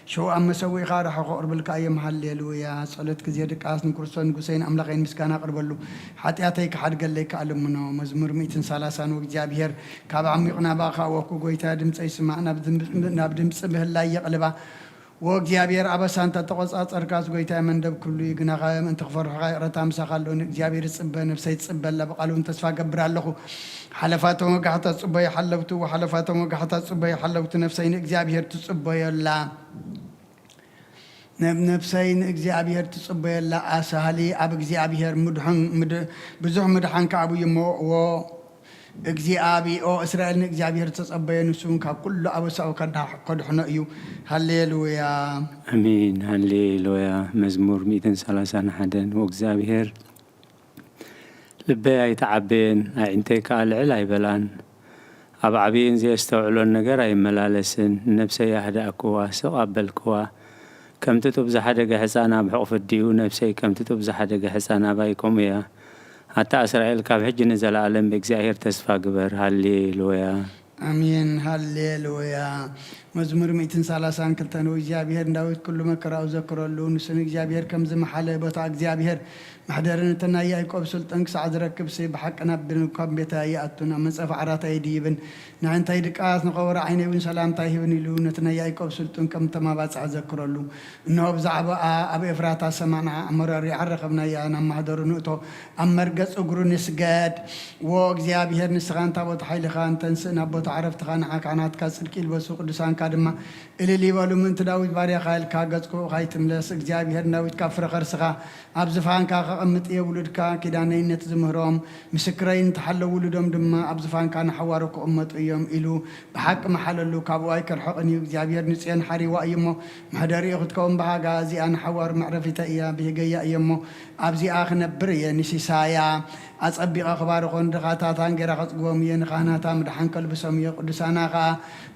ሽው ኣብ መሰውኢኻ ርሑቕ ኣቕርብልካ እዮም። ሃሌሉያ። ጸሎት ግዜ ድቃስ ንክርስቶስ ንጉሰይን ኣምላኸይን ምስጋና ኣቕርበሉ። ሓጢኣተይ ክሓድገለይ ከኣ ልምኖ። መዝሙር ሚእትን ሰላሳን ወእግዚኣብሔር ካብ ዓሚቕ ናባኻ ወኩ ጎይታ ድምፀይ ስማዕ፣ ናብ ድም-፣ ናብ ድምፂ ብህላይ የቕልባ። ወእግዚኣብሔር ኣበሳ እንተ ተቖጻጸርካስ ጎይታይ መንደብ ክሉ እዩ። ግናኸ ምእንቲ ክፈርሑኻ ይቕረታ ምሳኻ ኣሎ። ንእግዚኣብሔር ይጽበ፣ ነፍሰይ ትጽበ ኣላ፣ ብቓሉ እውን ተስፋ ገብር ኣለኹ። ሓለፋቶም ወጋሕታ ጽበዩ ሓለውቱ፣ ሓለፋቶም ወጋሕታ ጽበዩ ሓለውቱ፣ ነፍሰይ ንእግዚኣብሔር ትጽበዮ ኣላ። ነብ-፣ ነፍሰይ ንእግዚኣብሔር ትጽበዮ ኣላ። ኣሳህሊ ኣብ እግዚኣብሔር ምድሑን ምድ-፣ ብዙሕ ምድሓን ከኣ ኣብዩ እሞ፣ ዎ እግዚኣብኦ እስራኤል ንእግዚኣብሔር ተጸበዮ፣ ንሱ እውን ካብ ኩሉ ኣበሳኡ ከዳ-፣ ከድሕኖ እዩ። ሃሌሉያ። ኣሜን። ሃሌሉያ። መዝሙር ሚእትን ሰላሳን ሓደን። ወእግዚኣብሔር ልበይ ኣይተዓበየን፣ ኣዒንተይ ከኣ ልዕል ኣይበላን። ኣብ ዓብይን ዘየስተውዕሎን ነገር ኣይመላለስን። ንነፍሰይ ኣህደእክዋ፣ ስቕ ኣበልክዋ። ከምቲ ጡብ ዝሓደገ ሕፃን ኣብ ሕቑፊ ኣዲኡ፣ ነፍሰይ ከምቲ ጡብ ዝሓደገ ሕፃን ኣባይ ከምኡ እያ። ኣታ እስራኤል፣ ካብ ሕጂ ንዘለኣለም ብእግዚኣብሔር ተስፋ ግበር። ሃሌሉያ። ኣሜን። ሃሌሉያ። መዝሙር ሚእትን ሰላሳን ክልተን። ወእግዚኣብሔር ንዳዊት ኩሉ መከራኡ ዘክረሉ። ንሱ ንእግዚኣብሔር ከም ዝመሓለ፣ ቦታ እግዚኣብሔር መሕደሪ ነቲ ናይ ያዕቆብ ስልጡን ክሳዕ ዝረክብሲ፣ ብሓቂ ናብ ድንኳን ቤታ ኣይኣቱን፣ ኣብ መንጸፍ ዓራት ኣይድይብን። ንዕንተይ ድቃስ፣ ንቐወሮ ዓይነይ እውን ሰላምታ ኣይህብን ኢሉ ነቲ ናይ ያዕቆብ ስልጡን ከም ተማባጽዕ ዘክረሉ። እንሆ ብዛዕባኣ ኣብ ኤፍራታ ሰማዕና፣ ኣብ መረር ይዓረኸብናያ፣ ናብ ማህደሩ ንእቶ፣ ኣብ መርገጽ እግሩ ንስገድ። ዎ እግዚኣብሔር፣ ንስኻ እንታ ቦታ ሓይልኻ እንተንስእ፣ ናብ ቦታ ዕረፍትኻ ንዓኻ ናትካ ጽድቂ ይልበሱ፣ ቅዱሳንካ ድማ እልል ይበሉ። ምእንቲ ዳዊት ባርያኻ ኢልካ ገጽኩ ኸይትምለስ፣ እግዚኣብሔር ንዳዊት ካብ ፍረ ኸርስኻ ኣብ ዝፋንካ ከቐምጥ እየ። ውሉድካ ኪዳነይ ነቲ ዝምህሮም ምስክረይ እንተሓለዉ፣ ውሉዶም ድማ ኣብ ዝፋንካ ንሓዋሩ ክቕመጡ እዮም ኢሉ ብሓቂ መሓለሉ። ካብኡ ኣይክርሕቕን እዩ። እግዚኣብሔር ንጽዮን ሓሪዋ እዩ እሞ፣ መሕደሪኡ ክትከውን ብሃጋ። እዚኣ ንሓዋሩ መዕረፊተይ እያ፣ ብሂገያ እየ እሞ፣ ኣብዚኣ ክነብር እየ። ንሲሳያ ኣጸቢቐ ክባርኾ፣ ንድኻታት ኣንጌራ ከጽግቦም እየ። ንኻህናታ ምድሓን ከልብሶም እየ፣ ቅዱሳና ኸኣ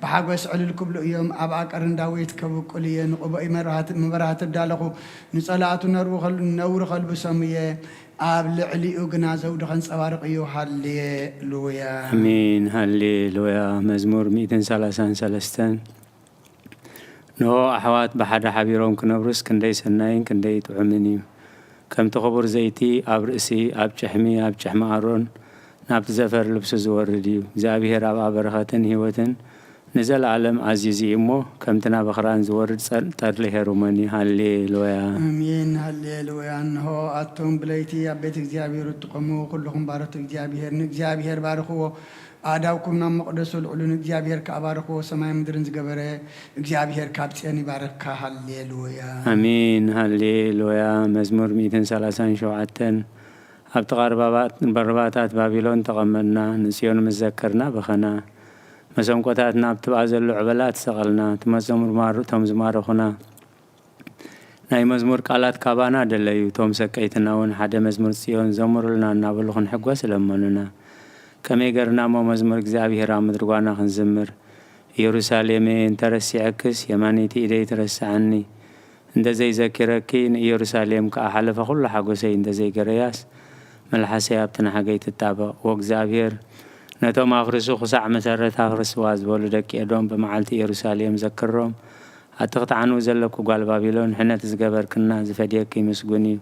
ብሓጎስ ዕልል ክብሉ እዮም። ኣብ ኣቀርን ዳዊት ከብቁል እየ። ንቕቡእይ መብራህቲ፣ መብራህቲ ኣዳለኹ፣ ንጸላእቱ ነርዊ ከል-፣ ነውሪ ከልብሶም እየ። ኣብ ልዕሊኡ ግና ዘውዲ ከንጸባርቕ እዩ። ሃሌሉያ። ኣሜን። ሃሌሉያ። መዝሙር ሚእትን ሰላሳን ሰለስተን። ንሆ ኣሕዋት ብሓደ ሓቢሮም ክነብሩስ ክንደይ ሰናይን ክንደይ ጥዑምን እዩ። ከምቲ ክቡር ዘይቲ ኣብ ርእሲ፣ ኣብ ጭሕሚ፣ ኣብ ጭሕሚ ኣሮን ናብቲ ዘፈር ልብሱ ዝወርድ እዩ። እግዚኣብሔር ኣብኣ በረኸትን ህይወትን ንዘለኣለም ኣዚዙ እዩ እሞ፣ ከምቲ ናብ ኣኽራን ዝወርድ ጸ-፣ ጠርሊ ሄሩሞን እዩ። ሃሌሉያ። ኣሜን። ሃሌሉያ። እንሆ ኣቱም ብለይቲ ኣብ ቤት እግዚኣብሔር እትቆሙ ኩልኹም ባሮት እግዚኣብሔር፣ ንእግዚኣብሔር ባርኽዎ። ኣእዳውኩም ናብ መቕደሱ ኣልዕሉ፣ ንእግዚኣብሔር ከኣ ባርኽዎ። ሰማይ ምድርን ዝገበረ እግዚኣብሔር ካብ ጽዮን ይባርካ። ሃሌሉያ። ኣሜን። ሃሌሉያ። መዝሙር ሚእትን ሰላሳን ሸውዓተን። ኣብ ጥቓ ርባባት-፣ ርባታት ባቢሎን ተቐመጥና፣ ንጽዮን ምስ ዘከርና በኸና። መሰንቆታትና ኣብቲ ብኣ ዘሎ ዕበላት ሰቐልና፣ እቲ መዝሙር ማር-፣ እቶም ዝማረኹና ናይ መዝሙር ቃላት ካባና ደለዩ። እቶም ሰቀይትና እውን ሓደ መዝሙር ጽዮን ዘምሩልና እናበሉ ክንሕጎስ ለመኑና። ከመይ ገርና እሞ መዝሙር እግዚኣብሔር ኣብ ምድሪ ጓና ክንዝምር? ኢየሩሳሌመየ፣ እንተረሲዐክስ የማነይቲ ኢደይ ትረስዓኒ። እንተ ዘይዘኪረኪ፣ ንኢየሩሳሌም ከኣ ሓለፈ ኩሉ ሓጎሰይ እንተ ዘይገረያስ፣ መልሓሰይ ኣብቲ ንሓገይ ትጣበቕ። ወእግዚኣብሔር ነቶም ኣፍርሱ ክሳዕ መሰረት ኣፍርስዋ ዝበሉ ደቂ ኤዶም ብመዓልቲ ኢየሩሳሌም ዘክሮም። ኣቲ ክትዓንዊ ዘለኪ ጓል ባቢሎን፣ ሕነት ዝገበርክና ዝፈድየኪ ምስጉን እዩ።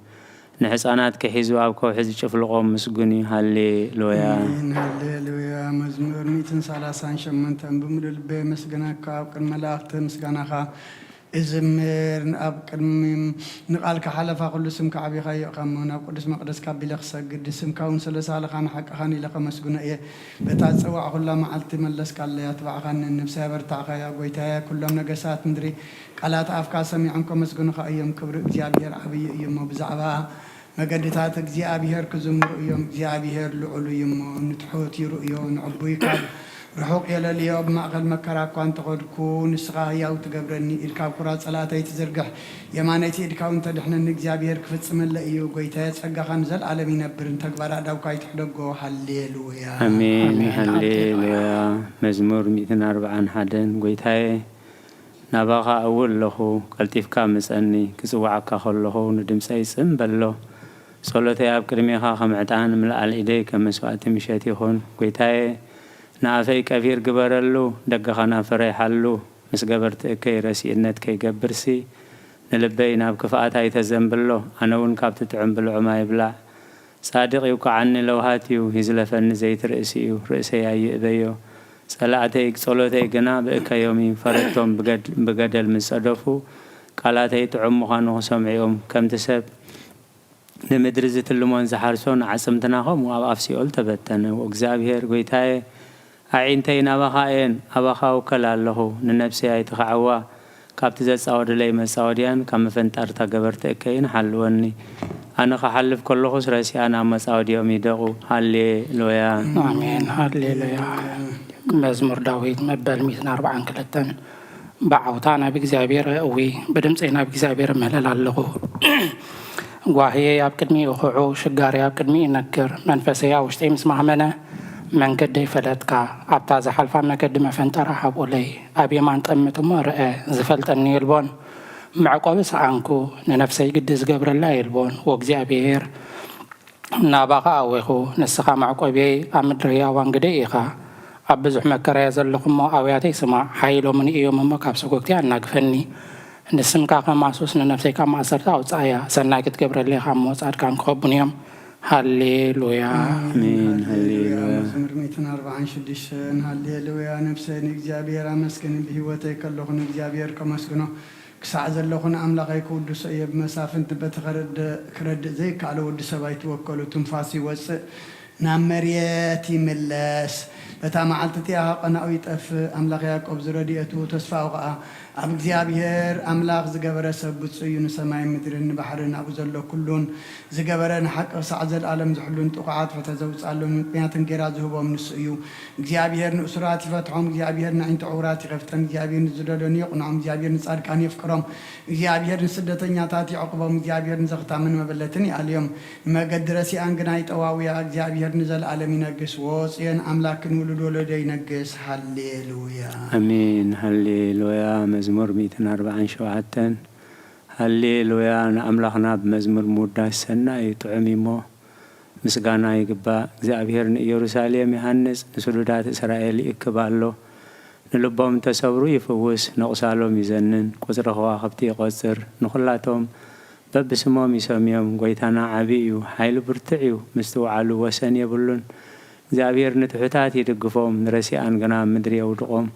ንሕፃናትኪ ሒዙ ኣብ ከውሒ ዝጭፍልቖም ምስጉን እዩ። ሃሌሉያ። ኣሜን። ሃሌሉያ። መዝሙር ሚእትን ሰላሳን ሸሞንተን። ብምሉእ ልበይ የመስግነካ፣ ኣብ ቅድሚ መላእኽቲ ምስጋናኻ እዝምር። ኣብ ቅድሚ ንቓልካ ሓለፋ ኩሉ ስምካ ዓቢኻዮ ኢኻ እሞ፣ ናብ ቅዱስ መቕደስካ ኣቢለ ክሰግድ፣ ንስምካ እውን ስለ ሳልኻን ሓቅኻን ኢለ ከመስግኖ እየ። በታ ዝጸዋዕ ኩላ መዓልቲ መለስካለይ፣ ኣትባዕኻኒ፣ ነብሰይ ኣበርታዕካያ። ጎይታየ፣ ኩሎም ነገሳት ምድሪ ቃላት ኣፍካ ሰሚዖም ከመስግኑኻ እዮም። ክብሪ እግዚኣብሔር ዓብዪ እዩ እሞ፣ ብዛዕባ መገድታት እግዚኣብሔር ክዝምሩ እዮም። እግዚኣብሔር ልዑል እዩ እሞ፣ ንትሑት ይርእዮ፣ ንዕቡይ ካብ ርሑቕ የለልዮ። ኣብ ማእከል መከራ እኳ እንተኸድኩ፣ ንስኻ ህያው ትገብረኒ፣ ኢድ ካብ ኩራት ጸላእተይ ትዝርግሕ፣ የማነይቲ ኢድካ እውን ተድሕነኒ። እግዚኣብሔር ክፍጽመለይ እዩ። ጎይታየ፣ ጸጋኻ ንዘለኣለም ይነብር፣ ንተግባር ኣእዳውካ ይትሕደጎ። ሃሌሉያ። ኣሜን። ኣሜን። ሃሌሉያ። መዝሙር ሚእትን ኣርብዓን ሓደን። ጎይታየ፣ ናባኻ እውል ኣለኹ፣ ቀልጢፍካ ምጸኒ። ክጽውዓካ ከለኹ ንድምጸይ ጽን በሎ። ጸሎተይ ኣብ ቅድሜኻ ከም ዕጣን፣ ምልኣል ኢደይ ከም መስዋእቲ ምሸት ይኹን። ጎይታየ፣ ንኣፈይ ቀፊር ግበረሉ፣ ደገኻ ናብ ፈረይ ሓሉ። ምስ ገበርቲ እከይ ረሲእነት ከይገብርሲ፣ ንልበይ ናብ ክፍኣት ኣይተዘንብሎ፣ ኣነ እውን ካብቲ ጥዑም ብልዑም ኣይብላዕ። ጻድቕ ይውቅዓኒ ለውሃት እዩ፣ ይዝለፈኒ ዘይትርእሲ እዩ፣ ርእሰይ ኣይእበዮ። ጸላእተይ ጸሎተይ ግና ብእከዮም እዩ፣ ፈረድቶም ብገድ-፣ ብገደል ምስ ጸደፉ፣ ቃላተይ ጥዑም ምዃኑ ክሰምዑ እዮም። ከምቲ ሰብ ንምድሪ ዝትልሞን ዝሓርሶን ኣዕጽምትና ከምኡ ኣብ ኣፍ ሲኦል ተበተነ። ወእግዚኣብሔር ጐይታየ፣ ኣዒንተይ ናባኻ እየን፣ ኣባኻ እውከል ኣለኹ። ንነፍሰይ ኣይትኽዓዋ፣ ካብቲ ዘጻወድለይ መጻወድያን ካብ መፈንጠርታ ገበርቲ እከይን ሓልወኒ። ኣነ ክሓልፍ ከለኹስ ረሲኣን ኣብ መጻወድዮም ይደቑ። ሃሌሉያ። ኣሜን። ሃሌሉያ። መዝሙር ዳዊት መበል ሚእትን ኣርባዓን ክልተን። ብዓውታ ናብ እግዚኣብሔር እእዊ፣ ብድምፀይ ናብ እግዚኣብሔር እምህለል ኣለኹ። ጓህየይ ኣብ ቅድሚ ይኹዑ፣ ሽጋሪ ኣብ ቅድሚ ይነክር። መንፈሰይ ኣብ ውሽጠይ ምስ ማህመነ፣ መንገደይ ፈለጥካ። ኣብታ ዝሓልፋ መገዲ መፈንጠራ ሃብኡለይ። ኣብ የማን ጠምት እሞ ርአ፣ ዝፈልጠኒ የልቦን። መዕቆቢ ሰኣንኩ፣ ንነፍሰይ ግዲ ዝገብረላ የልቦን። ወእግዚኣብሔር ናባኻ ኣዌኹ፣ ንስኻ መዕቆብየይ፣ ኣብ ምድሪ ህያዋን ግደይ ኢኻ። ኣብ ብዙሕ መከራየ ዘለኹ እሞ ኣውያተይ ስማዕ፣ ሓይሎምኒ እዮም እሞ ካብ ሰጎግተይ ኣናግፈኒ። ንስምካ ከማሱስ ንነፍሰይ ካብ ማእሰርቲ ኣውጽኣያ፣ ሰናይ ክትገብረለይ ኢኻ እሞ ጻድቃን ክኸቡን እዮም። ሃሌሉያ። ኣሜን። ሃሌሉያ። መዝሙር ሚእትን ኣርባዓን ሽዱሽተን። ሃሌሉያ። ነፍሰይ ንእግዚኣብሔር ኣመስግኒ፣ ብህይወተይ ከለኹ ንእግዚኣብሔር ከመስግኖ ክሳዕ ዘለኹ ንኣምላኸይ ክውድሶ እየ። ብመሳፍንቲ በቲ ክረድእ ዘይከኣሎ ወዲ ሰብ ኣይትወከሉ። ትንፋስ ይወፅእ ናብ መሬት ይምለስ። በታ መዓልቲ እቲኣ ቀናኡ ይጠፍእ። ኣምላኽ ያዕቆብ ዝረድኤቱ ተስፋኡ ኸዓ ኣብ እግዚኣብሔር ኣምላኽ ዝገበረ ሰብ ብፁዕ እዩ። ንሰማይን ምድርን ንባሕርን ኣብኡ ዘሎ ኩሉን ዝገበረ ንሓቂ ክሳዕ ዘለኣለም ዝሕሉን ጥቑዓት ፍትሒ ዘውፅኣሎም ምኽንያትን ጌራ ዝህቦም ንሱ እዩ። እግዚኣብሔር ንእሱራት ይፈትሖም። እግዚኣብሔር ንዕንቱ ዕውራት ይኸፍተን። እግዚኣብሔር ንዝደለኑ የቕንዖም። እግዚኣብሔር ንጻድቃን የፍቅሮም። እግዚኣብሔር ንስደተኛታት ይዕቕቦም። እግዚኣብሔር ንዘኽታምን መበለትን ይኣልዮም። ንመገዲ ረሲኣን ግና ይጠዋውያ። እግዚኣብሔር ንዘለኣለም ይነግስ። ዎ ጽዮን ኣምላክ ክንውሉድ ወለዶ ይነግስ። ሃሌሉያ። ኣሜን። ሃሌሉያ። መዝሙር ሚእትን ኣርባዓን ሸውዓተን። ሃሌሉያ። ንኣምላኽና ብመዝሙር ምውዳስ ሰናይ እዩ፣ ጥዑም እዩ እሞ ምስጋና ይግባእ። እግዚኣብሔር ንኢየሩሳሌም ይሃንጽ፣ ንስዱዳት እስራኤል ይእክብ ኣሎ። ንልቦም እተሰብሩ ይፍውስ፣ ነቑሳሎም ይዘንን፣ ቁጽሪ ከዋኽብቲ ይቖጽር፣ ንኹላቶም በብስሞም ይሰምዮም። ጐይታና ዓቢ እዩ፣ ሓይሉ ብርቱዕ እዩ፣ ምስትውዓሉ ወሰን የብሉን። እግዚኣብሔር ንትሑታት ይድግፎም፣ ንረሲኣን ግና ኣብ ምድሪ የውድቖም።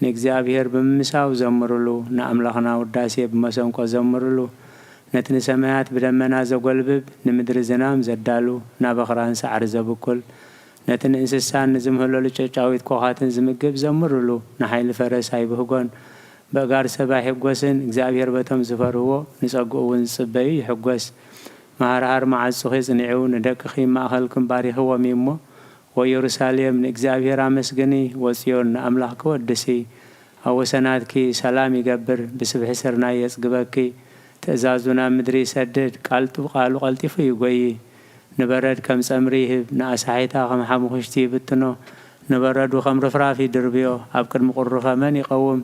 ንእግዚኣብሔር ብምምሳው ዘምርሉ፣ ንኣምላኽና ውዳሴ ብመሰንቆ ዘምርሉ። ነቲ ንሰማያት ብደመና ዘጐልብብ፣ ንምድሪ ዝናም ዘዳሉ፣ ናብ ኣኽራን ሳዕሪ ዘብቁል፣ ነቲ ንእንስሳን ንዝምህለሉ ጨጫዊት ኳዃትን ዝምግብ ዘምርሉ። ንሓይሊ ፈረስ ኣይብህጎን፣ በእጋር ሰብ ኣይሕጐስን። እግዚኣብሔር በቶም ዝፈርህዎ፣ ንጸግኡ እውን ዝጽበዩ ይሕጐስ። መሃርሃር መዓጹኺ ጽኒዑ፣ ንደቅኺ ማእኸልክም ባሪኽዎም እዩ እሞ፣ ወየሩሳሌም ንእግዚኣብሔር ኣመስግኒ፣ ወጽዮን ንኣምላኽኪ ወድሲ። ኣብ ወሰናትኪ ሰላም ይገብር፣ ብስብሒ ስርናይ የጽግበኪ። ትእዛዙ ናብ ምድሪ ይሰድድ፣ ቃልጡ ቃሉ ቀልጢፉ ይጎዪ። ንበረድ ከም ጸምሪ ይህብ፣ ንኣሳሒታ ከም ሓሙኽሽቲ ይብትኖ። ንበረዱ ከም ርፍራፍ ይድርብዮ፣ ኣብ ቅድሚ ቁሩኸ መን ይቐውም?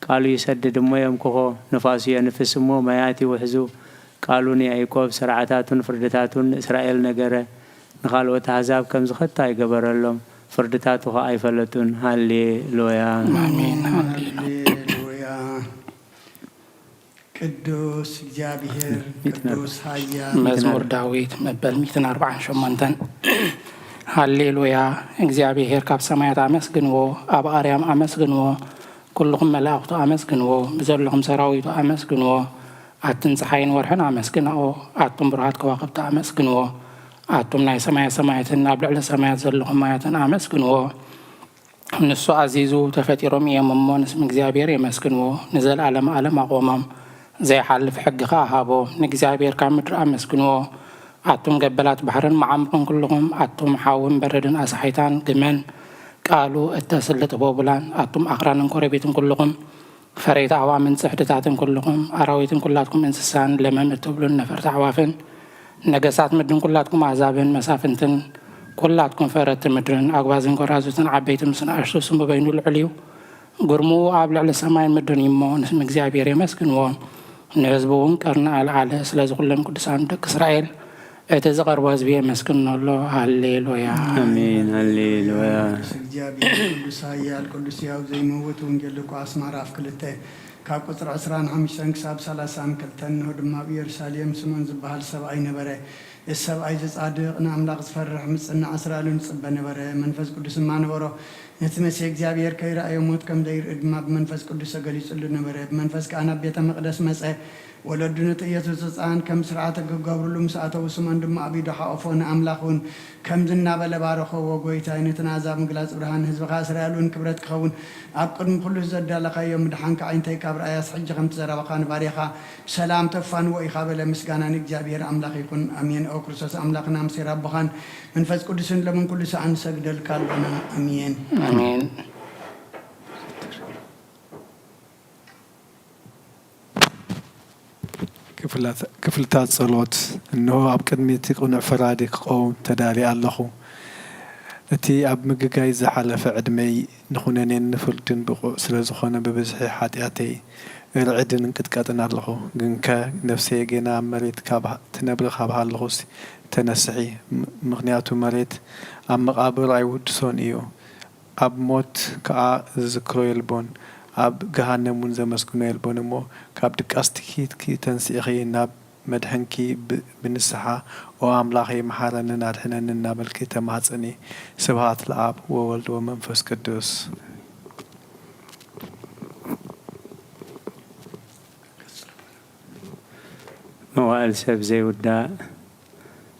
ቃሉ ይሰድድ እሞ የምክኾ፣ ንፋሱ የንፍስ እሞ ማያት ይውሕዙ። ቃሉ ንያእቆብ ስርዓታቱን ፍርድታቱን ንእስራኤል ነገረ። ንኻልኦት ኣህዛብ ከምዚ ኸቶ ኣይገበረሎም፣ ፍርድታቱ ኸኣ ኣይፈለጡን። ሃሌ ሉያ። ኣሜን። ሃሌሉያ። ሃሌሉያ። ቅዱስ እግዚኣብሔር፣ ቅዱስ ኃያል። መዝሙር ዳዊት መበል ሚእትን ኣርባዓን ሸሞንተን። ሃሌሉያ። እግዚኣብሔር ካብ ሰማያት ኣመስግንዎ፣ ኣብ ኣርያም ኣመስግንዎ፣ ኩልኹም መላእኽቱ ኣመስግንዎ፣ ብዘለኹም ሰራዊቱ ኣመስግንዎ። ኣትን ፀሓይን ወርሕን ኣመስግናኦ፣ ኣቱም ብሩሃት ከዋኽብቲ ኣመስግንዎ። ኣቱም ናይ ሰማያ ሰማያትን ኣብ ልዕሊ ሰማያት ዘለኹም ማያትን ኣመስግንዎ። ንሱ ኣዚዙ፣ ተፈጢሮም እዮም እሞ ንስም እግዚኣብሔር የመስግንዎ። ንዘለኣለመ ኣለም ኣቖሞም፣ ዘይሓልፍ ሕጊ ኸኣ ሃቦም። ንእግዚኣብሔር ካብ ምድሪ ኣመስግንዎ። ኣቱም ገበላት ባሕርን መዓሙቕን ኩልኹም፣ ኣቱም ሓውን በረድን ኣሳሒታን ግመን፣ ቃሉ እተስልጥ ቦቡላን፣ ኣቱም ኣኽራንን ኮረቤትን ኩልኹም፣ ፈረይቲ ኣዋምን ጽሕድታትን ኩልኹም፣ ኣራዊትን ኩላትኩም እንስሳን፣ ለመም እትብሉን ነፈርቲ ኣዕዋፍን፣ ነገሳት ምድርን ኩላትኩም ኣሕዛብን መሳፍንትን፣ ኩላትኩም ፈረድቲ ምድርን ኣጉባዝን ጎራዙትን ዓበይቲ ምስ ንኣሽቱ ስሙ በይኑ ልዑል እዩ። ግርምኡ ኣብ ልዕሊ ሰማይን ምድርን እዩ እሞ ንስም እግዚኣብሔር የመስግንዎ። ንህዝቡ እውን ቀርኒ ኣልዓለ። ስለዚ ኩሎም ቅዱሳን ደቂ እስራኤል እቲ ዝቐርቦ ህዝቢ የመስግኖ ኣሎ። ሃሌሉያ። ኣሜን። ሃሌሉያ። ቅዱስ እግዚኣብሔር ቅዱስ ኃያል ቅዱስ ሕያው ዘይመውት ወንጌል ሉቃስ ምዕራፍ ክልተ ካብ ቁፅሪ ዕስራን ሓሙሽተን ክሳብ ሰላሳን ክልተን። እንሆ ድማ ኣብ ኢየሩሳሌም ስምዖን ዝበሃል ሰብኣይ ነበረ። እዚ ሰብኣይ እዚ ጻድቕ ንኣምላኽ ዝፈርሕ ምጽናዕ እስራኤልን ዝጽበ ነበረ። መንፈስ ቅዱስ ድማ ነበሮ። ነቲ መሲሕ እግዚኣብሔር ከይረኣዮ ሞት ከም ዘይርኢ ድማ ብመንፈስ ቅዱስ ተገሊጹሉ ነበረ። ብመንፈስ ከኣ ናብ ቤተ መቕደስ መጸ። ወለዱ ነቲ ኢየሱስ ህፃን ከም ስርዓተ ክገብርሉ ምስ ኣተዉ ስምዖን ድማ ኣብ ኢዱ ሓቆፎ ንኣምላኽ እውን ከምዚ እናበለ ባረኸዎ፣ ጎይታይ ነቲ ናዛ ምግላጽ ብርሃን ህዝብኻ እስራኤል እውን ክብረት ክኸውን ኣብ ቅድሚ ኩሉ ዘዳለኻዮ ምድሓንካ ዓይንተይ ካብ ረኣያስ ሕጂ ከምቲ ዘረባኻ ንባርያኻ ሰላም ተፋንዎ ኢኻ በለ። ምስጋና ንእግዚኣብሔር ኣምላኽ ይኹን ኣሜን። ኦ ክርስቶስ ኣምላኽና ምሴር ኣቦኻን መንፈስ ቅዱስን ለምን ኩሉ ሰዓት ንሰግደልካ ኣሎና ኣሜን። ኣሜን። ክፍልታት ጸሎት። እንሆ ኣብ ቅድሚ እቲ ቅኑዕ ፈራዲ ክቐውም ተዳልየ ኣለኹ። እቲ ኣብ ምግጋይ ዝሓለፈ ዕድመይ ንኹነኔን ንፍርድን ብቑዕ ስለ ዝኾነ ብብዝሒ ሓጢኣተይ እርዕድን እንቅጥቀጥን ኣለኹ። ግንከ ነፍሰየ ጌና ኣብ መሬት ትነብሪ ካብ ሃለኹስ ተነስሒ፣ ምኽንያቱ መሬት ኣብ መቓብር ኣይውድሶን እዩ። ኣብ ሞት ከኣ ዝዝክሮ የልቦን፣ ኣብ ገሃነም እውን ዘመስግኖ የልቦን እሞ፣ ካብ ድቃስ ትኪትኪ ተንሲእኺ ናብ መድሕንኪ ብንስሓ፣ ኦ ኣምላኸይ፣ መሓረንን ኣድሕነንን እናበልኪ ተማህጸኒ። ስብሃት ለኣብ ወወልድ ወመንፈስ ቅዱስ። መዋእል ሰብ ዘይውዳእ፣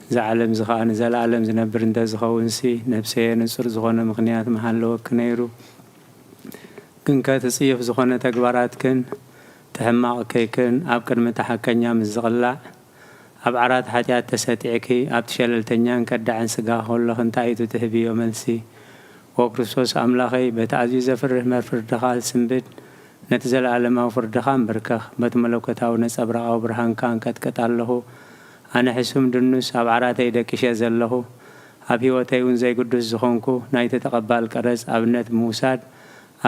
እዚ ዓለም እዚ ኸኣ ንዘለኣለም ዝነብር እንተ ዝኸውንሲ፣ ነፍሰየ ንጹር ዝኾነ ምኽንያት ምሃለወኪ ነይሩ። ግንከ እቲ ጽዩፍ ዝኾነ ተግባራትክን እቲ ሕማቕ እከይክን ኣብ ቅድሚ እቲ ሓቀኛ ምስ ዝቕላዕ፣ ኣብ ዓራት ሓጢኣት ተሰጢዕኪ፣ ኣብቲ ሸለልተኛን ከዳዕን ስጋ ከሎኺ እንታይ እዩ እቲ ትህብዮ መልሲ? ኦ ክርስቶስ ኣምላኸይ፣ በቲ ኣዝዩ ዘፍርህ መር ፍርድኻ ዝስንብድ፣ ነቲ ዘለኣለማዊ ፍርድኻ ኣንብርከኽ፣ በቲ መለኮታዊ ነጸብራቓዊ ብርሃንካ ኣንቀጥቅጥ ኣለኹ። ኣነ ሕሱም ድኑስ ኣብ ዓራተይ ደቂሸ ዘለኹ፣ ኣብ ህይወተይ እውን ዘይግዱስ ዝኾንኩ፣ ናይቲ ተቐባል ቀረጽ ኣብነት ብምውሳድ፣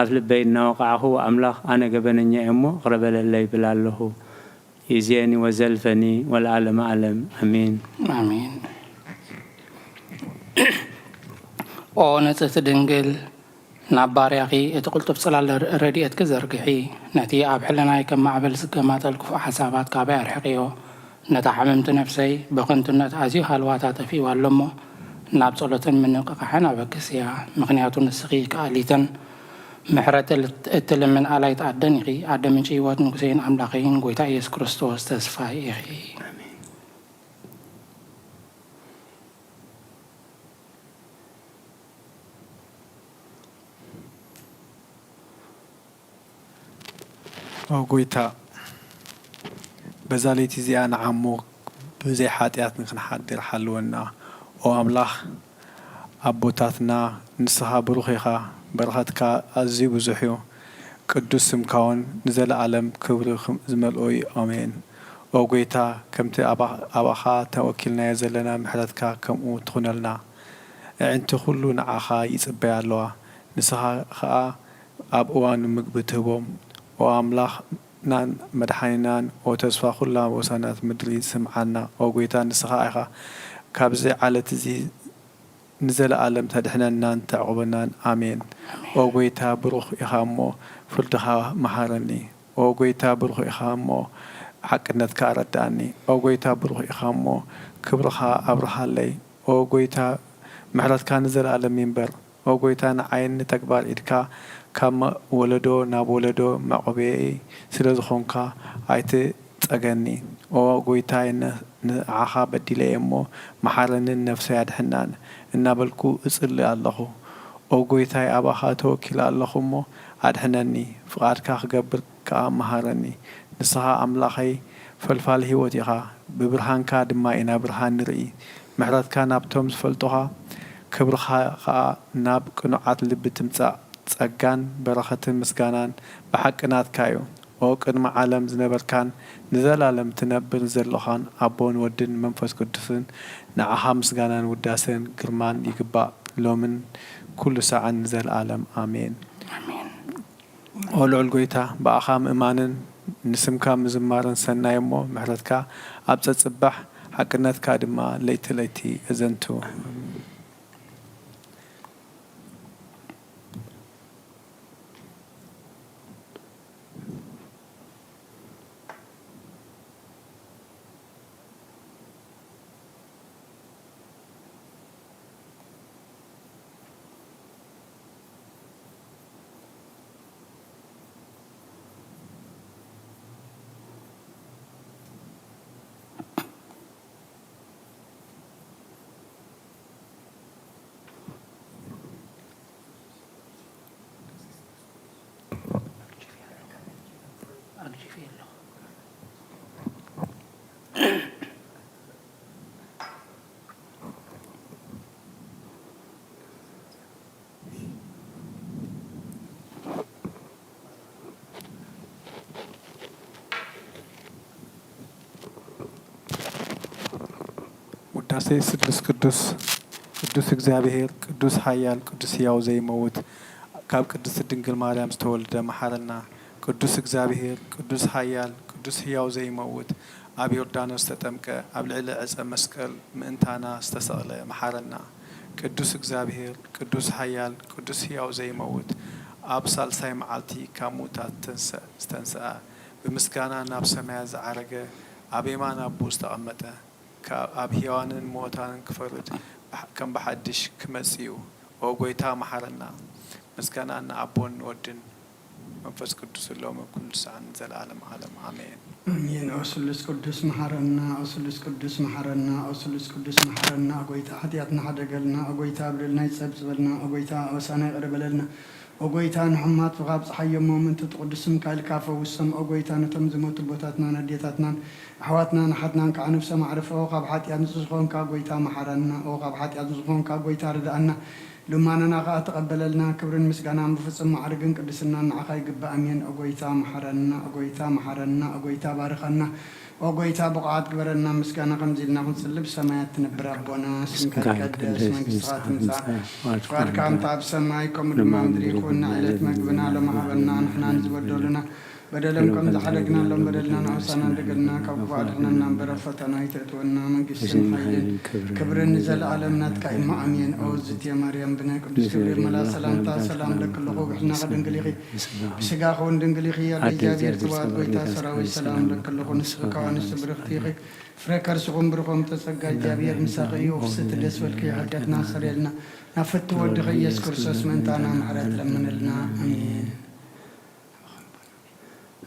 ኣፍ ልበይ እናወቓዕኹ፣ ኣምላኽ ኣነ ገበነኛ እየ እሞ፣ ይቕረ በለለይ ይብል ኣለኹ። ይእዜኒ ወዘልፈኒ ወለዓለመ ዓለም። ኣሜን። ኣሜን። ኦ ንጽህቲ ድንግል፣ ናብ ባርያኺ እቲ ቅልጡፍ ጽላል ረድኤትኪ ዘርግሒ፣ ነቲ ኣብ ሕልናይ ከም ማዕበል ዝገማጠል ክፉእ ሓሳባት ካባይ ኣርሕቕዮ። ነታ ሕምምቲ ነፍሰይ ብኸንቱነት ኣዝዩ ሃልዋታ ጠፊእዋ ኣሎ እሞ፣ ናብ ጸሎትን ምንቕቓሕን ኣበግስያ። ምኽንያቱ ንስኺ ከኣሊትን ምሕረት እትልምን ኣላይት ኣደን ኢኺ። ኣደ ምንጪ ህይወት ንጉሰይን ኣምላኸይን ጐይታ ኢየሱስ ክርስቶስ ተስፋይ ኢኺ። ኦ ጐይታ፣ በዛ ለይቲ እዚኣ ንዓሞ ብዘይ ሓጢኣት ንኽንሓድር ሓልወና። ኦ ኣምላኽ ኣቦታትና፣ ንስኻ ብሩኽ ኢኻ፣ በረኸትካ ኣዝዩ ብዙሕ እዩ፣ ቅዱስ ስምካውን ንዘለኣለም ክብሪ ዝመልኦ እዩ። ኣሜን። ኦ ጐይታ፣ ከምቲ ኣባኻ ተወኪልናዮ ዘለና ምሕረትካ ከምኡ ትኹነልና። ኣዒንቲ ኹሉ ንዓኻ ይጽበያ ኣለዋ፣ ንስኻ ኸኣ ኣብ እዋኑ ምግቢ ትህቦም። ኦ ኣምላኽናን መድሓኒናን፣ ኦ ተስፋ ኩላ ወሰናት ምድሪ፣ ስምዓና። ኦ ጐይታ፣ ንስኻ ኢኻ ካብዚ ዓለት እዚ ንዘለኣለም ተድሕነናን ተዕቑበናን። ኣሜን። ኦ ጐይታ፣ ብሩኽ ኢኻ እሞ ፍርድኻ መሃረኒ። ኦ ጐይታ፣ ብሩኽ ኢኻ እሞ ሓቅነትካ ኣረድኣኒ። ኦ ጐይታ፣ ብሩኽ ኢኻ እሞ ክብርኻ ኣብርሃለይ። ኦ ጐይታ፣ ምሕረትካ ንዘለኣለም ይንበር። ኦ ጐይታ፣ ንዓይን ንተግባር ኢድካ ካብ ወለዶ ናብ ወለዶ መዕቆቢየይ ስለ ዝኾንካ ኣይትጸገኒ። ኦ ጐይታይ፣ ንዓኻ በዲለ እየ እሞ፣ መሓረንን ነፍሰይ ኣድሕናን እናበልኩ እጽሊ ኣለኹ። ኦ ጐይታይ፣ ኣባኻ ተወኪለ ኣለኹ እሞ፣ ኣድሕነኒ፣ ፍቓድካ ክገብር ከኣ መሃረኒ። ንስኻ ኣምላኸይ ፈልፋሊ ህይወት ኢኻ፣ ብብርሃንካ ድማ ኢና ብርሃን ንርኢ። ምሕረትካ ናብቶም ዝፈልጡኻ፣ ክብርኻ ኸኣ ናብ ቅኑዓት ልቢ ትምጻእ። ጸጋን በረኸትን ምስጋናን ብሓቂ ናትካ እዩ። ኦ ቅድሚ ዓለም ዝነበርካን ንዘላለም ትነብር ዘሎኻን ኣቦን ወድን መንፈስ ቅዱስን፣ ንዓኻ ምስጋናን ውዳሰን ግርማን ይግባእ፣ ሎምን ኩሉ ሳዕን ንዘለኣለም ኣሜን። ኦ ልዑል ጐይታ፣ ብኣኻ ምእማንን ንስምካ ምዝማርን ሰናይ እሞ፣ ምሕረትካ ኣብ ጸጽባሕ ሓቅነትካ ድማ ለይቲ ለይቲ እዘንቱ። ውዳሴ ስሉስ ቅዱስ። ቅዱስ እግዚኣብሔር፣ ቅዱስ ኃያል፣ ቅዱስ ሕያው ዘይመውት፣ ካብ ቅድስት ድንግል ማርያም ዝተወልደ መሓረና። ቅዱስ እግዚኣብሔር፣ ቅዱስ ኃያል፣ ቅዱስ ሕያው ዘይመውት፣ ኣብ ዮርዳኖስ ዝተጠምቀ፣ ኣብ ልዕሊ ዕፀ መስቀል ምእንታና ዝተሰቕለ መሓረና። ቅዱስ እግዚኣብሔር፣ ቅዱስ ኃያል፣ ቅዱስ ሕያው ዘይመውት፣ ኣብ ሳልሳይ መዓልቲ ካብ ምዉታት ተንሰ-፣ ዝተንስኣ፣ ብምስጋና ናብ ሰማያት ዝዓረገ፣ ኣብ የማን ኣቦኡ ዝተቐመጠ፣ ከ-፣ ኣብ ሕያዋንን ምዉታንን ክፈርድ ብሓ-፣ ከም ብሓድሽ ክመጽእ እዩ። ኦ ጐይታ፣ መሓረና። ምስጋና ንኣቦን ንወድን መንፈስ ቅዱስ ሎሚ ኩሉ ሰዓት ንዘለዓለም ዓለም። ኣሜን። ኣሜን። ኦ ስሉስ ቅዱስ መሓረና፣ ኦ ስሉስ ቅዱስ መሓረና፣ ኦ ስሉስ ቅዱስ መሓረና። ኦ ጐይታ፣ ሓጢኣትና ሓደገልና። ኦ ጐይታ፣ በደልና ይጸብጽበልና። ኦ ጐይታ፣ ኣበሳና ይቕረ በለልና። ኦ ጐይታ፣ ንሕሙማት ብኻ ኣብጽሓዮም፣ ምእንቲ እቲ ቅዱስ ስምካ ኢልካ ፈውሶም። ኦ ጐይታ፣ ነቶም ዝሞቱ ኣቦታትናን ኣዴታትናን ኣሕዋትናን ኣሓትናን ከዓ ነፍሶም ኣዕርፎ። ኦ ካብ ሓጢኣት ንጹህ ዝኾንካ ጐይታ፣ መሓረና። ኦ ካብ ሓጢኣት ንጹህ ዝኾንካ ጐይታ፣ ርድኣና። ልማናና ኸኣ ተቐበለልና። ክብርን ምስጋናን ብፍጹም ማዕርግን ቅድስናን ንዓኻ ይግባእ። ኣሜን። ኦ ጐይታ፣ መሓረና። ኦ ጐይታ፣ መሓረና። ኦ ጐይታ፣ ባርኸና። ኦ ጐይታ፣ ብቑዓት ግበረና። ምስጋና ከምዚ ኢልና ክንጽሊ፣ ብሰማያት ትነብር ኣቦና፣ ስምካ ስምካ ይትቀደስ፣ ይትቀደስ፣ መንግስትኻ መንግስትኻ ትምጻእ፣ ትምጻእ፣ ፍቓድካ ፍቓድካ ከም ከምቲ ኣብ ሰማይ፣ ከምኡ ከምኡ ድማ ኣብ ምድሪ ምድሪ ይኹን። ይኹን። ንዕለት መግብና ሎሚ ሃበና፣ ንሕና ንዝበደሉና በደሎም ከም ዝሓደግናሎም በደልና ንኣውሳና፣ እንደገና ካብ ክፉእ ኣድሕነና እምበር፣ ኣብ ፈተና ኣይተእትወና። መንግስትን መንግስትን ሓይልን ሓይልን ክብርን ክብርን ንዘለኣለም ናትካ እዩ። ኣሜን። ኦ እግዝእትየ ማርያም፣ ብናይ ቅዱስ ገብርኤል መልኣክ ሰላምታ ሰላም እለኪ ኣለኹ፣ ብሕልናኺ ድንግል ኢኺ፣ ብስጋኺ እውን ድንግል ኢኺ። ኣደ እግዚኣብሔር፣ ትባረኪ ጸባኦት፣ ጸባኦት ጐይታ ጸባኦት ሰራዊት፣ ሰላም እለኪ ኣለኹ፣ ንስኺ ከኣ ንስቲ ብርኽቲ ኢኺ። ፍረ ከርስኹም ብሩኽ ጸጋ እግዚኣብሔር ምሳኺ እዩ። ፍስሕቲ ደስ በልኪ፣ ሓጢኣትና ኣስተሰርየልና፣ ናብ ፍትው ወድኺ ኢየሱስ ክርስቶስ ምእንታና ምሕረት ለምንልና። ኣሜን።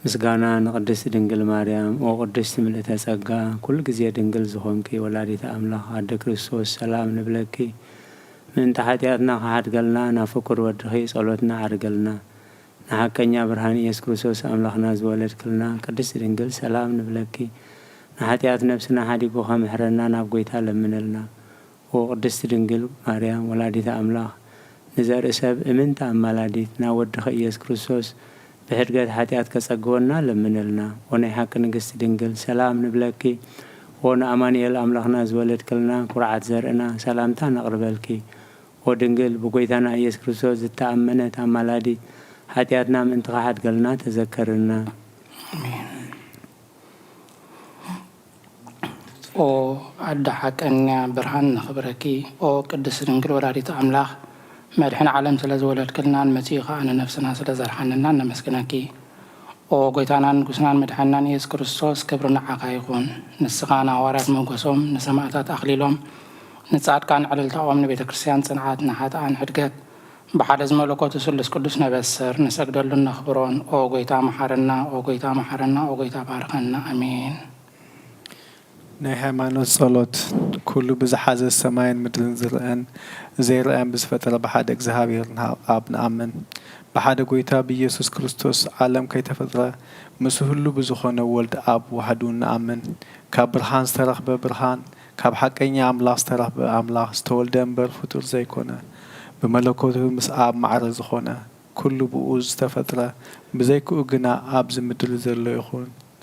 ምስጋና ንቅድስት ድንግል ማርያም። ኦ ቅድስት ምልእተ ጸጋ፣ ኩሉ ግዜ ድንግል ዝኾንኪ ወላዲተ ኣምላኽ ኣደ ክርስቶስ፣ ሰላም ንብለኪ። ምእንቲ ሓጢኣትና ክሓድገልና ናብ ፍቁር ወድኺ ጸሎትና ዓርገልና። ንሓቀኛ ብርሃን ኢየሱስ ክርስቶስ ኣምላኽና ዝወለድክልና ቅድስት ድንግል፣ ሰላም ንብለኪ። ንሓጢኣት ነፍስና ሓዲጉ ከምህረና ናብ ጐይታ ለምንልና። ኦ ቅድስት ድንግል ማርያም ወላዲተ ኣምላኽ፣ ንዘርኢ ሰብ እምንቲ ኣማላዲት ናብ ወድኺ ኢየሱስ ክርስቶስ ብሕድገት ሓጢኣት ከጸግወና ለምንልና። ኦ ናይ ሓቂ ንግስቲ ድንግል፣ ሰላም ንብለኪ። ኦ ንኣማኑኤል ኣምላኽና ዝወለድክልና ኩርዓት ዘርእና፣ ሰላምታ ነቕርበልኪ። ኦ ድንግል፣ ብጐይታና ኢየሱስ ክርስቶስ ዝተኣመነት ኣማላዲት፣ ሓጢኣትና ምእንቲ ኸሓድገልና ተዘከርና። ኣሜን። ኦ ኣደ ሓቀኛ ብርሃን ነኽብረኪ። ኦ ቅድስት ድንግል ወላዲተ ኣምላኽ፣ መድሕን ዓለም ስለ ዝወለድክልናን መጺኡ ኸኣ ንነፍስና ስለ ዘድሓነናን ነመስግነኪ። ኦ ጐይታናን ንጉስናን መድሓንናን ኢየሱስ ክርስቶስ፣ ክብሪ ንዓኻ ይኹን። ንስኻ ንሃዋርያት ሞገሶም፣ ንሰማእታት ኣኽሊሎም፣ ንጻድቃን ዕልልታኦም፣ ንቤተ ክርስቲያን ጽንዓት፣ ንሓጥኣን ሕድገት፣ ብሓደ ዝመለኮቱ ስሉስ ቅዱስ ነበስር፣ ንሰግደሉን ነኽብሮን። ኦ ጐይታ መሓረና፣ ኦ ጐይታ መሓረና፣ ኦ ጐይታ ባርኸና። ኣሜን። ናይ ሃይማኖት ጸሎት። ኩሉ ብዝሓዘ ሰማይን ምድርን ዝርአን ዘይርአን ብዝፈጠረ ብሓደ እግዚኣብሔር ኣብ ንኣምን። ብሓደ ጐይታ ብኢየሱስ ክርስቶስ ዓለም ከይተፈጥረ ምስኡ ህሉው ብዝኾነ ወልድ ኣብ ዋሕዱ ንኣምን። ካብ ብርሃን ዝተረኽበ ብርሃን፣ ካብ ሓቀኛ ኣምላኽ ዝተረኽበ ኣምላኽ፣ ዝተወልደ እምበር ፍጡር ዘይኮነ፣ ብመለኮቱ ምስ ኣብ ማዕረ ዝኾነ፣ ኩሉ ብኡ ዝተፈጥረ፣ ብዘይክኡ ግና ኣብዚ ምድሪ ዘሎ ይኹን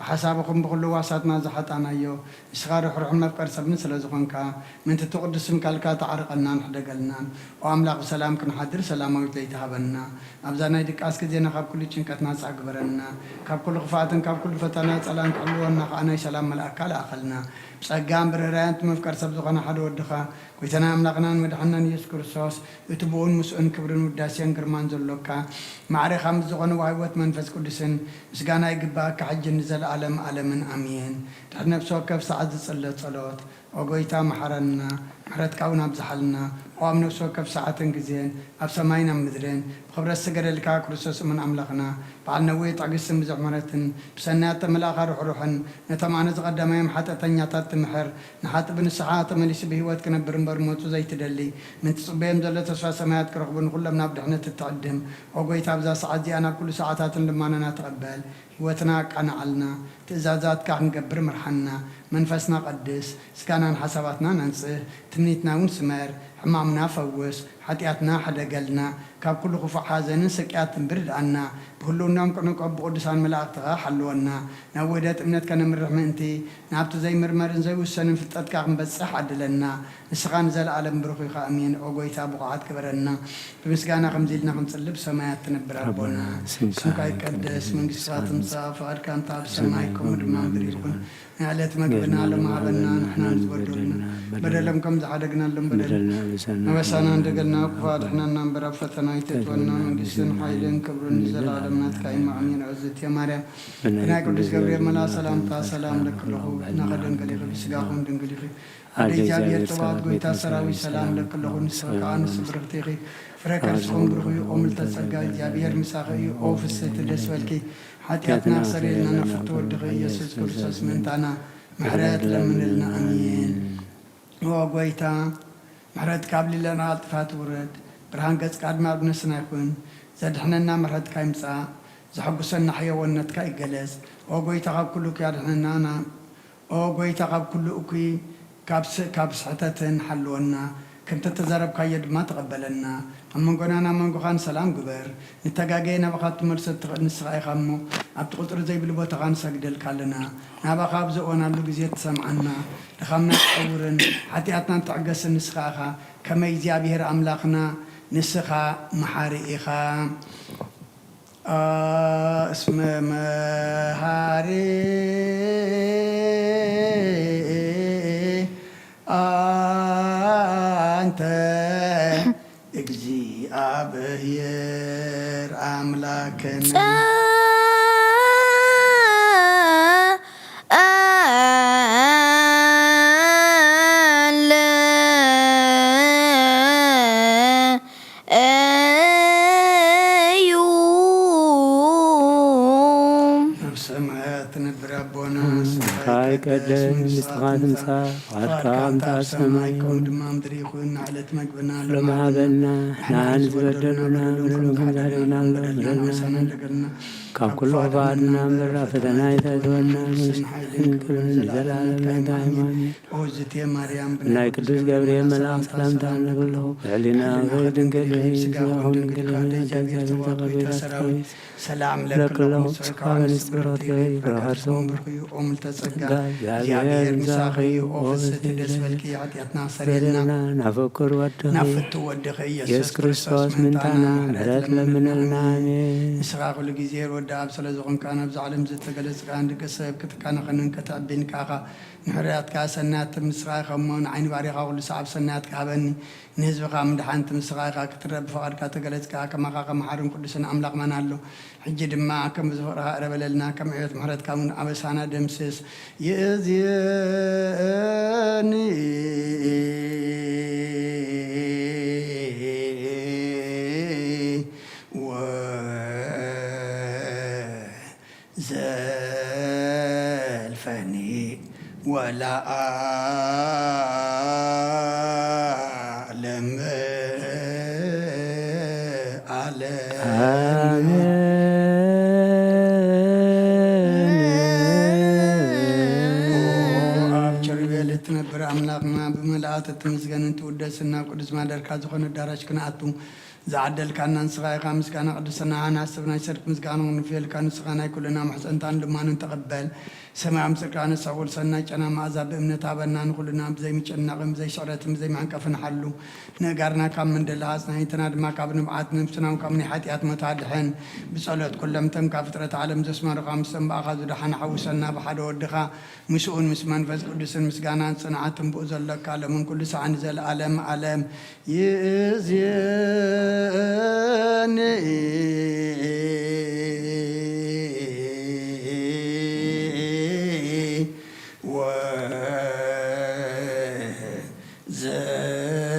ብሓሳብኹም ብኹሉ ዋሳትና ዝሓጣናዮ፣ ንስኻ ርሕሩሕን መፍቀር ሰብን ስለ ዝኾንካ፣ ምእንቲ እቲ ቅዱስ ስምካ ኢልካ ተዓርቐናን ሕደገልናን። ኦ ኣምላኽ፣ ብሰላም ክንሓድር ሰላማዊት ለይቲ ሃበና። ኣብዛ ናይ ድቃስ ግዜና ካብ ኩሉ ጭንቀት ናጻ ግበረና። ካብ ኩሉ ክፍኣትን ካብ ኩሉ ፈተና ጸላን ክሕልወና ከኣ ናይ ሰላም መልኣካ ለኣኸልና። ብጸጋን ብርህራያን እቲ መፍቀር ሰብ ዝኾነ ሓደ ወድኻ፣ ጎይታና ኣምላኽናን መድሓንናን ኢየሱስ ክርስቶስ፣ እቲ ብኡን ምስኡን ክብርን ውዳሴን ግርማን ዘሎካ፣ ማዕሬኻ ምስ ዝኾነ ወሃቢ ህይወት መንፈስ ቅዱስን ምስጋና ይግባኣካ፣ ሕጅን ንዘለኣለም ኣለምን ኣሜን። ድሕሪ ነፍሲ ወከፍ ሰዓት ዝጽለ ጸሎት። ኦ ጎይታ፣ መሓረና፣ ምሕረትካ እውን ኣብዝሓልና። ኦ ኣብ ነፍሲ ወከፍ ሰዓትን ግዜን፣ ኣብ ሰማይን ኣብ ምድርን፣ ብኽብረት ዝሰገደልካ ክርስቶስ እሙን ኣምላኽና፣ በዓል ነዊሕ ትዕግስትን ብዙሕ ምሕረትን፣ ብሰናያት ተመላእኻ ርሕሩሕን፣ ነቶም ኣነ ዝቐዳማዮም ሓጢኣተኛታት ትምሕር፣ ንሓጢእ ብንስሓ ተመሊሱ ብህይወት ክነብር እምበር ሞቱ ዘይትደሊ፣ ምእንቲ ጽበዮም ዘሎ ተስፋ ሰማያት ክረኽቡ ንኹሎም ናብ ድሕነት እትዕድም፣ ኦ ጎይታ፣ ኣብዛ ሰዓት እዚኣ ናብ ኩሉ ሰዓታትን ልማናና ተቐበል። ህይወትና ኣቃንዓልና፣ ትእዛዛትካ ክንገብር ምርሓና፣ መንፈስና ቀድስ፣ ስጋናን ሓሳባትናን ኣንጽህ፣ ትምኒትና እውን ስመር፣ ሕማምና ፈውስ፣ ሓጢኣትና ሕደገልና፣ ካብ ኩሉ ክፉእ ሓዘንን ስቅያትን ብርድኣና፣ ብህልውናኦም ቅኑቆ ብቅዱሳን መላእኽትኻ ሓልወና፣ ናብ ውህደት እምነት ከነምርሕ ምእንቲ፣ ናብቲ ዘይምርመርን ዘይውሰንን ፍልጠትካ ክንበጽሕ ዓድለና። ንስኻ ንዘለኣለም ብሩኽ ኢኻ። ኣሜን። ኦ ጎይታ፣ ብቑዓት ግበረና። ብምስጋና ከምዚ ኢልና ክንጽሊ፣ ብሰማያት ትነብር ኣቦና፣ ኣቦና፣ ስምካ ስምካ ይቀደስ፣ ይቀደስ፣ መንግስትኻ መንግስትኻ ትምጻእ፣ ትምጻእ፣ ፍቓድካ እንተ ኣብ ሰማይ ሰማይ ከምኡ ከምኡ ድማ ኣብ ምድሪ ምድሪ ይኹን። ይኹን። ናይ ዕለት መግብና መግብና ሎም ሃበና፣ ንሕና ንሕና ንዝበደሉና ዝበደሉና በደሎም ከም ዝሓደግናሎም በደል በደልና ኣበሳና ኣበሳና እንደገልና ክፉ ኣድሕነና እምበር፣ ኣብ ፈተና ኣይተእትወና። መንግስትን ሓይልን ክብርን ንዘለኣለም ናትካ እዩ። ኣሜን። እግዝእትየ ማርያም፣ ብናይ ቅዱስ ገብርኤል መልኣኽ ሰላምታ ሰላም ለኪ ኣለኹ። ብሕልና ከደንገል ኢኺ፣ ብስጋኹም ድንግል ኢኺ። ኣደ እግዚኣብሔር ጽባኦት፣ ጎይታ ሰራዊት፣ ሰላም ለኪ ኣለኹ። ንስኺ ከኣ ንስብርኽቲ ኢኺ፣ ፍረ ከርስኹም ብሩኽ እዩ። ኦ ምልዕተ ጸጋ፣ እግዚኣብሔር ምሳኺ እዩ። ኦ ፍስሕቲ፣ ደስ በልኪ፣ ሓጢኣትና ኣስተሰርየልና፣ ናፍቲ ወድኺ ኢየሱስ ክርስቶስ ምእንታና ምሕረት ለምንልና። ኣሜን። ኦ ጎይታ፣ ምሕረትካ ኣብ ልዕሌና ቀልጢፋ ትውረድ፣ ብርሃን ገጽካ ድማ ኣብ ነፍስና ይኹን። ዘድሕነና ምሕረትካ ይምጻእ፣ ዘሐጉሰና ሕያውነትካ ይገለጽ። ኦ ጎይታ፣ ካብ ኩሉ እኩይ ኣድሕነና፣ ና-፣ ኦ ጎይታ፣ ካብ ኩሉ እኩይ፣ ካብ ስ-፣ ካብ ስሕተትን ሓልወና፣ ከምቲ እተዛረብካዮ ድማ ተቐበለና። ኣብ መንጎናን ኣብ መንጎኻን ሰላም ግበር። ንተጋገየ ናባኻ ክትመልሶ እትኽእል ንስኻ ኢኻ እሞ፣ ኣብቲ ቁጽሪ ዘይብሉ ቦታኻ ንሰግደልካ ኣለና። ናባኻ ኣብ ዝእወናሉ ግዜ ትሰምዓና። ድኻምና ትጸውርን ሓጢኣትና ትዕገስን ንስኻ ኢኻ። ከመይ እግዚኣብሔር ኣምላኽና ንስኻ መሓሪ ኢኻ። እስመ መሃሪ ኣንተ እግዚኣብሔር ኣምላክነ። ጸኣለ እዩ። ኣብ ሰማያት ትነብር ኣቦና፣ ስምካ ይቀደስ፣ መንግስትኻ ትምጻእ፣ ፍቓድካ ከምቲ ኣብ ሰማይ ከምኡ ድማ ኣብ ምድሪ ይኹን። ንዕለት መግብና ሎሚ ሃበና፣ ንሕና ንዝበደሉና በደሎም ከም ዝሓደግናሎም በደልና ኣበሳና እንደገልና ካብ ኩሉ ክፉኣትና እምበር ኣብ ፈተና ኣይተእትወና፣ መንግስትን ሓይልን ክብርን ንዘለኣለም ናትካ እዩ። ኣሜን። ኦ እግዝእትየ ማርያም፣ ናይ ቅዱስ ገብርኤል መልኣክ ሰላምታ ንብሎ፣ ብሕሊና ድንግል ኢኺ፣ ስጋኹም ድንግል ኢኺ፣ እግዚኣብሔር ተዋሕዶ ሰራዊት ሰላም ለክለኹ፣ ለክለኹ፣ ስጋው ንስብረት ኢኺ፣ ፍረ ከርስኹም ብሩኽ እዩ። ኦ ምልዕተ ጸጋ፣ ጸጋ፣ እግዚኣብሔር ምሳኺ እዩ። ኦ ፍስሕቲ ደስ በልኪ፣ ሓጢኣትና ኣስተሰርየልና፣ ናፈቅር ወድኺ፣ ናፍቱ ወድኺ ኢየሱስ ኢየሱስ ክርስቶስ ክርስቶስ ምንታና ምንታና ምሕረት ምሕረት ለምንልና። ለምንልና። ኣሜን። ንስኻ ኩሉ ግዜ ወዲ ኣብ ስለ ዝኾንካ፣ ናብዛ ዓለም ዝተገለጽካ ንደቂ ሰብ ክትካነኸንን ከተዕብን ከኣኻ፣ ንሕርያትካ ሰናያት ምስኻ ኢኻ እሞ፣ ንዓይኒ ባሪኻ ኩሉ ሰዓብ ሰናያትካ ሃበኒ። ንህዝብኻ ምድሓን ትምስኻ ኢኻ ክትረብ ፍቓድካ ተገለጽካ፣ ከማኻ ከመሓርን ቅዱስን ኣምላኽ መን ኣሎ? ሕጂ ድማ ከም ዝፍቕርኻ እረበለልና፣ ከም ዕቤት ምሕረትካ እውን ኣበሳና ደምስስ። ይእዝየኒ ወ ዘልፈኒ ወለዓለም ዓለም። ኣሜን። ኦ ኣብ ቸርቤል እትነብር ኣምላኽና፣ ብመላእክት እትምስገንን ትውደስን፣ ናብ ቅዱስ ማደርካ ዝኾነ ኣዳራሽ ክንኣቱ ዝዓደልካና ንስኻ ኢኻ። ምስጋና ቅድስና ሃናስብ ናይ ሰልፍ ምስጋና ንፍየልካ። ንስኻ ናይ ኩልና ማሕፀንታን ልማንን ተቐበል። ሰማያዊ ምስጋና ሰውል ሰናይ ጨና መኣዛ ብእምነት ሃበና። ንኹልና ብዘይ ምጭናቕን ብዘይ ስዕረትን ብዘይ ማንቀፍን ሓሉ። ነጋርና ካብ ምንድላ ኣጽናይትና ድማ ካብ ንብዓት ነፍስና ካብ ናይ ሓጢኣት ሞት ኣድሕን። ብጸሎት ኩሎም እቶም ካብ ፍጥረት ዓለም ዘስመሩኻ ምስቶም ብኣኻ ዝደሓን ሓውሰና ብሓደ ወድኻ ምስኡን ምስ መንፈስ ቅዱስን ምስጋናን ጽንዓትን ብኡ ዘለካ ዓለምን ኩሉ ሰዓን ዘለኣለም ዓለም ይእዜኒ።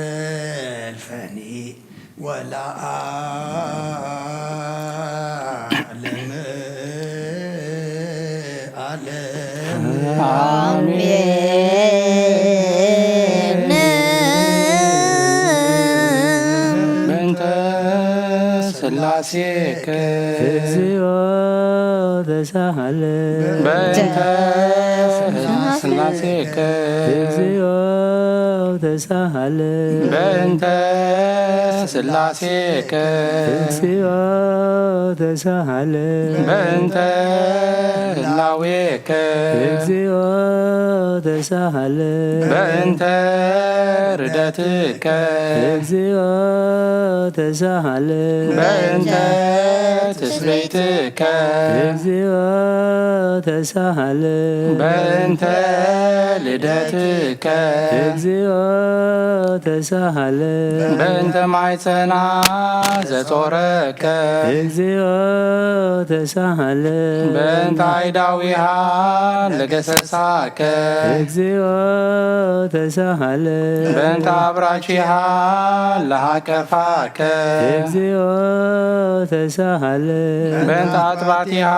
ወዘልፈኒ ወለዓለም ዓለም። አሜን። በእንተ ስላሴከ እግዚኦ ተሳሃለ። በእንተ ስላሴከ እግዚኦ ተሳሃለ። በእንተ ስላሴከ እግዚኦ ተሳሃለ። በእንተ ህላዌከ እግዚኦ ተሳሃለ። በእንተ ርደትከ እግዚኦ ተሳሃለ። በእንተ ትስበይትከ እግዚኦ ተሳሃለ። በእንተ ልደትከ እግዚኦ ተሳሃለ። በእንተ ማይፀና ዘጾረከ እግዚኦ ተሳሃለ። በእንተ ኣይዳዊሃ ለገሰሳከ እግዚኦ ተሳሃለ። በእንተ ኣብራቺሃ ለሃቀፋከ እግዚኦ ተሳሃለ። በእንተ ኣጥባቲሃ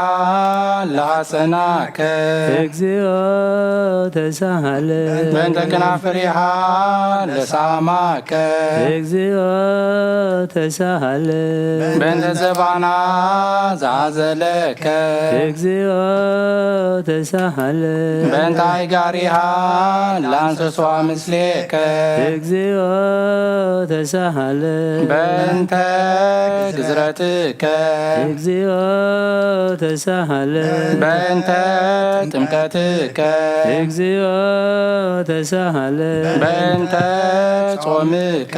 ለሃጸናከ እግዚኦ ተሳሃለ። በእንተ ከናፍሪሃ ለሳማከ እግዚኦ ተሳሃለ። በእንተ ዘባና ዝኣዘለከ እግዚኦ ተሳሃለ። በእንተ ኣይጋሪሃ ለኣንሰሷ ምስሌከ እግዚኦ ተሳሃለ። በእንተ ግዝረትከ እግዚኦ ተሳሃለ። በእንተ ጥምቀትከ እግዚኦ ተሳሃለ። በእንተ ጾምከ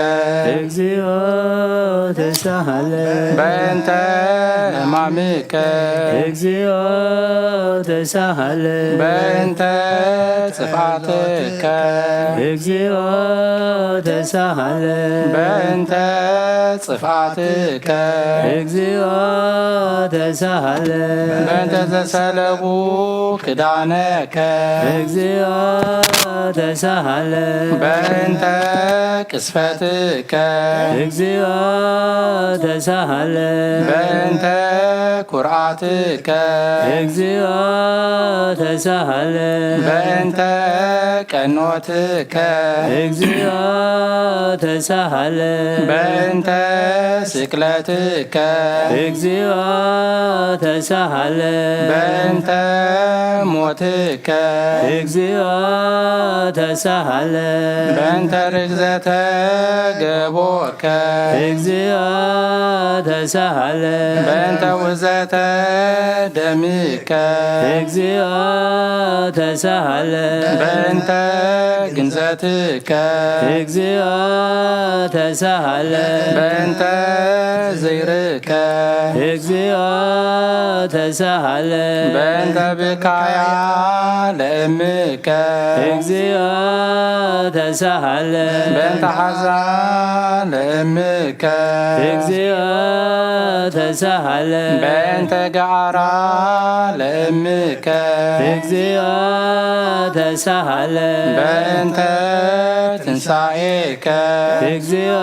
እግዚኦ ተሳሃለ። በእንተ ሕማምከ እግዚኦ ተሳሃለ። በእንተ ጽፍኣትከ እግዚኦ ተሳሃለ። በእንተ ጽፍኣትከ እግዚኦ ተሳሃለ። በእንተ ዘሰለቡ ክዳነከ እግዚኦ ተሳሃለ። በእንተ ቅስፈትከ እግዚኦ ተሳሃለ። በእንተ ኩርዓትከ እግዚኦ ተሳሃለ። በእንተ ቀኖትከ እግዚኦ ተሳሃለ። በእንተ ስቅለትከ እግዚኦ ተሳሃለ። በእንተ ሞትከ እግዚኦ ተሳሃለ። በእንተ ርግዘተ ገቦከ እግዚኦ ተሳሃለ። በእንተ ውዘተ ደምከ እግዚኦ ተሳሃለ። በእንተ ግንዘትከ እግዚኦ ተሳሃለ። በእንተ ዘይርከ እግዚኦ ተሳሃለ። በእንተ ብካያ ለእምከ እግዚኦ ተሳሃለ። በእንተ ሓዛ ለእምከ እግዚኦ ተሳሃለ። በእንተ ገዓራ ለእምከ እግዚኦ ተሳሃለ። በእንተ ትንሳኤከ እግዚኦ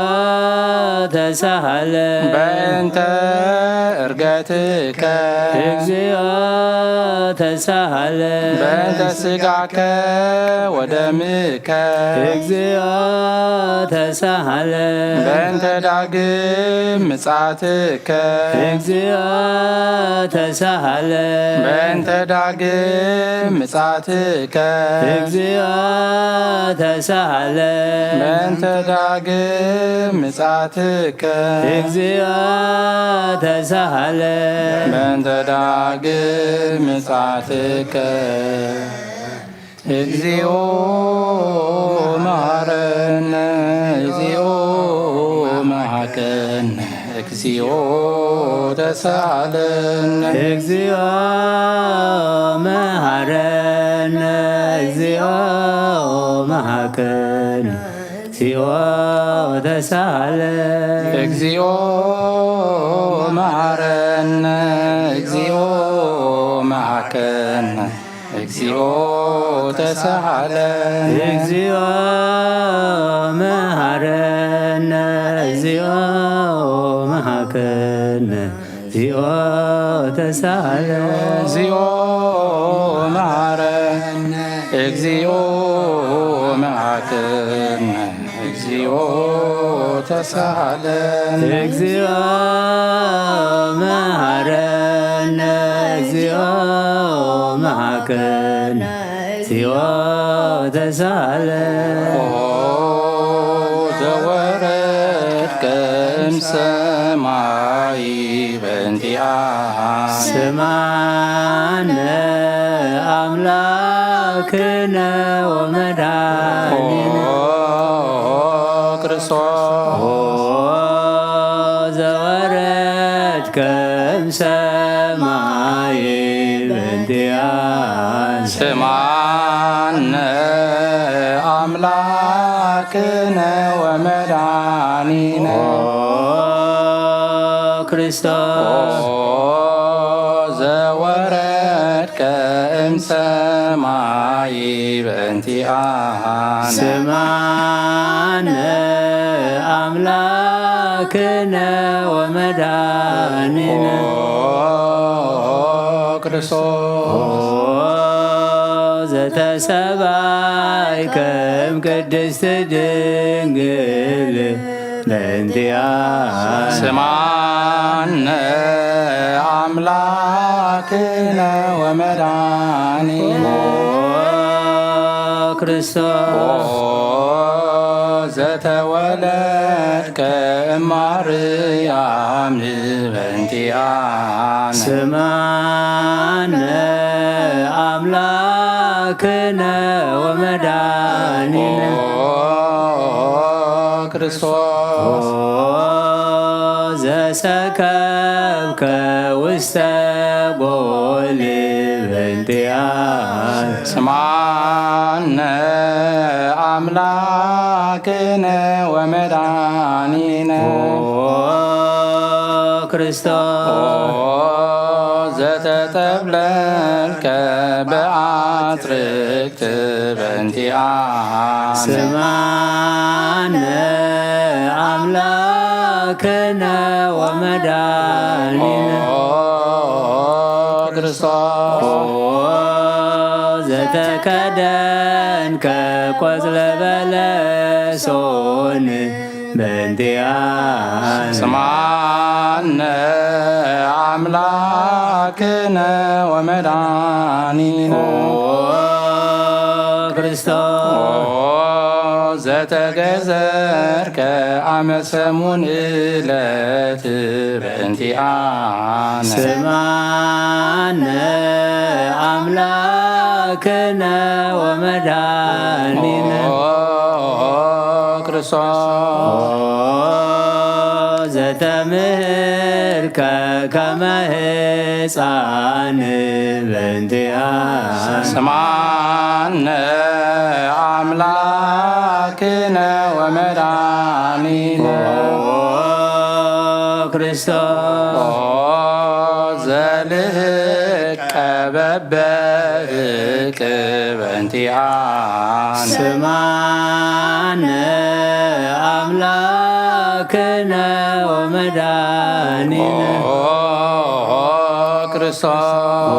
ተሳሃለ። በእንተ እርገትከ እግዚኦ ተሳሃለ። በእንተ ስጋከ ወደምከ እግዚኦ ተሳሃለ። በእንተ ዳግም ምጻትከ እግዚኦ ተሳሃለ። በእንተ ዳግም ምጻትከ እግዚኦ ተሳሃለ። በእንተ ዳግም ምጻትከ። እግዚኦ ተሳሃለ። በእንተ ዳግም ምጻትከ። እግዚኦ መሐረነ። እግዚኦ መሐከነ። እግዚኦ ተሳሃለነ። እግዚኦ መሐረነ። እግዚኦ መሐከነ። እግዚኦ ተሳሃለ። እግዚኦ መሐረነ። እግዚኦ መሐከነ። እግዚኦ ተሳሃለ። እግዚኦ መሐረነ። እግዚኦ መሐከነ። እግዚኦ ተሳሃለ። እግዚኦ መሐረነ። እግዚኦ መሐከነ። እግዚኦ ተሳሃለ። እግዚኦ መሐረነ። እግዚኦ መሐከነ። እግዚኦ ተሳሃለ። ኦ ዘወረድከ እምሰማይ በእንቲኣነ። ስማነ ኣምላክነ ወመድኃኒነ። ኦ ክርስቶስ። ኦ ዘወረድከ እምሰማይ በእንቲኣነ። ስማነ ኣምላክነ ወመድኃኒነ። ኦ ክርስቶስ። ኦ ዘወረድከ እምሰማይ በእንቲኣነ። ስማነ ኣምላክነ ወመድኃኒነ። ኦ ክርስቶስ። ኦ ዘተሰባይከ እምቅድስት ድንግል በእንቲኣነ። ስማነ ኣምላክነ ወመድኃኒነ። ኦ ክርስቶስ። ኦ ዘተወለድከ እማርያም በእንቲኣነ። ስማነ ኣምላክነ ወመድኃኒነ። ኦ ክርስቶስ። ኦ ዘሰከብከ ውስተ ጎል በእንቲኣነ። ስማነ ኣምላክነ ወመድኃኒነ። ኦ ክርስቶስ። ኦ ዘተጠብለልከ በአጽርቅት በእንቲኣነ። ስማነ ኣምላክነ ወመድኃኒነ። ኦ ክርስቶስ። ኦ ዘተከደንከ ቆጽለ በለሶን በእንቲኣነ። ስማነ ኣምላክነ ወመድኃኒነ። ኦ ክርስቶስ። ኦ ዘተገዘርከ አመ ሰሙን ዕለት በእንቲኣነ። ስማነ ኣምላክነ ወመድኃኒነ። ኦ ክርስቶስ። ኦ ዘተምህርከ ከመ ሕፃን በእንቲኣነ። ስማነ ኣምላክነ ወመድኃኒነ። ኦ ክርስቶስ። ኦ ዘልህቀ በበእቅ በእንቲኣነ። ስማነ ኣምላክነ ወመድኃኒነ። ኦ ክርስቶስ። ኦ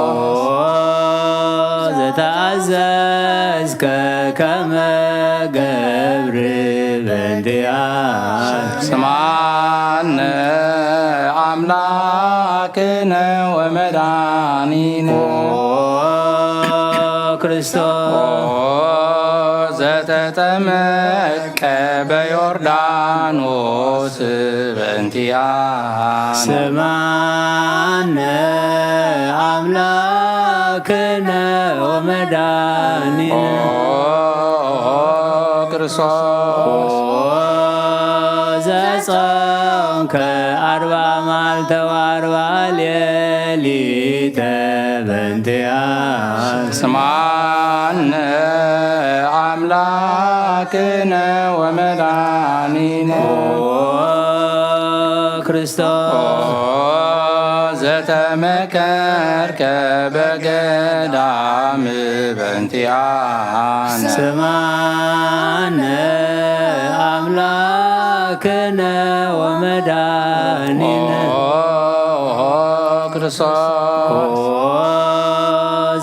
ዘተኣዘዝከ ከመ ገብር በእንቲኣነ። ስማነ ኣምላክነ ወመድኃኒነ። ኦ ክርስቶስ። ኦ ዘተጠመቀ በዮርዳኖስ በእንቲኣነ። ስምዓነ ኣምላክነ ወመድኃኒነ። ኦ ክርስቶስ። ኦ ዘጾምከ አርባ መዓልተ ወአርባ ሌሊተ በእንቲኣነ። ስምዓነ አምላክነ ወመድኃኒነ። ኦ ክርስቶስ። ኦ ዘተመከርከ በገዳም በእንቲኣነ። ስምዓነ አምላክነ ወመድኃኒነ። ኦ ክርስቶስ። ኦ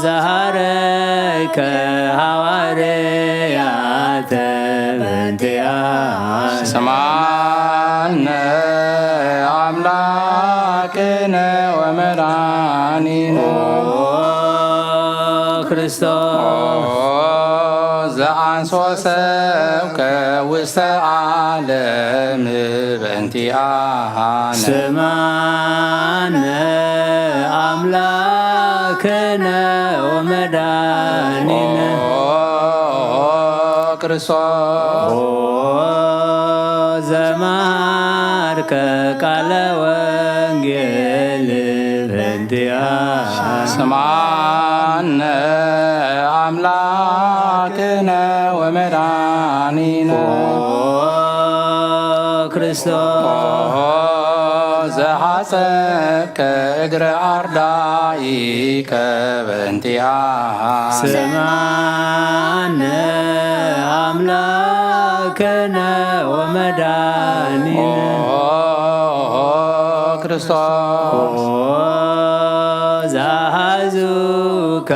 ዘሐረይከ ሐዋርያተ በእንቲኣነ። ስምዓነ አምላክነ ወመድኃኒነ። ኦ ክርስቶስ። ኦ ዘአንሶ ሰብከ ውስተ ዓለም በእንቲኣነ። ስምዓነ አምላክነ ወመድኃኒነ። ኦ ክርስቶስ። ኦ ዘመሃርከ ቃለ ወንጌል በእንቲኣነ። ስምዓነ አምላክነ ወመድኃኒነ። ኦ ክርስቶስ። ኦ ዘሐጸብከ እግረ አርዳኢከ በእንቲኣነ። ስምዓነ አምላክነ ወመድኃኒነ። ኦ ክርስቶስ። ኦ ዘሐዙከ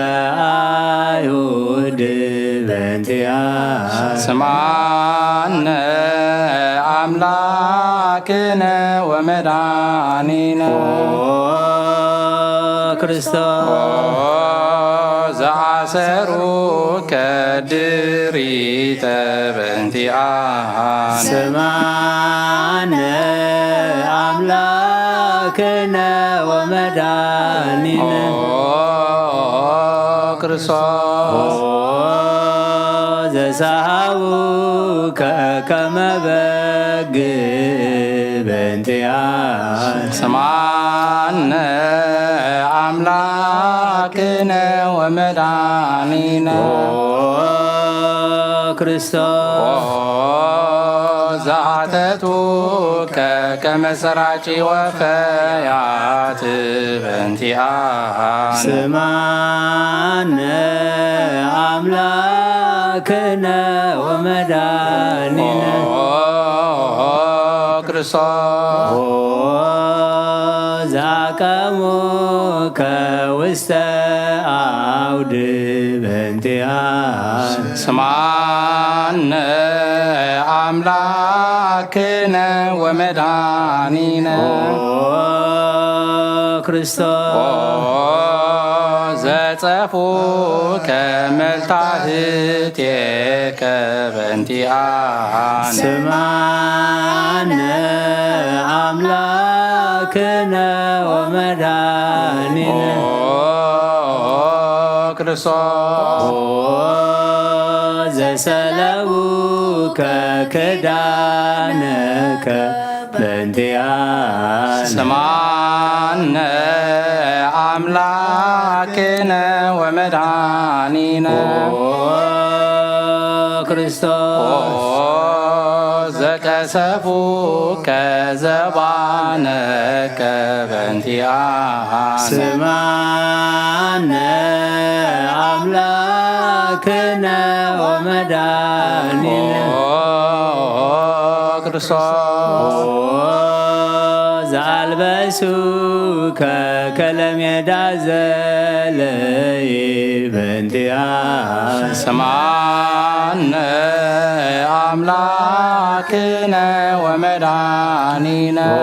አይሁድ በእንቲኣነ። ስምዓነ አምላክነ ወመድኃኒነ። ኦ ክርስቶስ። ኦ ዘአሰሩከ ድሪተ በእንቲኣነ። ስምዓነ አምላክነ ወመድኃኒነ። ኦ ክርስቶስ። ኦ ዘሰሃቡከ ከመ በግ በእንቲኣነ። ስምዓነ አምላክነ ወመድኃኒነ። ኦ ክርስቶስ። ኦ ዘአተቱከ ከመ ሰራቂ ወፈያት በእንቲኣነ። ስምዓነ አምላክነ ወመድኃኒነ። ኦ ክርስቶስ። ኦ ዘአቀሙከ ውስተ አውድ በእንቲኣነ። ስምዓነ አምላክነ ወመድኃኒነ። ኦ ክርስቶስ። ኦ ዘጸፉከ መልታህቴከ በእንቲኣነ። ስምዓነ አምላክነ ወመድኃኒነ። ኦ ክርስቶስ። ኦ ዘሰለቡከ ክዳነከ በእንቲኣነ። ስምዓነ አምላክነ ወመድኃኒነ። ኦ ክርስቶስ። ኦ ዘቀሰፉከ ዘባነከ በእንቲኣነ። ስምዓነ አምላክነ ወመድኃኒነ። ኦ ክርስቶስ። ኦ ዘአልበሱከ ከለሜዳ ዘለይ በእንቲኣነ። ስምዓነ አምላክነ ወመድኃኒነ። ኦ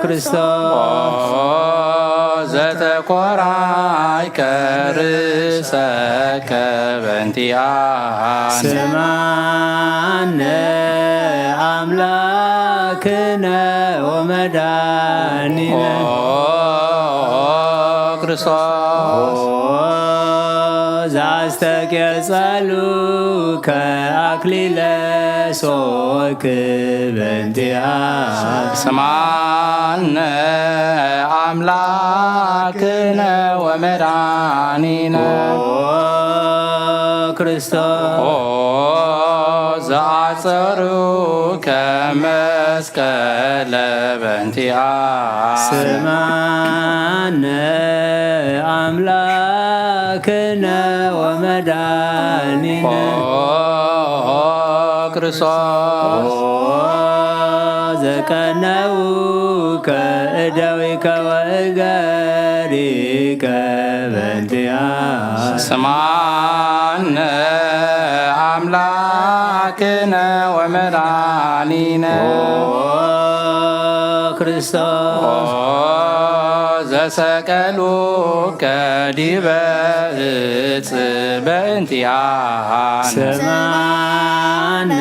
ክርስቶስ። ኦ ዘተኮራይከ ርእሰከ በእንቲኣነ ስማነ ኣምላክነ ወመድኃኒነ ኦ ክርስቶስ ኦ ዘአስተቄጸሉከ አክሊለ ሶክ በእንቲኣ ስማነ ኣምላክነ ወመድኃኒነ ኦ ክርስቶስ ኦ ዘአጸሩከ መስቀለ በእንቲኣ ስማነ አምላክነ ወመድኃኒነ ኦ ክርስቶስ ዘቀነውከ እደዊከ ወእገሪከ በእንቲኣ ስማነ ኣምላክነ ወመድኃኒነ ኦ ክርስቶስ ዘሰቀሉከ ዲበ እጽ በእንቲኣነ ስማነ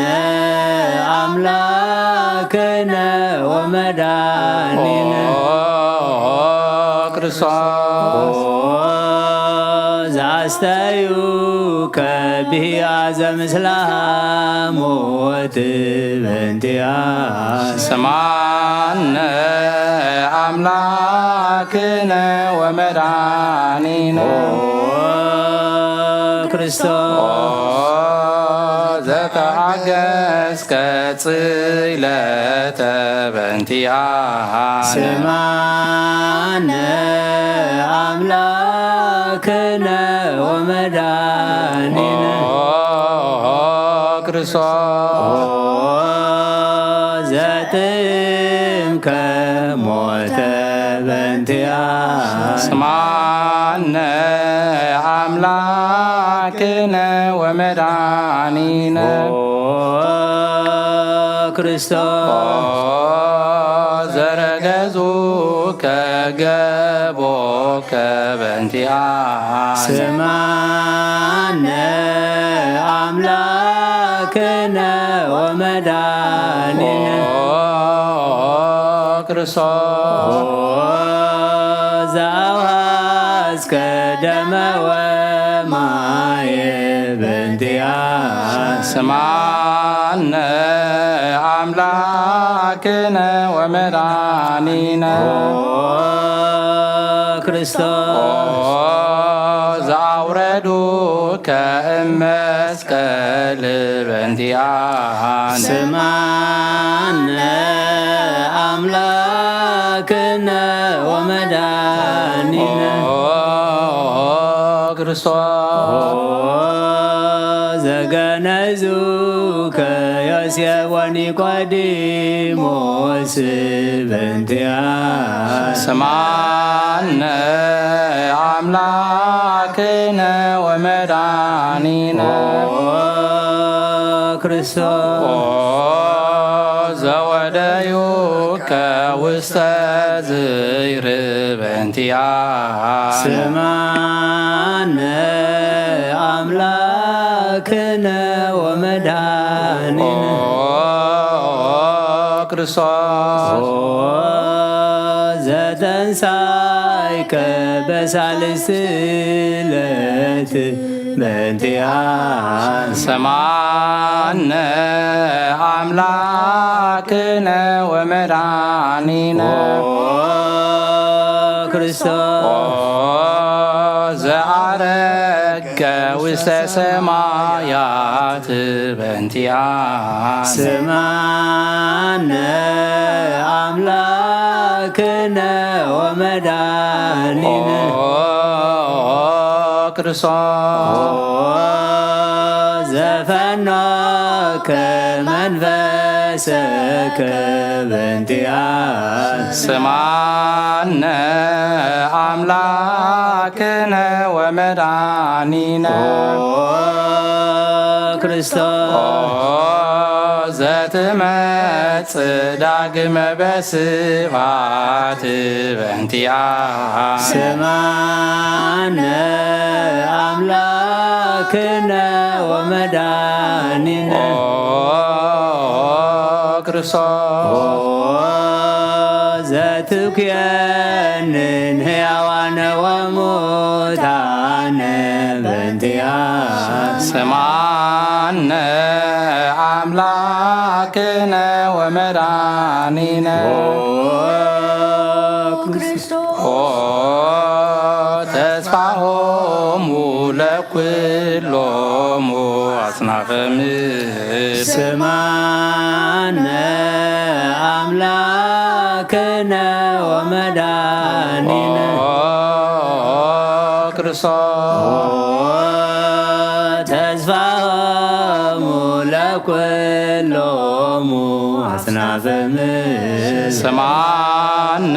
አምላክነ ወመድኃኒነ ኦ ክርስቶስ ኦ ዘአስተዩከ ብሂያዘ ምስለ ሐሞት በእንቲኣ ስማነ ኣምላክነ ወመድኃኒነ ኦ ክርስቶስ ዘተዓገስከ ጽለተ በእንቲኣነ ስማነ አምላክነ ወመድኃኒነ ኦ ክርስቶስ ኦ ዘጥምከ ሞተ በእንቲኣ ስማነ ኣምላክነ ወመድኃኒነ ኦ ክርስቶስ ዘረገዙከ ገቦከ በእንቲኣነ ስማነ አምላክነ ወመድኃኒነ ኦ ክርስቶስ ኦ ዘአውሃዝከ ደመ ወማየ በእንቲኣ ስማነ ኣምላክነ ወመድኃኒነ ኦ ክርስቶስ ኦ ዘአውረዱከ እመስቀል በእንቲኣነ ስማነ አምላክነ ወመድኃኒነ ኦ ክርስቶስ ኦ ዘገነዙከ ዮሴፍ ወኒቆዲሞስ በእንቲኣ ስማነ ኣምላክነ ወመድኃኒነ ኦ ክርስቶስ ኦ ዘወደዩከ ውስተ ዝይር በእንቲኣነ ስማነ አምላክነ ወመድኃኒነ ኦ ክርስቶስ ኦ ዘተንሳይከ በሳልስት ዕለት በእንቲኣ ሰማነ አምላክነ ወመድኃኒነ ኦ ክርስቶስ ኦ ዘዐረገ ውስተ ሰማያት በእንቲኣነ ስማነ አምላክነ ወመድኃኒነ ኦ ክርስቶስ ኦ ዘፈኖከ መንፈስከ በእንቲኣነ ስማነ አምላክነ ወመድኃኒነ ኦ ክርስቶስ ኦ ዘትመጽእ ዳግመ በስብሐት በእንቲኣ። ስምዓነ ኣምላክነ ወመድኃኒነ። ኦ ክርስቶስ። ኦ ዘትኩየንን ሕያዋነ ወሙታነ በእንቲኣ። ስምዓነ ኣምላክነ ወመድኃኒነ። ኦ ክርስቶስ። ኦ ተስፋሆሙ ለኩሎሙ አጽናፈ ምድር። ስምዓነ አምላክነ ወመድኃኒነ። ኦ ክርስቶስ። ኦ ተስፋሆሙ ለኩሎሙ አጽናፈ ምድር። ስምዓነ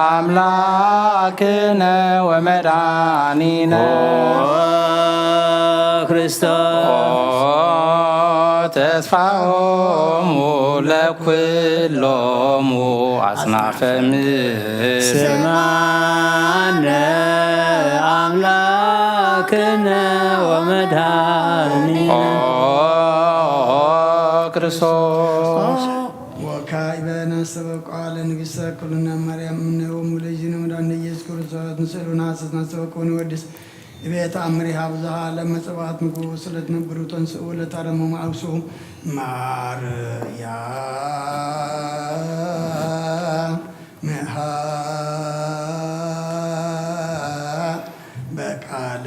አምላክነ ወመድኃኒነ። ኦ ክርስቶስ። ኦ ተስፋሆሙ ለኩሎሙ አጽናፈ ምድር። ስምዓነ አምላክነ ወመድኃኒነ። ኦ ክርስቶስ። ወካዕበ ናስተበቁ ቃለ ንግሥተ ኩልነ ማርያም እምነ ወሙ ለእግዚእነ መድኃኒነ ኢየሱስ ክርስቶስ ንስእሉ ናሰስ ናስተበቁ ንወድስ እቤት አምሪሃ ብዙሃ ለመጸዋት ምግቡ ስለትነብሩ ተንስኡ ለታረሙ ማውሱ ማርያም ምሃ በቃለ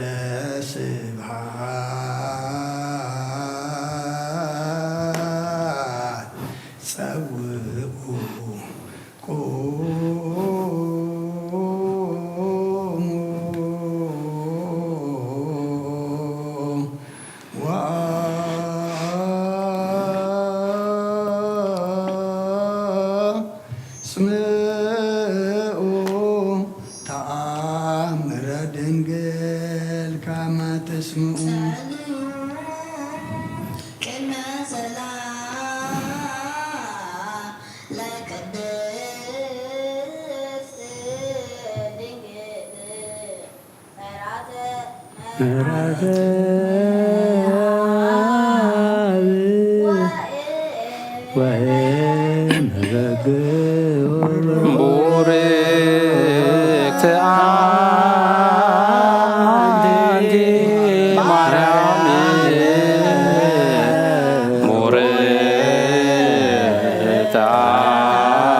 ስብሐት ጸውኡ ቁሙ ወአጽምዑ ተአምረ ድንግል ከመ ትስምዑ። ቅድመ ሰላም ለቅድስት ድንግል ሠራተ ምሕረት አብ ወእመ በግ ቡርክት አንቲ ማርያም ቡርክት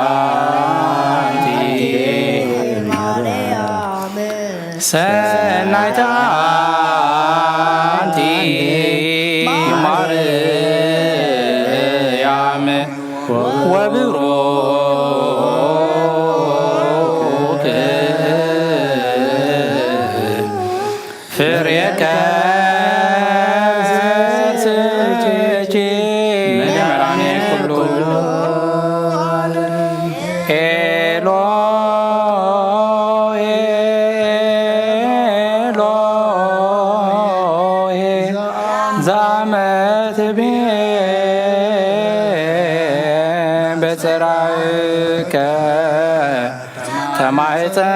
አንቲ ሰናይት አንቲ ማርያም ወብሩክ ፍሬ ከርሥኪ መድኃኔ ኩሉ ዓለም። ኤሎሄ ኤሎሄ ዛመትቤ በጽራይከ ተማህፀነ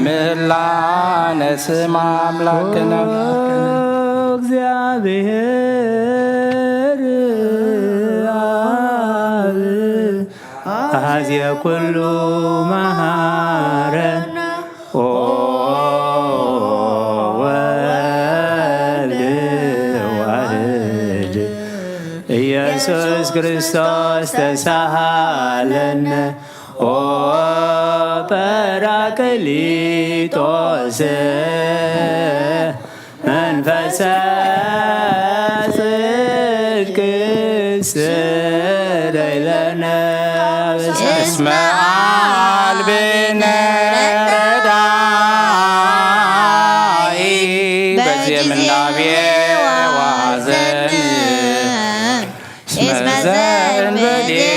ምላነ ስም አምላክነ። እግዚአብሔር አብ አሐዜ ኩሉ መሐረነ። ኦ ወልድ ዋህድ ኢየሱስ ክርስቶስ ተሳሃለነ። ኦ ጳራቅሊጦስ መንፈሰ ጽድቅ ስረይ ለነ እስመ አልብነ ረዳኢ በጊዜ ምንዳቤ ወሐዘን እስመ ዘእንበሌከ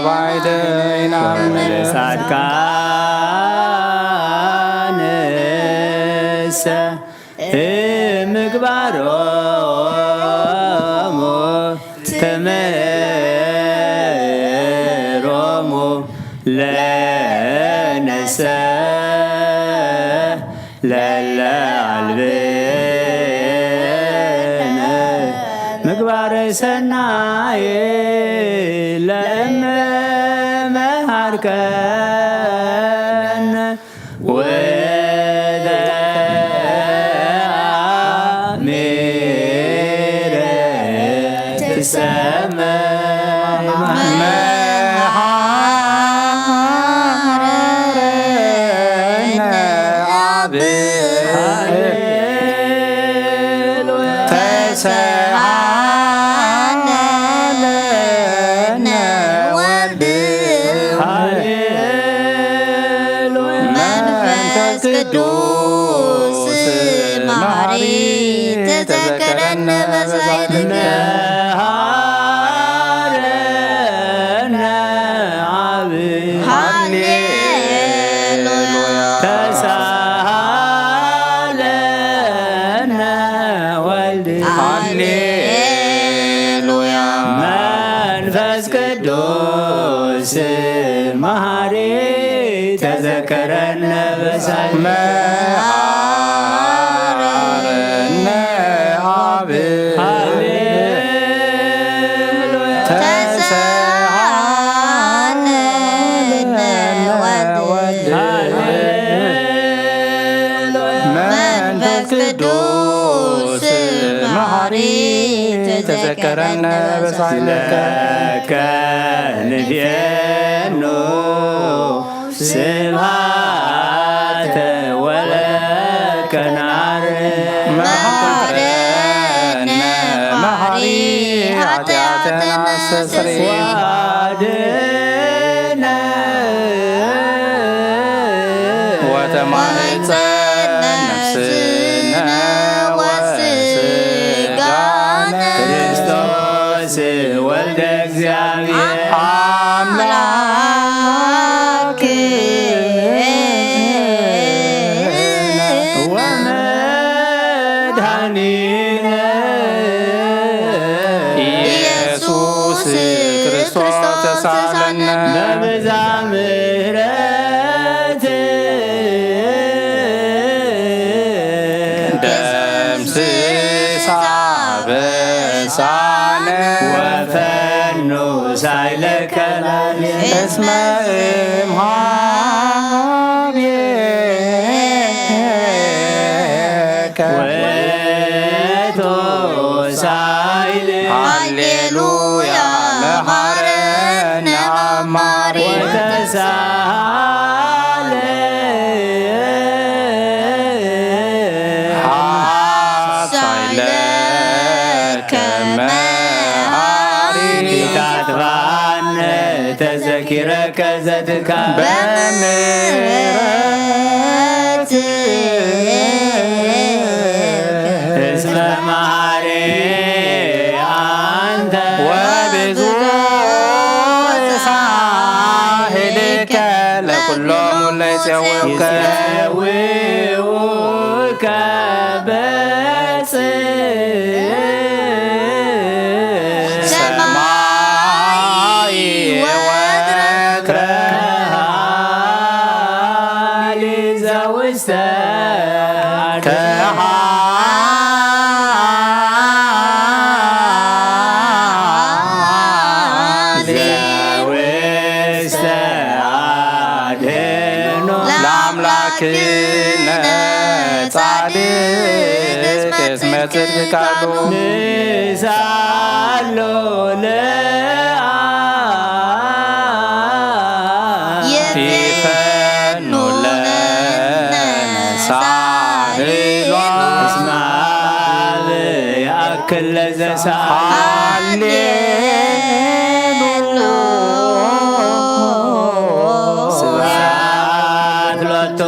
ባይደ ይናምን። ጻድቃንሰ እምግባሮም ተምህሮሙ ለነሰ ለለ አልብነ ምግባረ ሰናይ ለእመ መሃርከነ ወተአሚረ ትሰመ መሃረነ አብ ሃሌሉያ ተሰሃለነ ወልድ ሃሌሉያ መንፈስ ቅዱስ መሐሪ ተዘከረነ በሳይልከ መሃረነ አብ ሃሌሉያ ተሳሃለነ ወልድ ሃሌሉያ መንፈስ ቅዱስ መሐሪ ተዘከረነ በሳል መሐረነ አብ ሃሌሉያ ተሰሃለነ ወልድ ሃሌሉያ መንፈስ ቅዱስ መሐሪ ተዘከረነ በሳይለከ ለከ ንፌኑ ስብሐተ ወለከ ናር መሐረነ መሐሪ ኃጢአተነ አስተስሪ ወአድነ ወተማህፀነ ነፍስነ ወስጋነ ክርስቶስ ወልደ እግዚአብሔር አምላክ ወመድኃኒነ ኢየሱስ ክርስቶስ ተሳለነ በብዛ ምሕረት ደምስሳ በሳነ ወፈኑ ሳይለከ ላዕሌነ እስመ እምሃቤከ ውእቱ ሳይል ሃሌሉያ መሐረነ አማሪ ወተሳለ ሐሳይ ለከ መሐሪ ኢታጥፋነ ተዘኪረከ ዘትካል በምሕረት እስመ መሐሪ አንተ ወብዙ ሳህልከ ለኩሎም ለይጼውከ ይጼውከ በጽ ሰማይ ወወትረ ከሃሊ ዘውስተ ከሃሊ ዘውስተ አድኖ ለአምላክነ ጻድቅ እስመ ጽድቅ ቃሉ ንሳሎ ለአ ይፈኑ ለነ ሳህሎ እስመ አብ ያእክል ለዘሳህሎ ስብሐት ሎቱ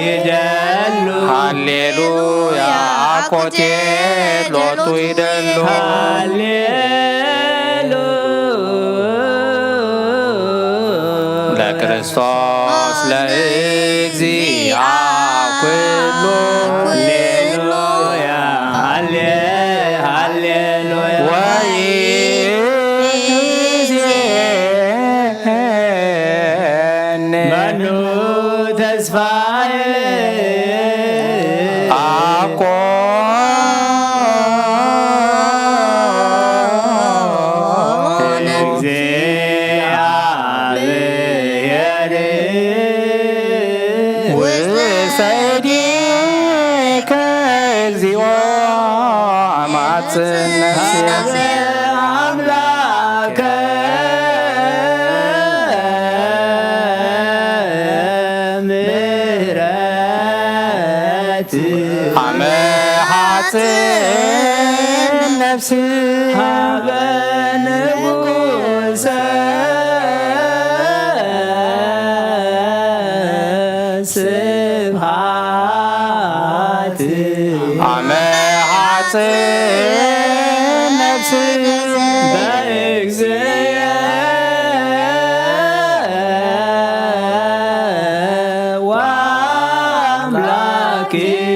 ይደሉ ሃሌሉያ አኮቴት ሎቱ ይደሉ ሃሌሉ ለክርስቶስ ለእግዚአ ኩሉ ሃሌሉያ ሃሌ ሃሌሉያ ወይ ጽን ነፍስየ። ኣምላከ ምሕረት ኣመ ሓጽን ነፍሲ ሃበ ንጉሰ ስብሃት ኣመ ሓጽን ነፍሲ በእግዚእ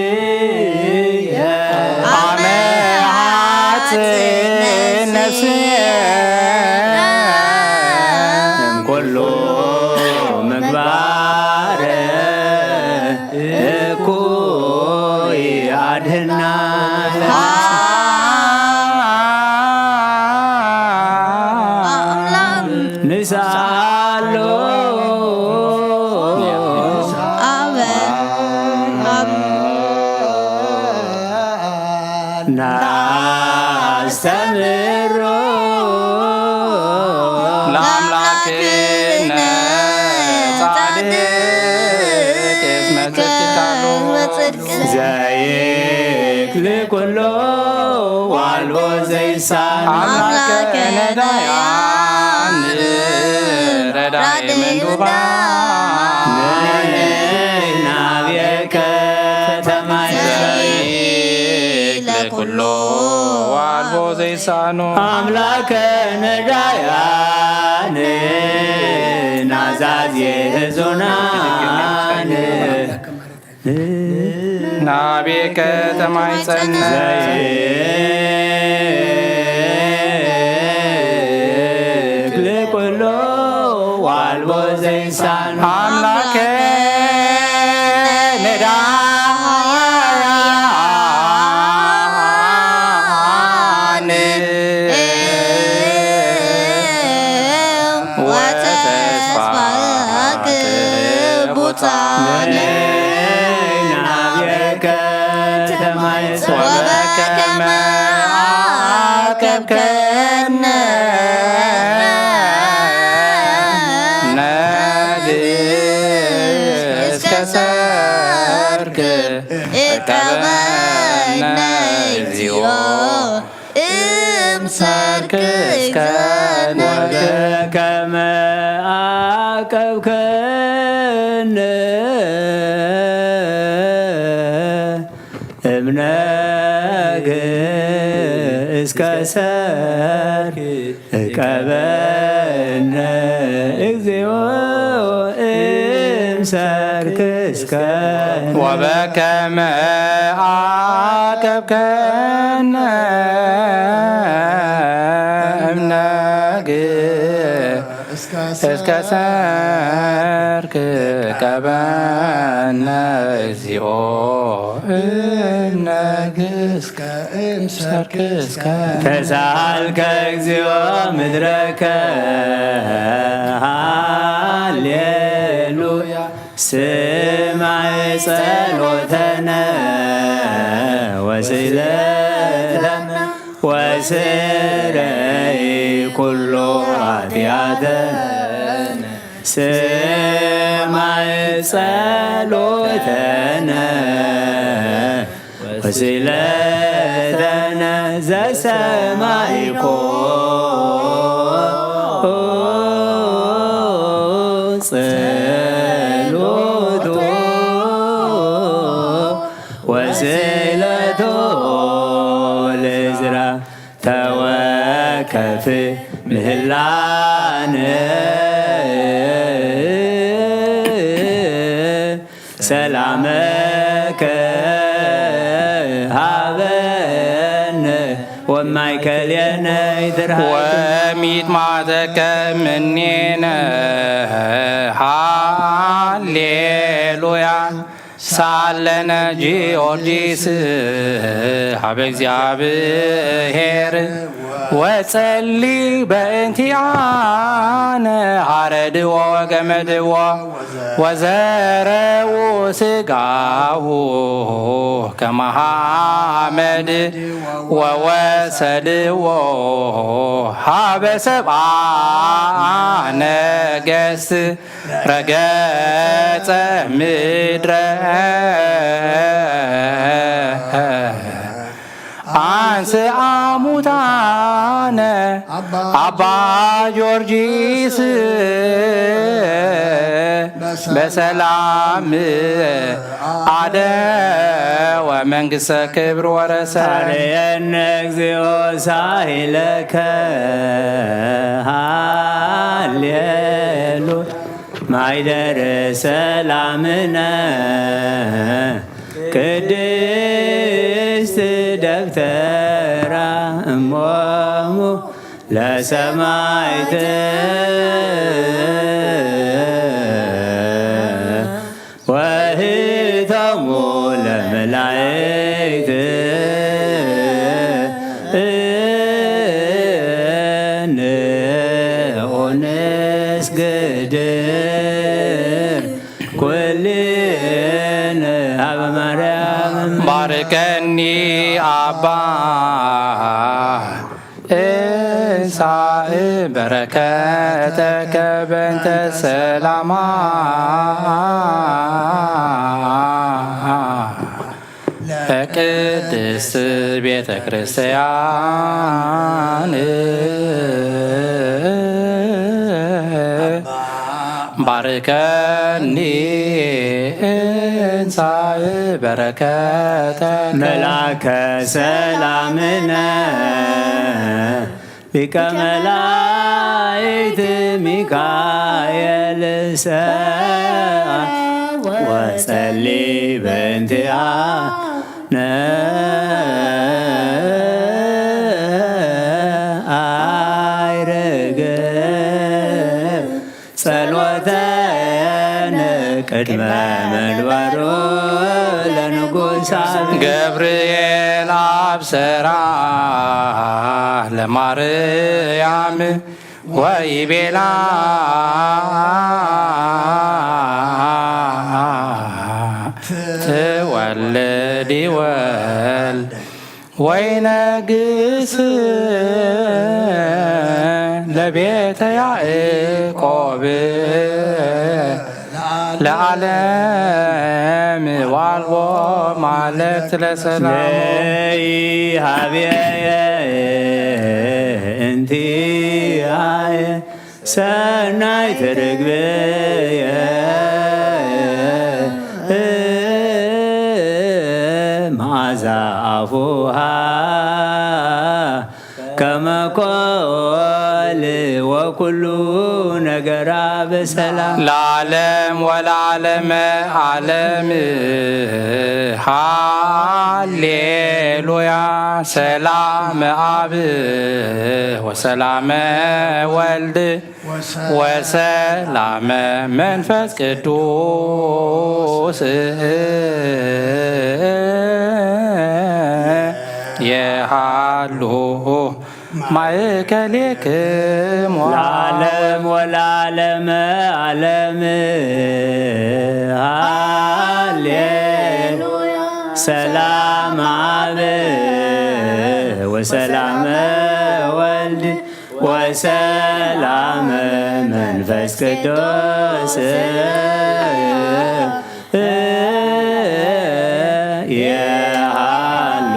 ወኣምላክየ ኣመ ሓጽን ነፍስየ እምኩሉ ምግባር እኩይ ኣድህና ንስኣሎ ናስተምሮ ለኣምላክነ ጻድቅ እስመ ጽድቅ ቃሉ ዘይክል ኩሎ ዋልቦ ዘይሳን ኣምላከነ ዳያን ረዳኢ ምንዱባን ናብየከ ተማይዘይ ለኩሎ ዋልቦ ዘይሳኖ ኣምላከነ ዳያን ናዛዝ የህዞናን ናቤከ ተማይጸነ ዘይክል ኩሎ ዋልቦ ዘይሳን ኣምላከ ነዳያን ወተስፋ ክቡጻነ ናብየከ ተማይጸነ ወበከመ ኣከብከነ ነግህ እስከ ሰርክ እቀበነ እግዚኦ እምሰርክ እስከ ወበከመ ኣቀብከነ እምነግ እስከ ሰርክ እቀበነ እግዚኦ እምሰርክ እስከ ወበከመ ኣቀብከነ እምነግ እስከ ሰርክ ቀበነ እግዚኦ እምነግ እስከ እምሰርክ እስከ ተሳልከ እግዚኦ ምድረከ ሃሌሉያ ስማይ ጸሎተነ ወስእለተነ ወስረይ ኩሎ ኃጢአተነ ስማይ ጸሎተነ ወስእለተነ ዘሰማይኮ ጸሎቶ ወስእለቶ ለዝራ ተወከፍ ምህላነ ሰላመከ ሃበነ ወማይከልየነ ይትርሃይከ ወሚጥማተከ ምኔነ ሃሌሉያ ሳለነ ጊዮርጊስ ሀበ እግዚኣብሔር ወጸሊ በእንቲኣነ ሃረድዎ ወገመድዎ ወዘረዉ ስጋሁ ከመ ሓመድ ወወሰድዎ ሃበ ሰብኣ ነገስት ረገጸ ምድረ። አንስአ ሙታነ አባ ጊዮርጊስ በሰላም አደወ መንግስተ ክብር ወረሰ። አርየነ እግዚኦ ሳይለከ ሃሌሉ ማይደር ሰላምነ ቅድስት ደብተራ እሞሙ ለሰማይት ወህቶሙ ለመላእክት እንኦ ንስግድ ኩልነ ሀበ ማርያም። ባርከኒ አባ እንሳእ በረከተከ በእንተ ሰላማ ለቅድስት ቤተ ክርስቲያን። ባርከኒ እንሳእ በረከተ መልአከ ሰላምነ ሊቀ መላእክት ሚካኤል ሰ ወጸሊ በእንቲአነ አይርግ ጸሎተነ ቅድመ መንበሩ ለንጉሳ ገብርኤል አብሰራ ለማርያም ወይቤላ ትወልዲ ወልድ ወይነግስ ለቤተ ያዕቆብ ለዓለም ዋልቦ ማለት ለሰላሙ ለይሃብየ እንቲአየ ሰናይ ትርግብየ መዓዛ አፉሃ ከመኮል ወኩሉ ነገራ በሰላም ለዓለም ወለዓለመ ዓለም። ሃሌሉያ። ሰላም አብ ወሰላመ ወልድ ወሰላመ መንፈስ ቅዱስ የሃሉ ማእከሌክሙ ለዓለም ወለዓለመ ዓለም። ሃሌሉያ። ሰላም አብ ወሰላመ ወልድ ወሰላመ መንፈስ ቅዱስ የሃሉ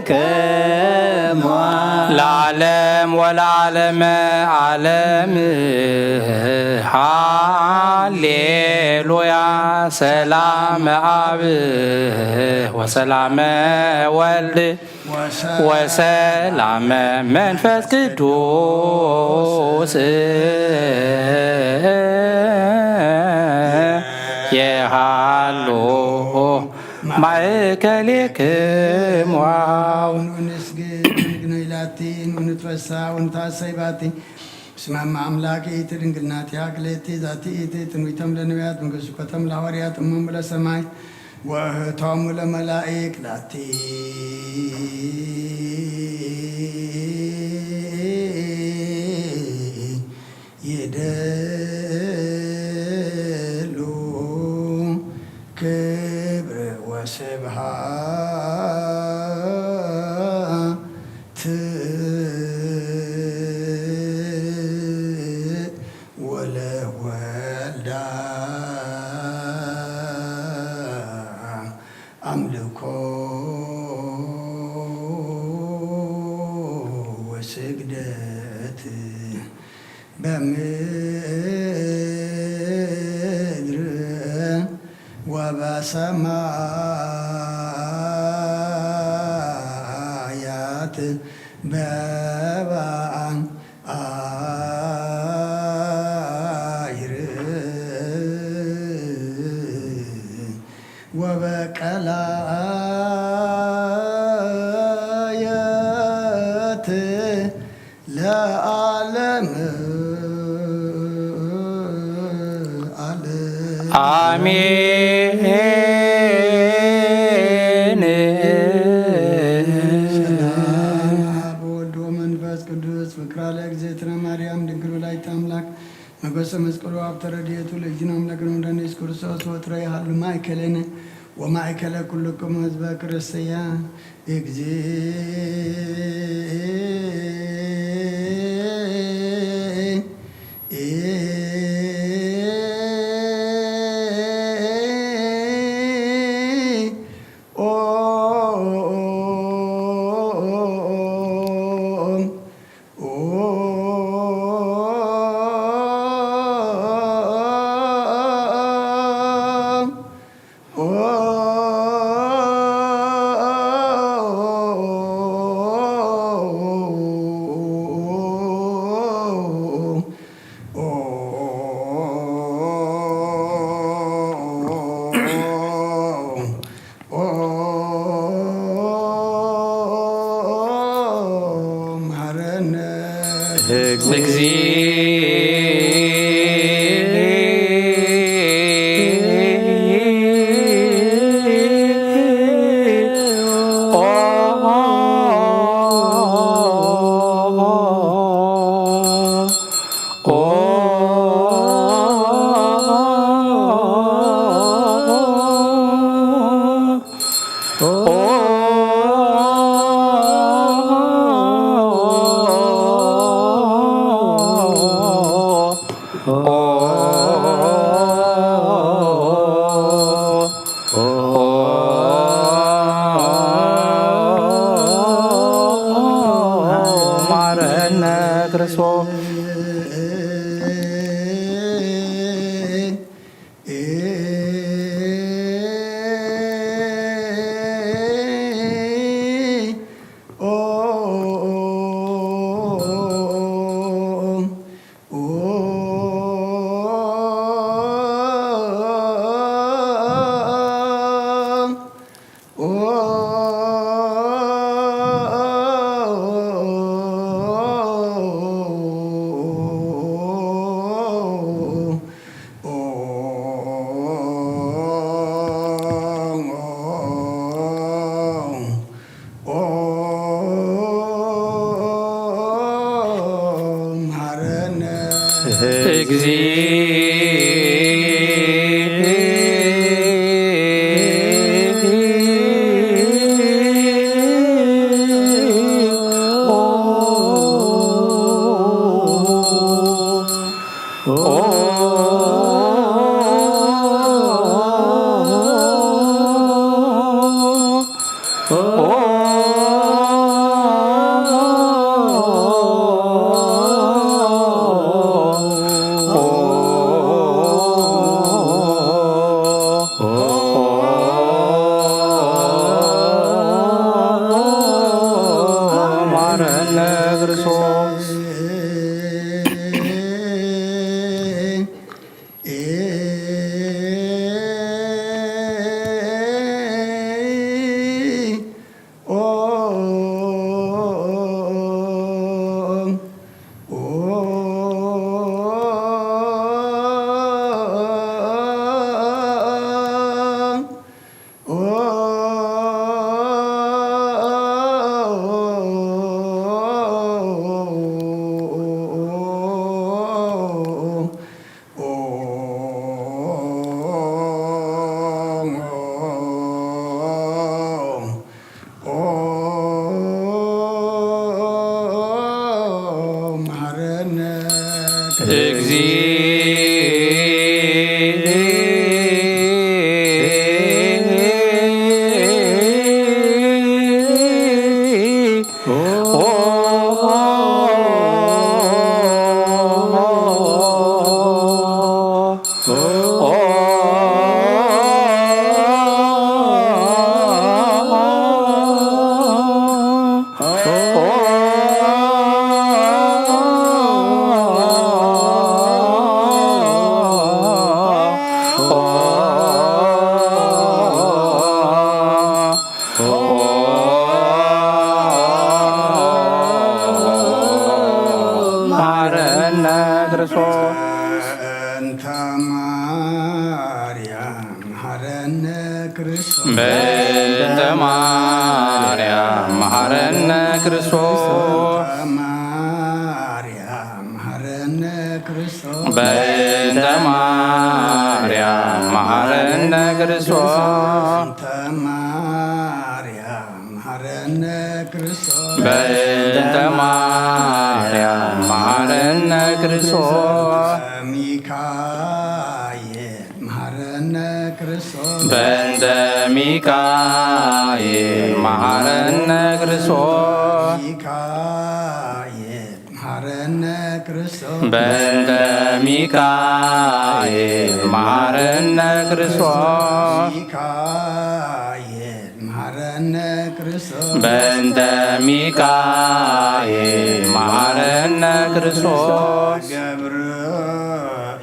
ማእከሌክሙ ለዓለም ወለዓለመ ዓለም። ሃሌሉያ። ሰላም አብ ወሰላመ ወልድ ወሰላመ መንፈስ ቅዱስ የሃሉ ማእከሌክሙ። ንስግድ ንግነይ ላቲ ንትፈሳ ንታሰይ ባቲ። በስመ አብ አምላክ ይእቲ ድንግል ናቲሃ ክልኤቲ ዛቲ ይእቲ ትንቢቶም ለነቢያት መንገስኮቶም ለሐዋርያት እሞም ለሰማይ ወህቶሙ ለመላኢክ ላቲ ይደሉ ክብር ወስብሃት ወለወልዳ ኣምልኮ ወስግደት በምድር ወበሰማያት በባ አይር ወበቀላየት ለዓለም ዓለም። አሜን። ሰላም አብ ወወልድ ወመንፈስ ቅዱስ። ፍቅራ ለእግዝእትነ ማርያም ድንግል ወላዲተ አምላክ መጎሰ መስቀሉ አብ ተረድኤቱ ለእግዚእነ አምላክነ ወመድኃኒነ ኢየሱስ ክርስቶስ ወትረ ይሃሉ ማእከሌነ ወማእከለ ኩልክሙ ህዝበ ክርስቲያን። እግዚእ ኦ መሐረነ። ማረነ ክርስቶስ። በእንተ ማርያም መሐረነ ክርስቶስ። ማርያም መሐረነ ክርስቶስ። በእንተ ማርያም መሐረነ ክርስቶስ። በእንተ ማርያም መሐረነ ክርስቶስ። በእንተ ማርያም መሐረነ ክርስቶስ። ሚካኤል መሐረነ ክርስቶስ። በእንተ ሚካኤል መሐረነ ክርስቶስ። ሚካኤል መሐረነ ክርስቶስ። በእንተ ሚካኤል መሐረነ ክርስቶስ። ሚካኤል መሐረነ ክርስቶስ። በእንተ ሚካኤል መሐረነ ክርስቶስ። ገብርኤል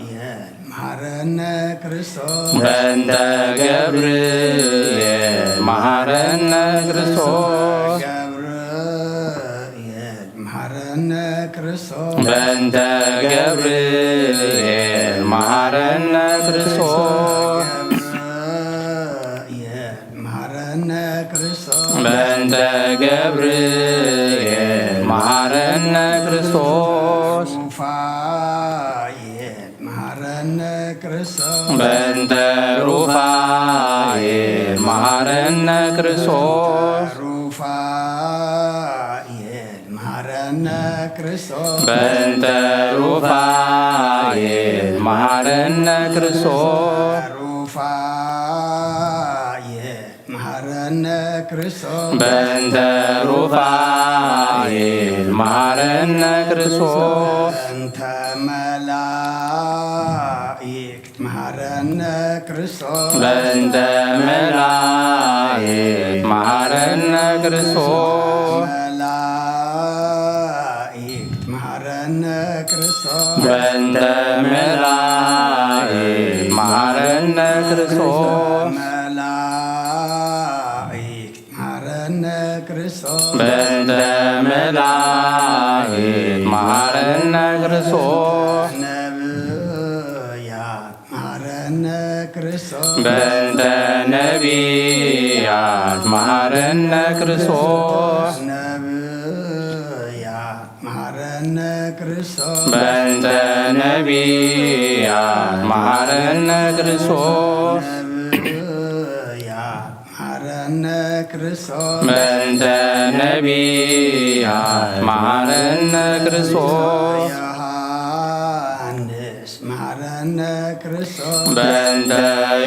መሐረነ ክርስቶስ። በእንተ ገብርኤል መሐረነ ክርስቶስ። ገብርኤል መሐረነ ክርስቶስ። በእንተ ገብርኤል መሐረነ ክርስቶስ። ገብርኤል መሐረነ ክርስቶስ። በእንተ ገብርኤል መሐረነ ክርስቶስ። ሩፋኤል መሐረነ ክርስቶስ። በእንተ ሩፋኤል መሐረነ ክርስቶስ። ሩፋኤል መሐረነ ክርስቶስ። በእንተ ሩፋኤል መሐረነ ክርስቶስ። ሩፋኤል መሐረነ ክርስቶስ። በእንተ ሩፋኤል መሐረነ ክርስቶስ። በእንተ መላእክት መሐረነ ክርስቶስ። በእንተ መላእክት መሐረነ ክርስቶስ። መላእክት መሐረነ ክርስቶስ። በእንተ መላእክት መሐረነ ክርስቶስ። መላእክት መሐረነ ክርስቶስ። በእንተ መላእክት መሐረነ ክርስቶስ። ነብያት መሐረነ ክርስቶስ። በእንተ ነቢያት መሐረነ ክርስቶስ። ነብያት መሐረነ ክርስቶስ። በእንተ ነቢያት መሐረነ ክርስቶስ። ነብያት መሐረነ ክርስቶስ። በእንተ ነቢያት መሐረነ ክርስቶስ። ዮሐንስ መሐረነ ክርስቶስ። በእንተ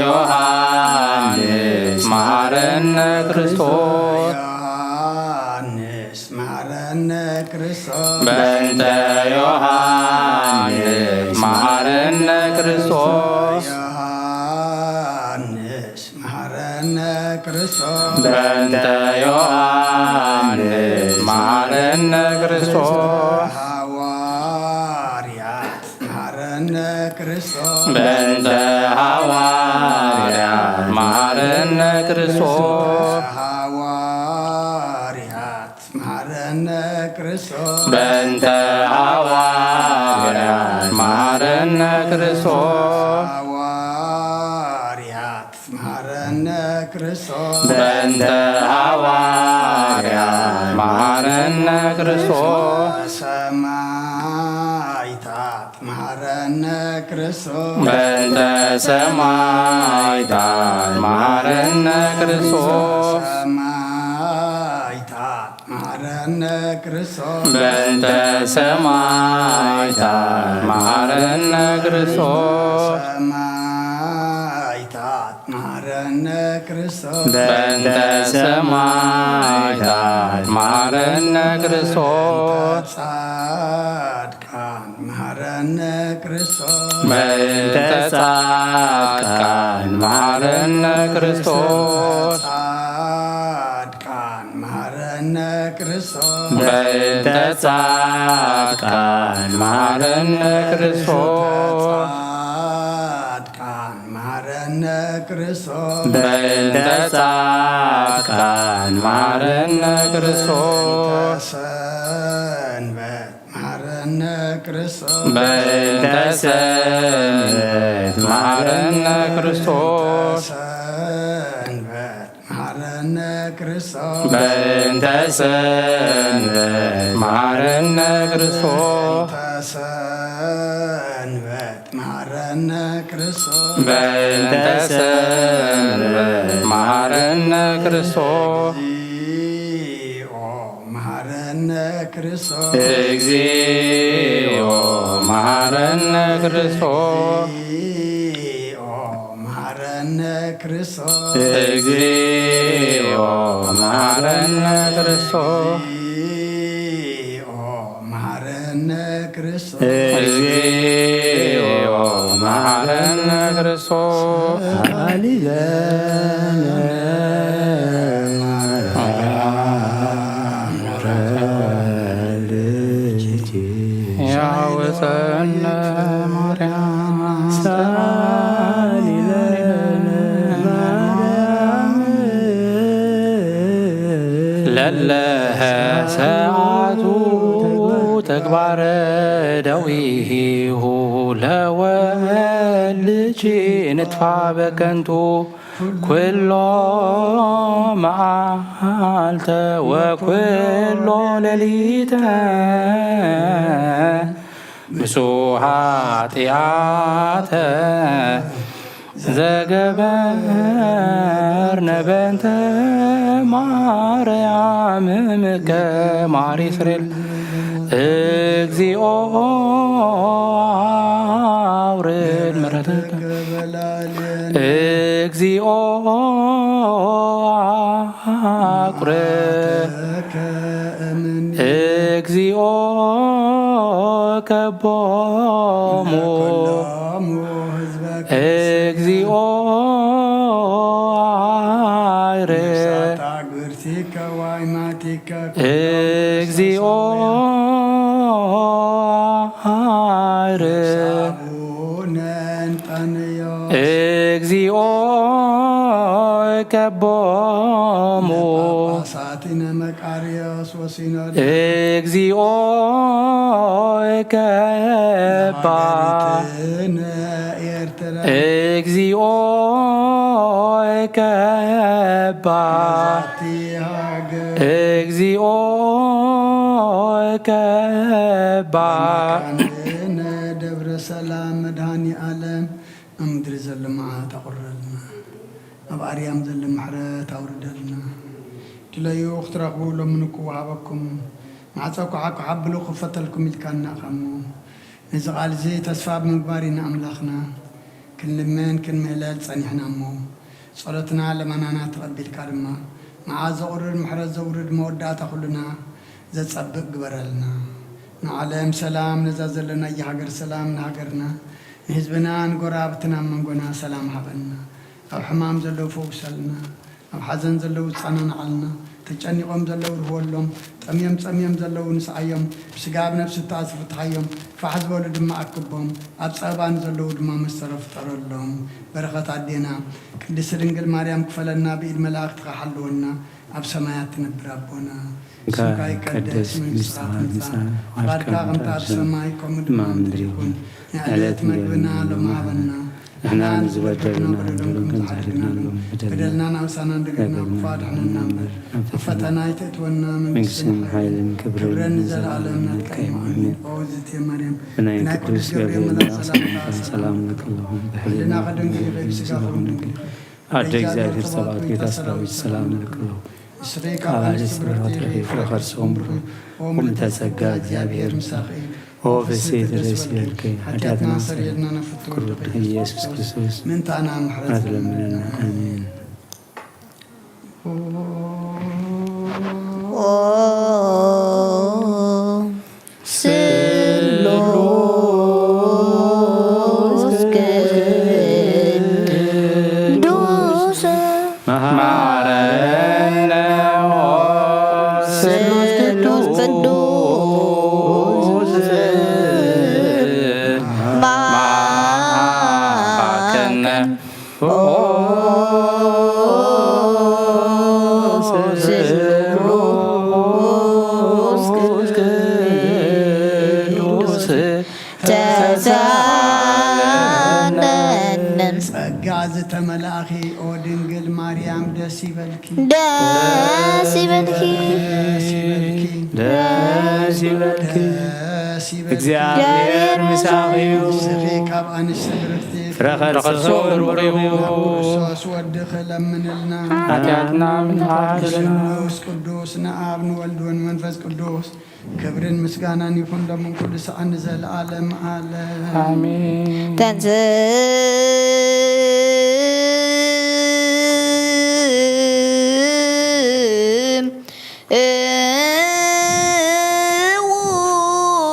ዮሐንስ መሐረነ ክርስቶስ። ዮሐንስ መሐረነ ክርስቶስ። በእንተ ዮሐንስ መሐረነ ክርስቶስ። ዮሐንስ መሐረነ ክርስቶስ። በእንተ ዮሐንስ መሐረነ ክርስቶስ። ሐዋርያት መሐረነ ክርስቶስ። በእንተ ሐዋርያት መሐረነ ክርስቶስ። ሐዋርያት መሐረነ ክርስቶስ። በእንተ ሐዋርያት መሐረነ ክርስቶስ። ሐዋርያት መሐረነ ክርስቶስ። በእንተ ሐዋርያት መሐረነ ክርስቶስ። ሰማዕታት መሐረነ ክርስቶስ። በእንተ ሰማዕታት መሐረነ ክርስቶስ። ሰማዕታት መሐረነ ክርስቶስ። በእንተ ሰማዕታት መሐረነ ክርስቶስ። ሰማዕታት መሐረነ ክርስቶስ። በእንተ ሰማዕታት መሐረነ ክርስቶስ። ጻድቃን መሐረነ ክርስቶስ። በእንተ ጻድቃን መሐረነ ክርስቶስ። ጻድቃን መሐረነ ክርስቶስ። በእንተ ጻድቃን መሐረነ ክርስቶስ። ጻድቃን መሐረነ ክርስቶስ። በእንተ ጻድቃን መሐረነ ክርስቶስ። ሰንበት መሐረነ ክርስቶስ። በእንተ ሰንበት መሐረነ ክርስቶስ። ሰንበት መሐረነ ክርስቶስ። በእንተ ሰንበት መሐረነ ክርስቶስ። በእንተ ሰንበት መሐረነ ክርስቶስ። በእንተ ሰንበት መሐረነ ክርስቶስ። እግዚኦ መሐረነ ክርስቶስ። እግዚኦ መሐረነ ክርስቶስ። እግዚኦ መሐረነ ክርስቶስ። እግዚኦ መሐረነ ክርስቶስ። እግዚኦ መሐረነ ክርስቶስ። እግዚኦ መሐረነ ክርስቶስ። ሰአሊ ለነ ማርያም ወረድኪ። ያውፀነ ማርያም ሰአሊ ለነ ማርያም ለለ ሰዓቱ ተግባረ ደዊሁ ለወልድኪ ንጥፋ በከንቱ ኩሎ መዓልተ ወኩሎ ሌሊተ ብሱ ኃጢአተ ዘገበርነ በእንተ ማርያም እምከ ማሪ ስሬል። እግዚኦ አውርድ ምሕረትከ። እግዚኦ አቁርብ። እግዚኦ ከቦሙ። እግዚኦ አይርድ። እግዚኦ አይርድ። እግዚኦ ከቦሙ። ጳጳሳቲነ መቃርዮስ ወሲኖዶስ። እግዚኦ ከባ። ሀገሪትነ ኤርትራ። እግዚኦ ከባ። ዛቲ ሀገር። እግዚኦ ከባ። መካንነ ደብረ ሰላም መድኃኔ ዓለም። ኣብ ምድሪ ዘሎ መዓት ኣቑርረልና፣ ኣብ ኣርያም ዘሎ ምሕረት ኣውርደልና። ድለዩ ክትረኽቡ ለምኑ ክወሃበኩም፣ ማዕጾ ኳሓኳሓ ብሉ ክፈተልኩም ኢልካና ኢኻ እሞ፣ ነዚ ቃል እዚ ተስፋ ብምግባር ኢና ኣምላኽና ክንልምን ክንምህለል ጸኒሕና እሞ፣ ጸሎትና ለመናና ተቐቢልካ ድማ፣ መዓት ዘቑርር ምሕረት ዘውርድ መወዳእታ ኩልና ዘጸብቕ ግበረልና። ንዓለም ሰላም፣ ነዛ ዘለናያ ሃገር ሰላም ንሃገርና፣ ንህዝብና ንጎረባብትና ኣብ መንጎና ሰላም ሃበና። ኣብ ሕማም ዘለዉ ፈውሰልና፣ ኣብ ሓዘን ዘለዉ ጸናንዓልና፣ ተጨኒቖም ዘለዉ ርህወሎም፣ ጠምዮም ጸምዮም ዘለዉ ንስዓዮም፣ ብስጋ ኣብ ነፍሲ እተኣስሩ ፍትሓዮም፣ ፋሕ ዝበሉ ድማ ኣክቦም፣ ኣብ ጸበባ ንዘለዉ ድማ መሰረ ፍጠረሎም። በረኸት ኣዴና ቅድስት ድንግል ማርያም ክፈለና፣ ብኢድ መላእክትኻ ሓልወና፣ ኣብ ሰማያት ትነብር ኣቦና፣ ስምካ ይቀደስ፣ መንግስትኻ ትምጻእ፣ ፍቓድካ ከምቲ ኣብ ሰማይ ከምኡ ድማ ኣብ ምድሪ ይኹን። ናይ ዕለት መግብና ሎሚ ሃበና፣ ንሕና ንዝበደሉና በደሎም ከም ዝሕድግናሎም፣ በደልና ናብሳና እንደገና ክፉ ኣድሕነና እምበር፣ ኣብ ፈተና ኣይተእትወና፣ መንግስትን ሓይልን ክብርን ንዘለኣለም ናትካ እዩ። ኣሜን። ኦ ዝቴ ማርያም፣ ብናይ ቅዱስ ገብርኤል መልኣክ ሰላምታ ሰላም እብለኪ ኣለኹ፣ ብሕልና ከደንግል ኢኺ፣ ብስጋኺ እውን ድንግል ኢኺ። ኣደ እግዚኣብሔር ሰብኣት ጌታ ሰራዊት ሰላም እብለኪ ኣለኹ። ቃል ኣንስቲ ብርክቲ ኢኺ፣ ፍሬ ከርሥኺ ብሩክ እዩ። ኦ ምልዕተ ጸጋ፣ እግዚኣብሔር ምሳኺ እዩ። ኦ ፍስሕቲ ደስ ይበልኪ፣ ኃጢአትና ሰርየልና፣ ንፍቱ ወልድኺ ኢየሱስ ክርስቶስ ምእንታና ምሕረት ለምንና። ኣሜን። ኦ ስሉስ ቅዱስ መሐረነ ኦ ስሉስ ቅዱስ መሐረነ ኦ ስሉስ ደስ ይበልኪ። ደስ ይበልኪ። ደስ ይበልኪ። ደስ ይበልኪ። እግዚኣብሔር ምሳኺ እዩ። ንስኺ ካብ ኣንስቲ ብርኽቲ ፍረ ከርስኺ ብሩኽ እዩ። ናብ ክርስቶስ ወድኺ ለምንልና። ሓጢኣትና ምሕረት ንስኡ ቅዱስ ንኣብ ንወልድ ወንመንፈስ ቅዱስ ክብርን ምስጋናን ይኹን ሎምን ኩሉ ሰዓን ንዘለዓለም ዓለም። ኣሜን። ተንስ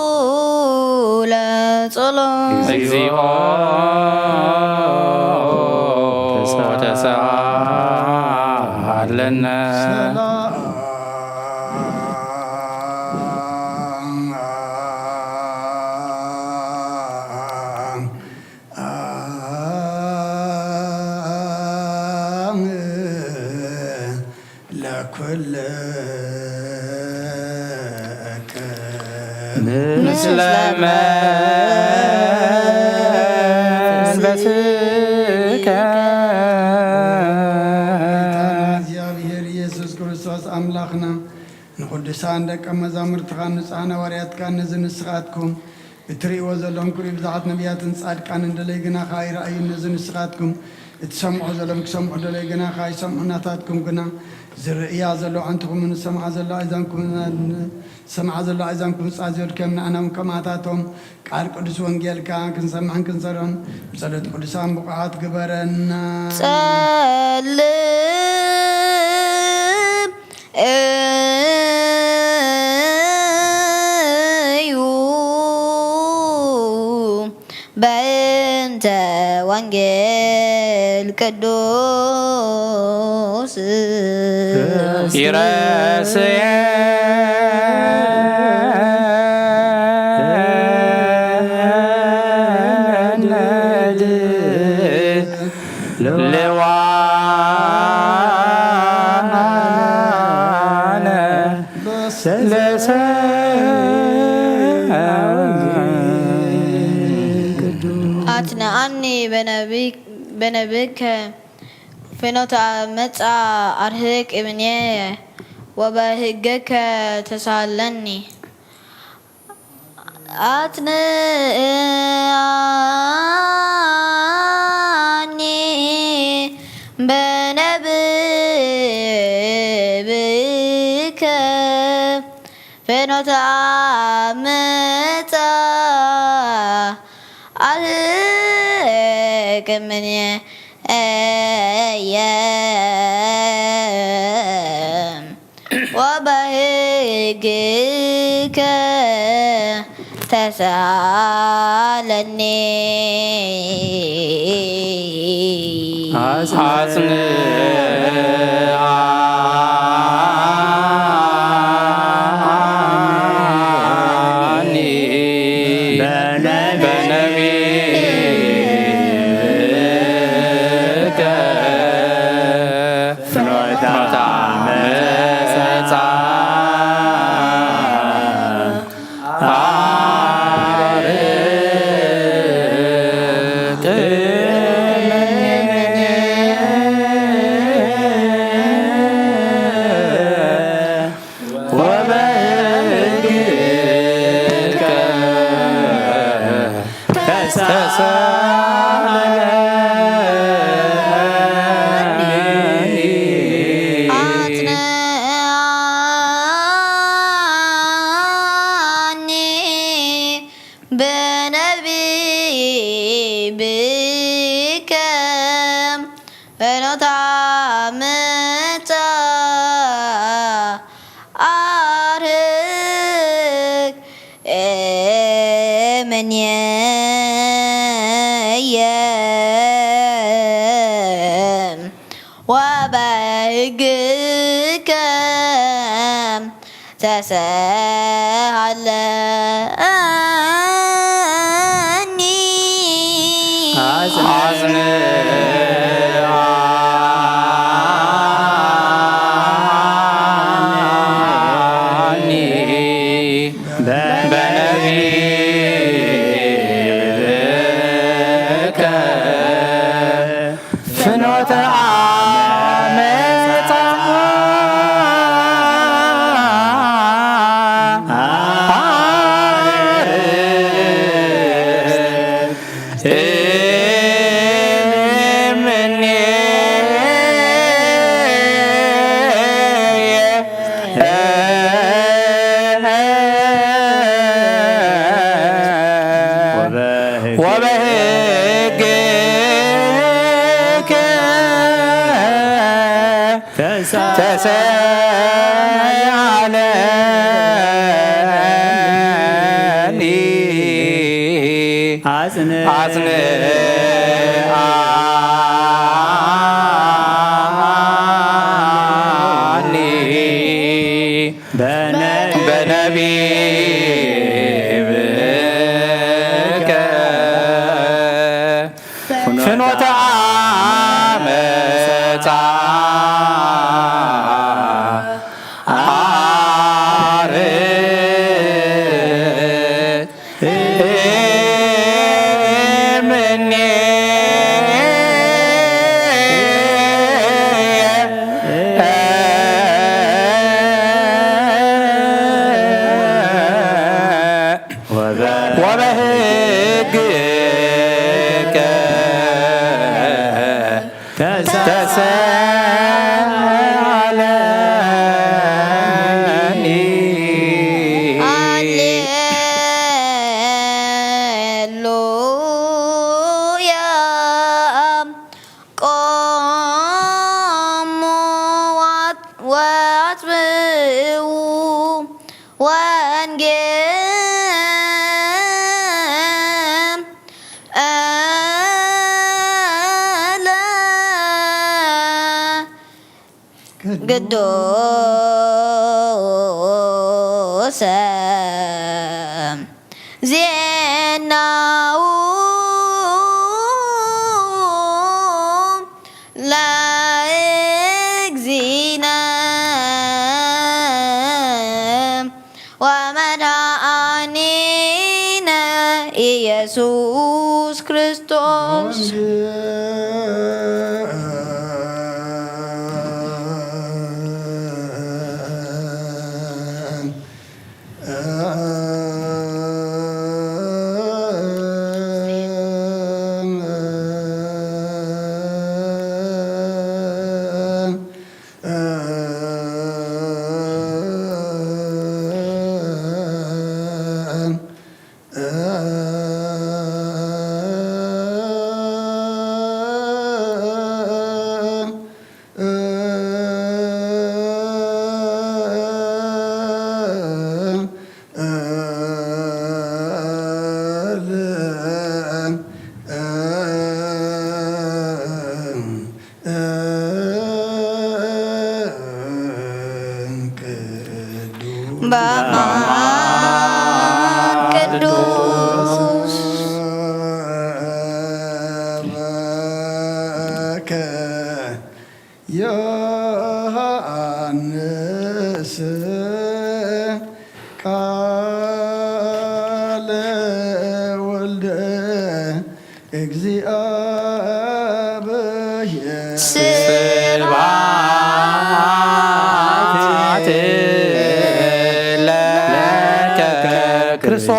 እውለ ጸሎት። እግዚኦ ተሳሃለነ። ለኩልከ ምስለ መንፈስከ። ጌታና እግዚኣብሔር ኢየሱስ ክርስቶስ ኣምላኽና ንቅዱሳን ደቀ መዛሙርትኻን ንጹሓን ሃዋርያትካን ነዚ ንስኻትኩም እትርእይዎ ዘለኹም ክርእዩ ብዙሓት ነቢያትን ጻድቃንን ደለይ ግናኻ ኣይረኣዩን። ነዚ ንስኻትኩም እትሰምዑ ዘለኹም ክሰምዑ ደለይ ግናኻ ኣይሰምዑ። ናታትኩም ግና ዝርእያ ዘለዋ ኣዕንትኹምን ዝሰምዓ ዘለዋ ኣእዛንኩም ዝሰምዓ ዘለዋ ኣእዛንኩም ዝጻዝዮ ድከም ንኣና እውን ከማታቶም ቃል ቅዱስ ወንጌልካ ክንሰምዕን ክንሰርዖን ብጸሎት ቅዱሳን ብቑዓት ግበረና። ጸልም እዩ በእንተ ወንጌል ቅዱስ ይረስየ ለዋነ ለሰ አትነአኒ በነቢከ ፍኖተ መጻ አርህቅ እምኔየ ወበህገከ ተሳለኒ። አትንአኒ በነብብከ ፍኖተ አምጻ አርህቅ እምኔየ። ወበህግከ ተሳለኒ። አጽንዓኒ በነቢብከ ፍኖተ መጻ አርቅ ወበሕግከ ተሳለኒ። አጽንዓኒ በነቢብከ ፍኖተ መጻ አርህቅ እምኔየ ወበሕግከ ተሳለኒ። አጽንዓኒ በነቢብከ ፍኖተ አመጻ ተሰአለኒ አጽንዓኒ በነቢብከ ፍኖተ አመፃ አርምኔ ወበህግከ ተሰአለኒ። ሃሌሉያ። ቆሙ ወአትብዑ ወንጌል ቅዱስ ዜናው ለእግዚእነ ወመድኃኒነ ኢየሱስ ክርስቶስ። በአብ ቅዱስ ዮሐንስ ቃለ ወልደ እግዚአብሔር። ስብሐት ለከ ክርስቶስ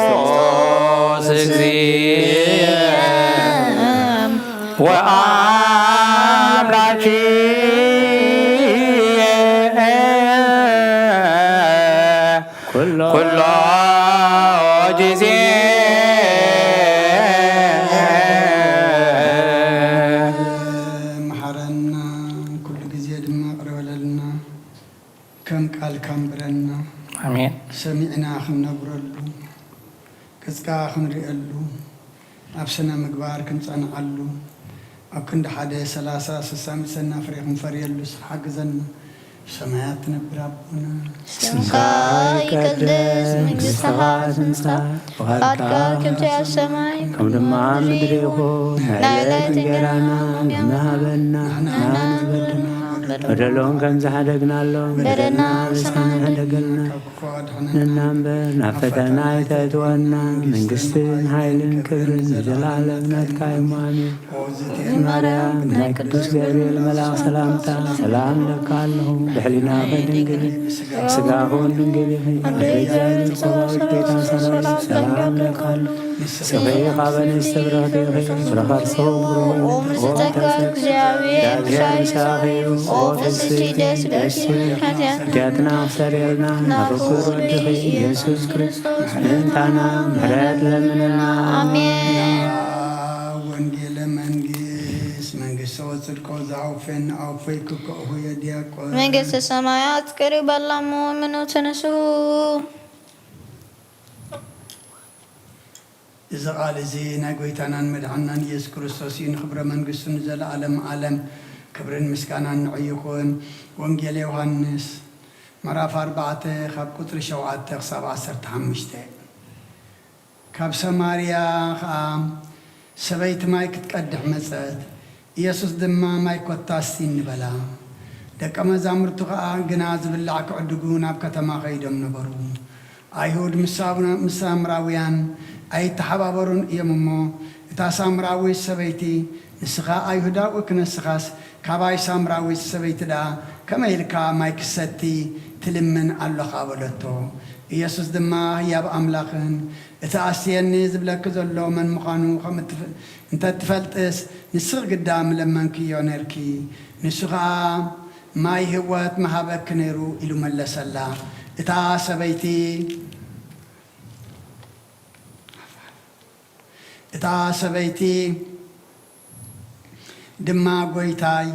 እግዚእ ወአምላኪ ኩሎ ጊዜ። መሓረና፣ ኩሉ ግዜ ድማ ይቕረ በለልና። ከም ቃልካ ንበረልና። ኣሜን። ሰሚዕና ክንነብረሉ፣ ገጽካ ክንርእየሉ፣ ኣብ ስነ ምግባር ክንጸንዓሉ፣ ኣብ ክንዲ ሓደ ሰላሳ ስሳ ሚእቲ ሰና ፍሬ ክንፈርየሉ ንስኻ ሓግዘና። ሰማያት ትነብር ኣቦና፣ ስምካ ይቀደስ፣ መንግስትኻ ትምጻእ፣ ፍቓድካ ከምቲ ኣብ ሰማይ ከም ድማ ኣብ ምድሪ ይኹን። ናይ ዕለት እንጀራና ንህበና፣ ንሕና ንበድልና በደሎም ከም ዝሓደግናሎም በደልና ብሳና ሕደገልና። ካብ ክፉ ኣድሕነና እምበር፣ ናብ ፈተና ኣይተእትወና። መንግስትን ሓይልን ክብርን ንዘለኣለም ናትካ እዩ። ኣሜን። ኦ እግዝእትየ ማርያም፣ ናይ ቅዱስ ገብርኤል መልኣኽ ሰላምታ ሰላም እለካ ኣለኹ። ብሕሊናኺ ድንግል፣ ስጋኺ እውን ድንግል ኢኺ። ኣደ እግዚኣብሔር ጸባኦት፣ ጌታ ሰራዊት ሰላም እለካ ኣለኹ። ንስኺ ካብ ኣንስቲ ብርኽቲ ኢኺ፣ ፍረ ከርሲ እውን ብሩኽ እዩ። ኦ ምልዕቲ ጸጋ፣ እግዚኣብሔር ምሳኺ እዩ። ኦ ፍስሕቲ ደስ ይበልኪ፣ ኃጢኣትና ክሰርየልና ናብ ፍቁር ወድኺ ኢየሱስ ክርስቶስ ምእንታና ምሕረት ለምንና። ኣሜን። ወንጌለ መንግስት መንግስተ ወጽድቆ ዘአውፈ ፈን ኣውፈይ ክከእሁ የድያቆን። መንግስተ ሰማያት ቅርበላሞ ምኑ ትንስሁ። እዚ ቃል እዚ ናይ ጎይታናን መድሓናን ኢየሱስ ክርስቶስ እዩ። ንኽብረ መንግስቱ ንዘለዓለም ዓለም ክብርን ምስጋናን ንዑ ይኹን። ወንጌል ዮሃንስ ምዕራፍ ኣርባዕተ ካብ ቁጽሪ ሸውዓተ ክሳብ ዓሰርተ ሓሙሽተ። ካብ ሰማርያ ኸኣ ሰበይቲ ማይ ክትቀድሕ መጸት። ኢየሱስ ድማ፣ "ማይ ኮታ ስቲኒ" በላ። ደቀ መዛሙርቱ ኸኣ ግና ዝብላዕ ክዕድጉ ናብ ከተማ ኸይዶም ነበሩ። ኣይሁድ ምስ ሳምራውያን ኣይተሓባበሩን እዮም እሞ፣ እታ ሳምራዊት ሰበይቲ፣ "ንስኻ ኣይሁዳዊ ክነስኻስ፣ ካባይ ሳምራዊት ሰበይቲ ደኣ ከመይ ኢልካ ማይ ክሰቲ ትልምን ኣሎኻ?" በለቶ። ኢየሱስ ድማ፣ "ህያብ ኣምላኽን እቲ ኣስትየኒ ዝብለኪ ዘሎ መን ምዃኑ ከም እትፍ-፣ እንተ ትፈልጥስ፣ ንስኺ ግዳ ምለመንክዮ ነርኪ፣ ንሱ ኸኣ ማይ ህይወት ምሃበኪ ነይሩ" ኢሉ መለሰላ። እታ ሰበይቲ እታ ሰበይቲ ድማ፣ "ጐይታይ፣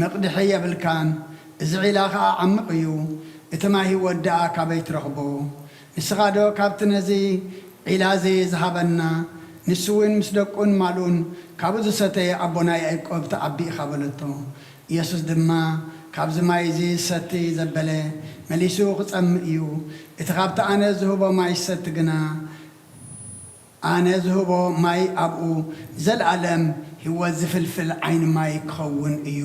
መቕድሒ የብልካን፣ እዚ ዒላ ኸኣ ዓሚቕ እዩ፣ እቲ ማይ ህይወት ደኣ ካበይ ትረኽቦ? ንስኻዶ ካብቲ ነዚ ዒላ እዚ ዝሃበና፣ ንሱ እውን ምስ ደቁን ማሉን ካብኡ ዝሰተየ ኣቦና ያዕቆብ ትዓቢ ኢኻ?" በለቶ። ኢየሱስ ድማ፣ "ካብዚ ማይ እዚ ዝሰቲ ዘበለ መሊሱ ክጸምእ እዩ፣ እቲ ኻብቲ ኣነ ዝህቦ ማይ ዝሰቲ ግና፣ ኣነ ዝህቦ ማይ ኣብኡ ንዘለኣለም ህይወት ዝፍልፍል ዓይኒ ማይ ክኸውን እዩ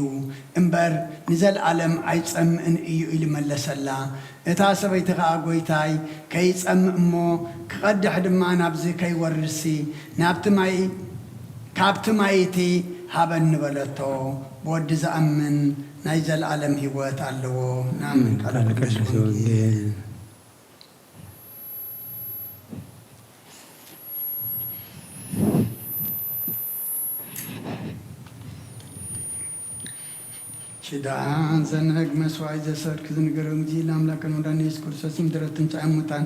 እምበር፣ ንዘለኣለም ኣይጸምእን እዩ" ኢሉ መለሰላ። እታ ሰበይቲ ኸኣ፣ "ጐይታይ፣ ከይጸምእ እሞ ክቐድሕ ድማ ናብዚ ከይወርድሲ፣ ናብቲ ማይ፣ ካብቲ ማይ እቲ ሃበኒ" በለቶ። "ብወዲ ዝኣምን ናይ ዘለኣለም ህይወት ኣለዎ።" ንኣምን ቃል ቃል ቅዱስ ቅዱስ ወንጌል። ወንጌል። ኪዳን ዘንህግ መስዋዕት ዘሰርክ ዝንገረው ጊዜ ለአምላክን ወዳን ኢየሱስ ክርስቶስ ምድረት ትንሣኤ ሙታን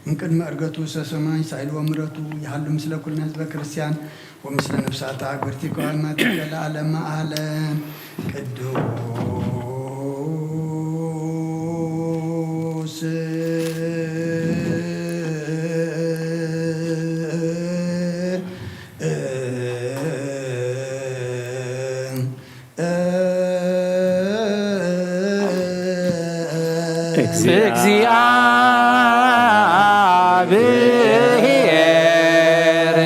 እምቅድመ ዕርገቱ ውስተ ሰማይ ሳይል ወምረቱ ይሃሉ ምስለ ኩልነ ህዝበ ክርስቲያን ወምስለ ነፍሳታ ግብርቲ ከዋልማት ለዓለመ ዓለም። ቅዱስ እግዚአብሔር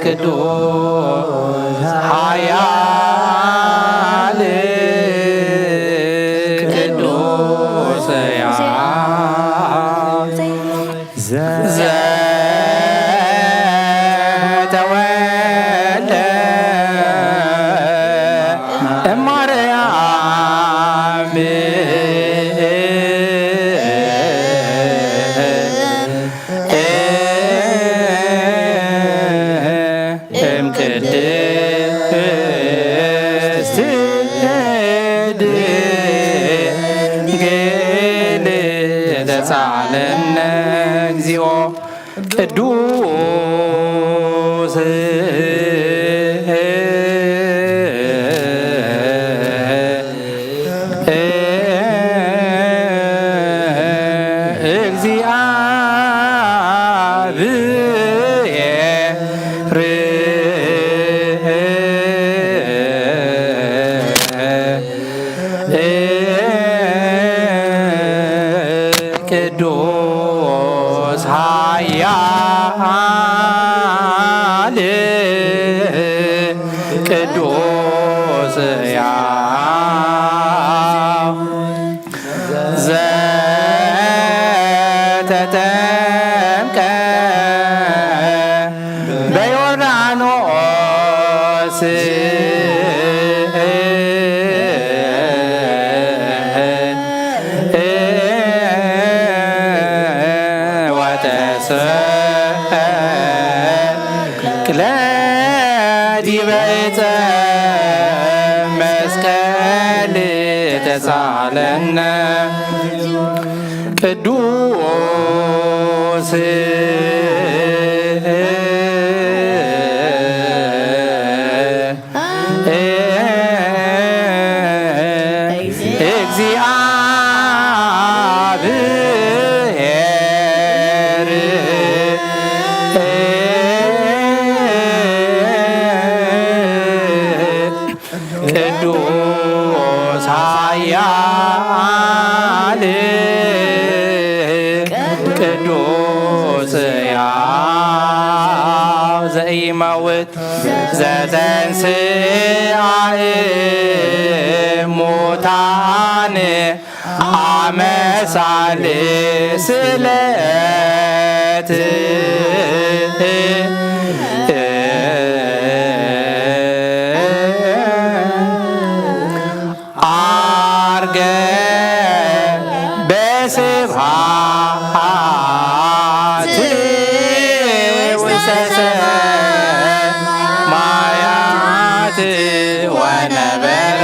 ቅዱስ ኃያል ቅዱስ ያ ዘተወልደ እማርያም እም ቅድስት ድንግል ተሳለነ እግዚኦ ቅዱስ እግዚአብሔር ቅዱስ ኃያል ቅዱስ ያው ዘተጠምቀ በዮርዳኖስ ወተሰቅለ ዲበ ዕፀ መስቀል ተሳለነ ቅዱስ ዘተንስኣ እሙታን ኣመሳሊ ስለት ዓርገ በስብሃት ውስተ ሰማያት ወነበረ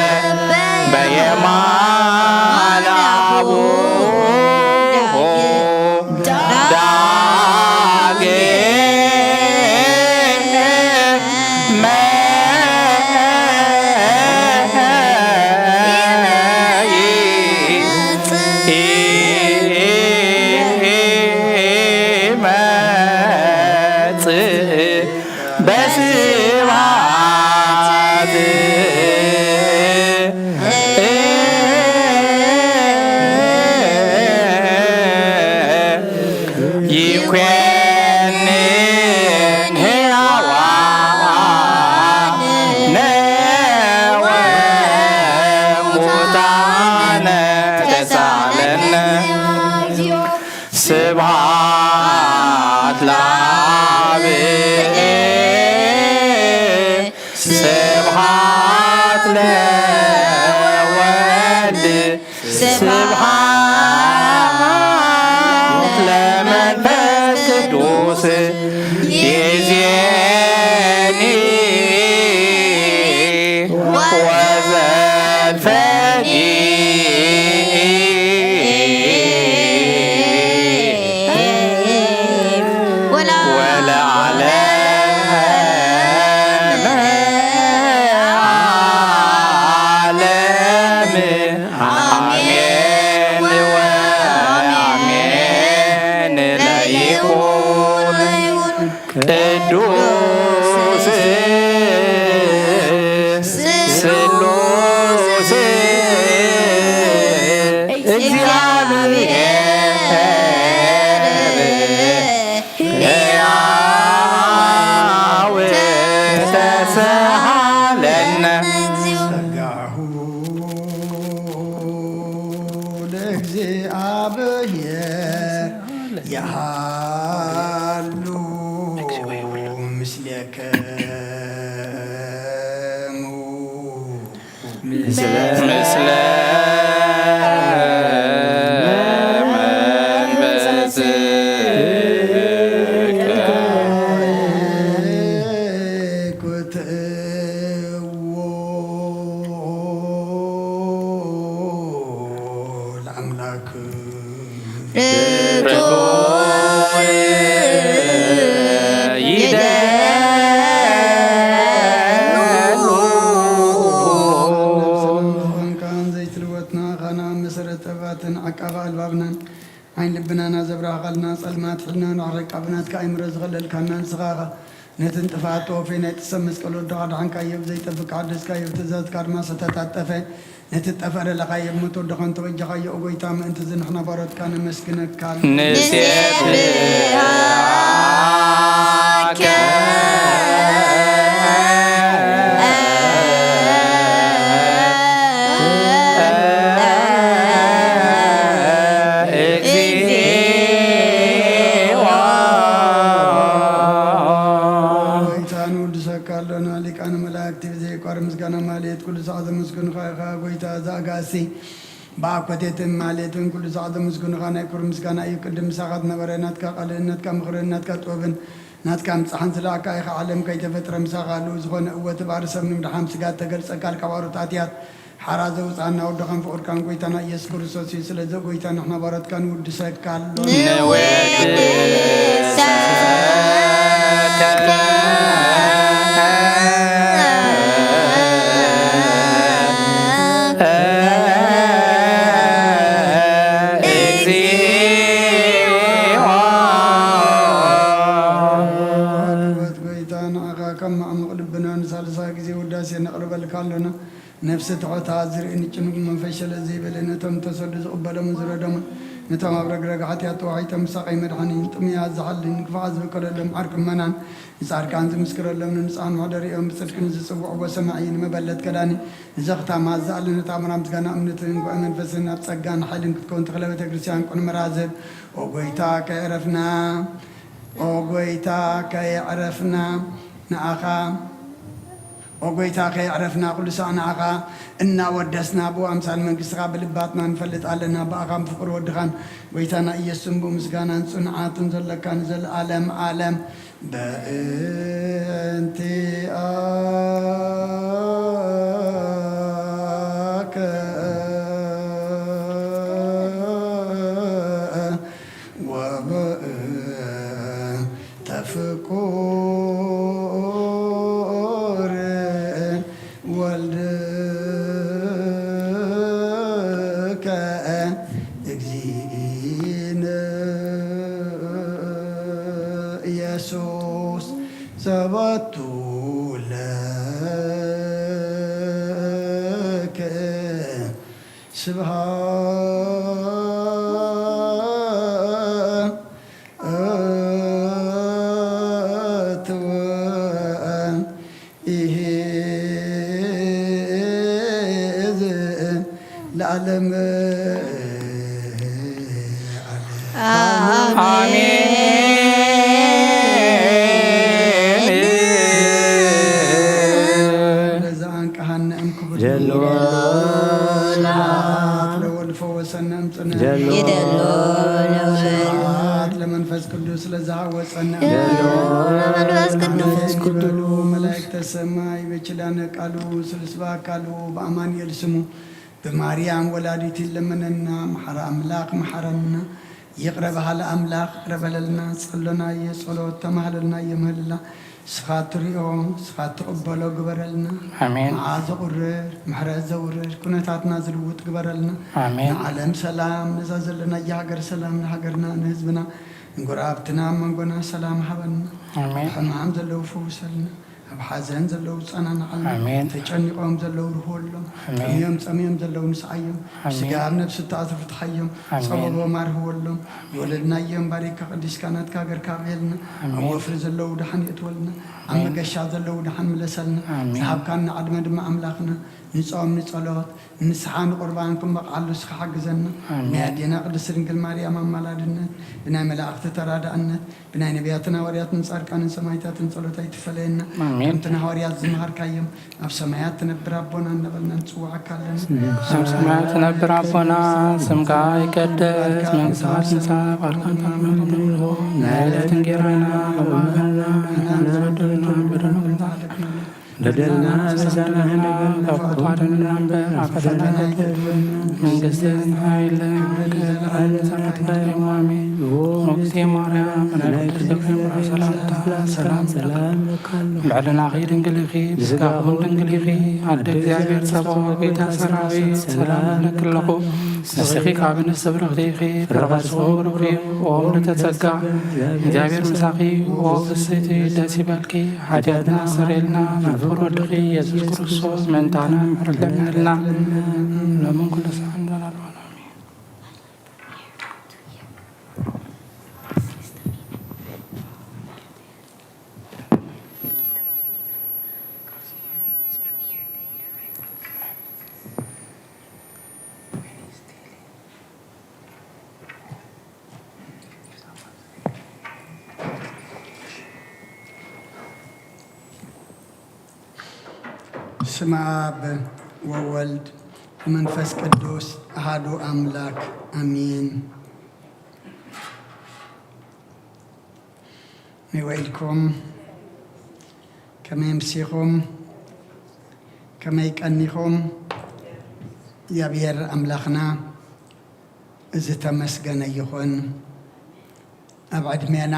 በየማነ አቡሁ ዳግመ ይመጽእ በስብሐት። ይኮንን ሕያዋነ ወሙታነ ተሳለነ። ስብሐት ለአብ ስብሐት ለወልድ ስብሐት ለመንፈስ ቅዱስ ይእዜኒ ወዘልፈኒ ወለዓለመ ዓለም። አሜን ወአሜን። ለይኩን ቅዱስ ስሉስ እግዚአብሔር ሕያው ተሳሃለነ። ጸጋሁ ለእግዚአብሔር የሃሉ ምስሌክሙ። ምስለ መንፈስከ። ኩትዎ ለአምላክ። ርቱዕ ይደሉ። ዝኾንካን ዘይትልወጥና ኻና መሰረት ጥበባትን ዓቃቢ ኣልባብናን ዓይን ልብናና ዘብራህኻልና ጸልማት ሕልና ንዓረቃ ብናትካ ኣእምሮ ዝኸለልካና ንስኻ ኢኻ። ነቲ ንጥፍኣት ተወፌ ናይ ጥሰብ መስቀል ወድኻ ኣድሓንካዮ፣ ብዘይጠፍእ ሓደስካዮ፣ ብትእዛዝካ ድማ ዝተታጠፈ ነቲ ዝጠፍአ ደለኻዮ፣ ብሞት ወድኻን ተበጀኻዮ። ኦ ጐይታ፣ ምእንቲ እዚ ንሕና ባሮትካ ነመስግነካ። ንሴብሐከ እግዚኦ። ጐይታ ንውድሰካ ኣሎና፣ ሊቃነ መላእክቲ ብዘይቋርጽ ምስጋና ማህሌት ኩሉ ሰዓት ዘመስግኑኻ ኢኻ። ጐይታ፣ እዚ ኣጋእዝቲ ብኣኮቴትን ማህሌትን ኩሉ ሰዓት ዘመስግኑኻ ናይ ክብሪ ምስጋና እዩ። ቅድም ምሳኻ ዝነበረ ናትካ ቃልን ናትካ ምኽርን ናትካ ጥበብን ናትካ ምጻሕን ዝለኣካ ኢኻ። ዓለም ከይተፈጥረ ምሳኻ ህልው ዝኾነ እወ፣ እቲ ባሕሪ ሰብ ንምድሓን ስጋ እተገልጸ ቃል ካብ ኣሮት ኣትያት ሓራ ዘውጽኣና ወድኻን ፍቑርካን ጐይታና ኢየሱስ ክርስቶስ እዩ። ስለዚ ጐይታ ንሕና ባሮትካ ንውድሰካ ኣሎ። ንውድሰካ። እግዚኦ። ክቡር ጐይታ ንዓኻ ካብ ማዕሙቕ ልብና ንሳልሳይ ግዜ ውዳሴ ነቕርበልካ ኣሎና። ነፍሲ ትሑት ዝርኢ ንጭኑቕ መንፈስ ሸለል ዘይበለ ነቶም ተሰዱ ዝቕበሎምን ዝረዶምን ነቶም ኣብ ረግረግ ሓጢኣት ተዋሒጦም፣ ምሳቐይ መድሓኒ፣ ንጥሙያት ዝሓሊ፣ ንክፉኣት ዝበቀለሎም ዓርኪ ምእመናን፣ ንጻድቃን ዝምስክረሎም፣ ንንጹሃን መሕደሪኦም፣ ብጽድቂ ንዝጽውዕዎ ሰማዒ፣ ንመበለት ከዳኒ፣ ንዘኽታማት ዝኣሊ፣ ነታ ኣምራ ምስጋና እምነትን ጉባኤ መንፈስን ኣብ ጸጋን ሓይልን ክትከውን ተኽለ ቤተ ክርስቲያን ቅኑዕ መራዝብ። ኦ ጎይታ ከየዕረፍና፣ ኦ ጎይታ ከየዕረፍና ንኣኻ ኦ ጎይታ ከየዕረፍና ኩሉ ሳዕ ንኣኻ እናወደስና ብኡ ኣምሳል መንግስትኻ ብልባትና ንፈልጥ ኣለና። ብኣኻን ብፍቕሪ ወድኻን ጎይታና ኢየሱስን ብኡ ምስጋናን ጽንዓትን ዘለካ ንዘለኣለም ዓለም። በእንቲኣከ ወበእንተ ፍቁር ወልድከ እግዚእነ ኢየሱስ ሰበቱ ለከ ስብሐት ወይሄዝ ለዓለም ዓለም። አሜን። ለዘአንቀሐነ እምክቡድ ዘሎ ስብሐት ለወልድ ፈወሰነ እምጽነ። ይደሎ ለወልድ። ስብሐት ለመንፈስ ቅዱስ ለዘሃወፀነ። ይደሎ ለመንፈስ ቅዱስ። በሉ መላእክተ ሰማይ በኪዳነ ቃሉ ስሉስ በአካሉ በአማኑኤል ስሙ በማርያም ወላዲት ይለመነና። መሐረ አምላክ መሐረና። ይቕረ በሃሊ ኣምላኽ ይቕረ በለልና። ጸሎናዮ ጸሎት ተማህለልናዮ ምህልላ። ንስኻ ትሪኦ ንስኻ ትቕበሎ ግበረልና። ኣሜን። መዓ ዘቑርር ምሕረት ዘውርድ ኩነታትና ዝልውጥ ግበረልና። ኣሜን። ንዓለም ሰላም ነዛ ዘለናያ ሃገር ሰላም ንሃገርና ንህዝብና ንጎረባብትና ኣብ መንጎና ሰላም ሃበና። ኣሜን። ሕማም ዘለዉ ፈውሰልና። ኣብ ሓዘን ዘለዉ ጸናንዓሎም። ኣሜን። ተጨኒቖም ዘለዉ ርህወሎም። ኣሜን። ጠምዮም ጸምዮም ዘለዉ ንስዓዮም። ኣሜን። ስጋ ኣብ ነብሲ እተኣስሩ ፍትሓዮም። ኣሜን። ጸበቦም ኣርህወሎም። ዝወለድናዮም ባሪካ ቀዲስካ ናትካ ሃገርካ ኣብየልና። ኣብ ኣሜን። ወፍሪ ዘለዉ ደሓን የእትወልና። ኣብ ኣሜን። መገሻ ዘለዉ ደሓን ምለሰልና። ኣሜን። ዝሃብካና ዕድመ ድማ ኣምላኽና ንጾም ንጸሎት ንስሓ ንቁርባን ክንበቕዓሉ እስኻ ሓግዘና። ኣሜን። ብናይ ኣዴና ቅድስቲ ድንግል ማርያም ኣማላድነት ብናይ መላእኽቲ ተራዳእነት ብናይ ነቢያትን ሃዋርያትን ጻድቃንን ሰማዕታትን ጸሎት ኣይትፈለየና። ኣሜን። ከምቲ ንሃዋርያት ዝመሃርካዮም፣ "ኣብ ሰማያት ትነብር ኣቦና" እናበልና ንጽውዓካ ኣለና። ኣብ ሰማያት ትነብር ኣቦና፣ ስምካ ይቀደስ፣ መንግስትኻ ትምጻእ፣ ፍቓድካ ትኹን ከም ከምኡ ናይ ዕለት እንጌራና ሃበና፣ ንሕና ንበድለና በደልና በደልና ምሳና ንሕና ካብ ክፉ ኣድነና እምበር፣ ኣብ ፈተና ኣይተእትወና። መንግስትን ሓይልን ክብርን ዘለዓለም ናትካ እዩ። ኣሜን። ኦ እግዝእትየ ማርያም፣ ናይ ቅዱስ ገብርኤል ሰላምታ ሰላም ሰላም እብለኪ ኣለኹ። ልዕልናኺ ድንግል ኢኺ፣ ብስጋኺ እውን ድንግል ኢኺ። ኣደ እግዚኣብሔር ጸባኦት፣ ጎይታ ሰራዊት፣ ሰላም እብለኪ ኣለኹ። ንስኺ ካብ ኣንስቲ ብርኽቲ ኢኺ፣ ፍረ ከርስኺ እውን ብሩኽ እዩ። ኦ ምልዕተ ጸጋ፣ እግዚኣብሔር ምሳኺ፣ ኦ ፍስሕቲ፣ ደስ ይበልኪ። ሓጢኣትና ኣስተሰርየልና፣ ናብ ፍቕሪ ወድኺ ኢየሱስ ክርስቶስ ምእንታና ምሕረት ለምንልና፣ ሎምን ኩሉ ሰዓት ንዘለዓለሙ ዓለም። ኣሜን። ስመ ኣብ ወወልድ ወመንፈስ ቅዱስ ኣሃዱ ኣምላክ ኣሜን። ከመይ ውዒልኩም? ከመይ ኣምሲኹም? ከመይ ቀኒኹም? እግዚኣብሔር ኣምላኽና ዝተመስገነ ይኹን። ኣብ ዕድሜና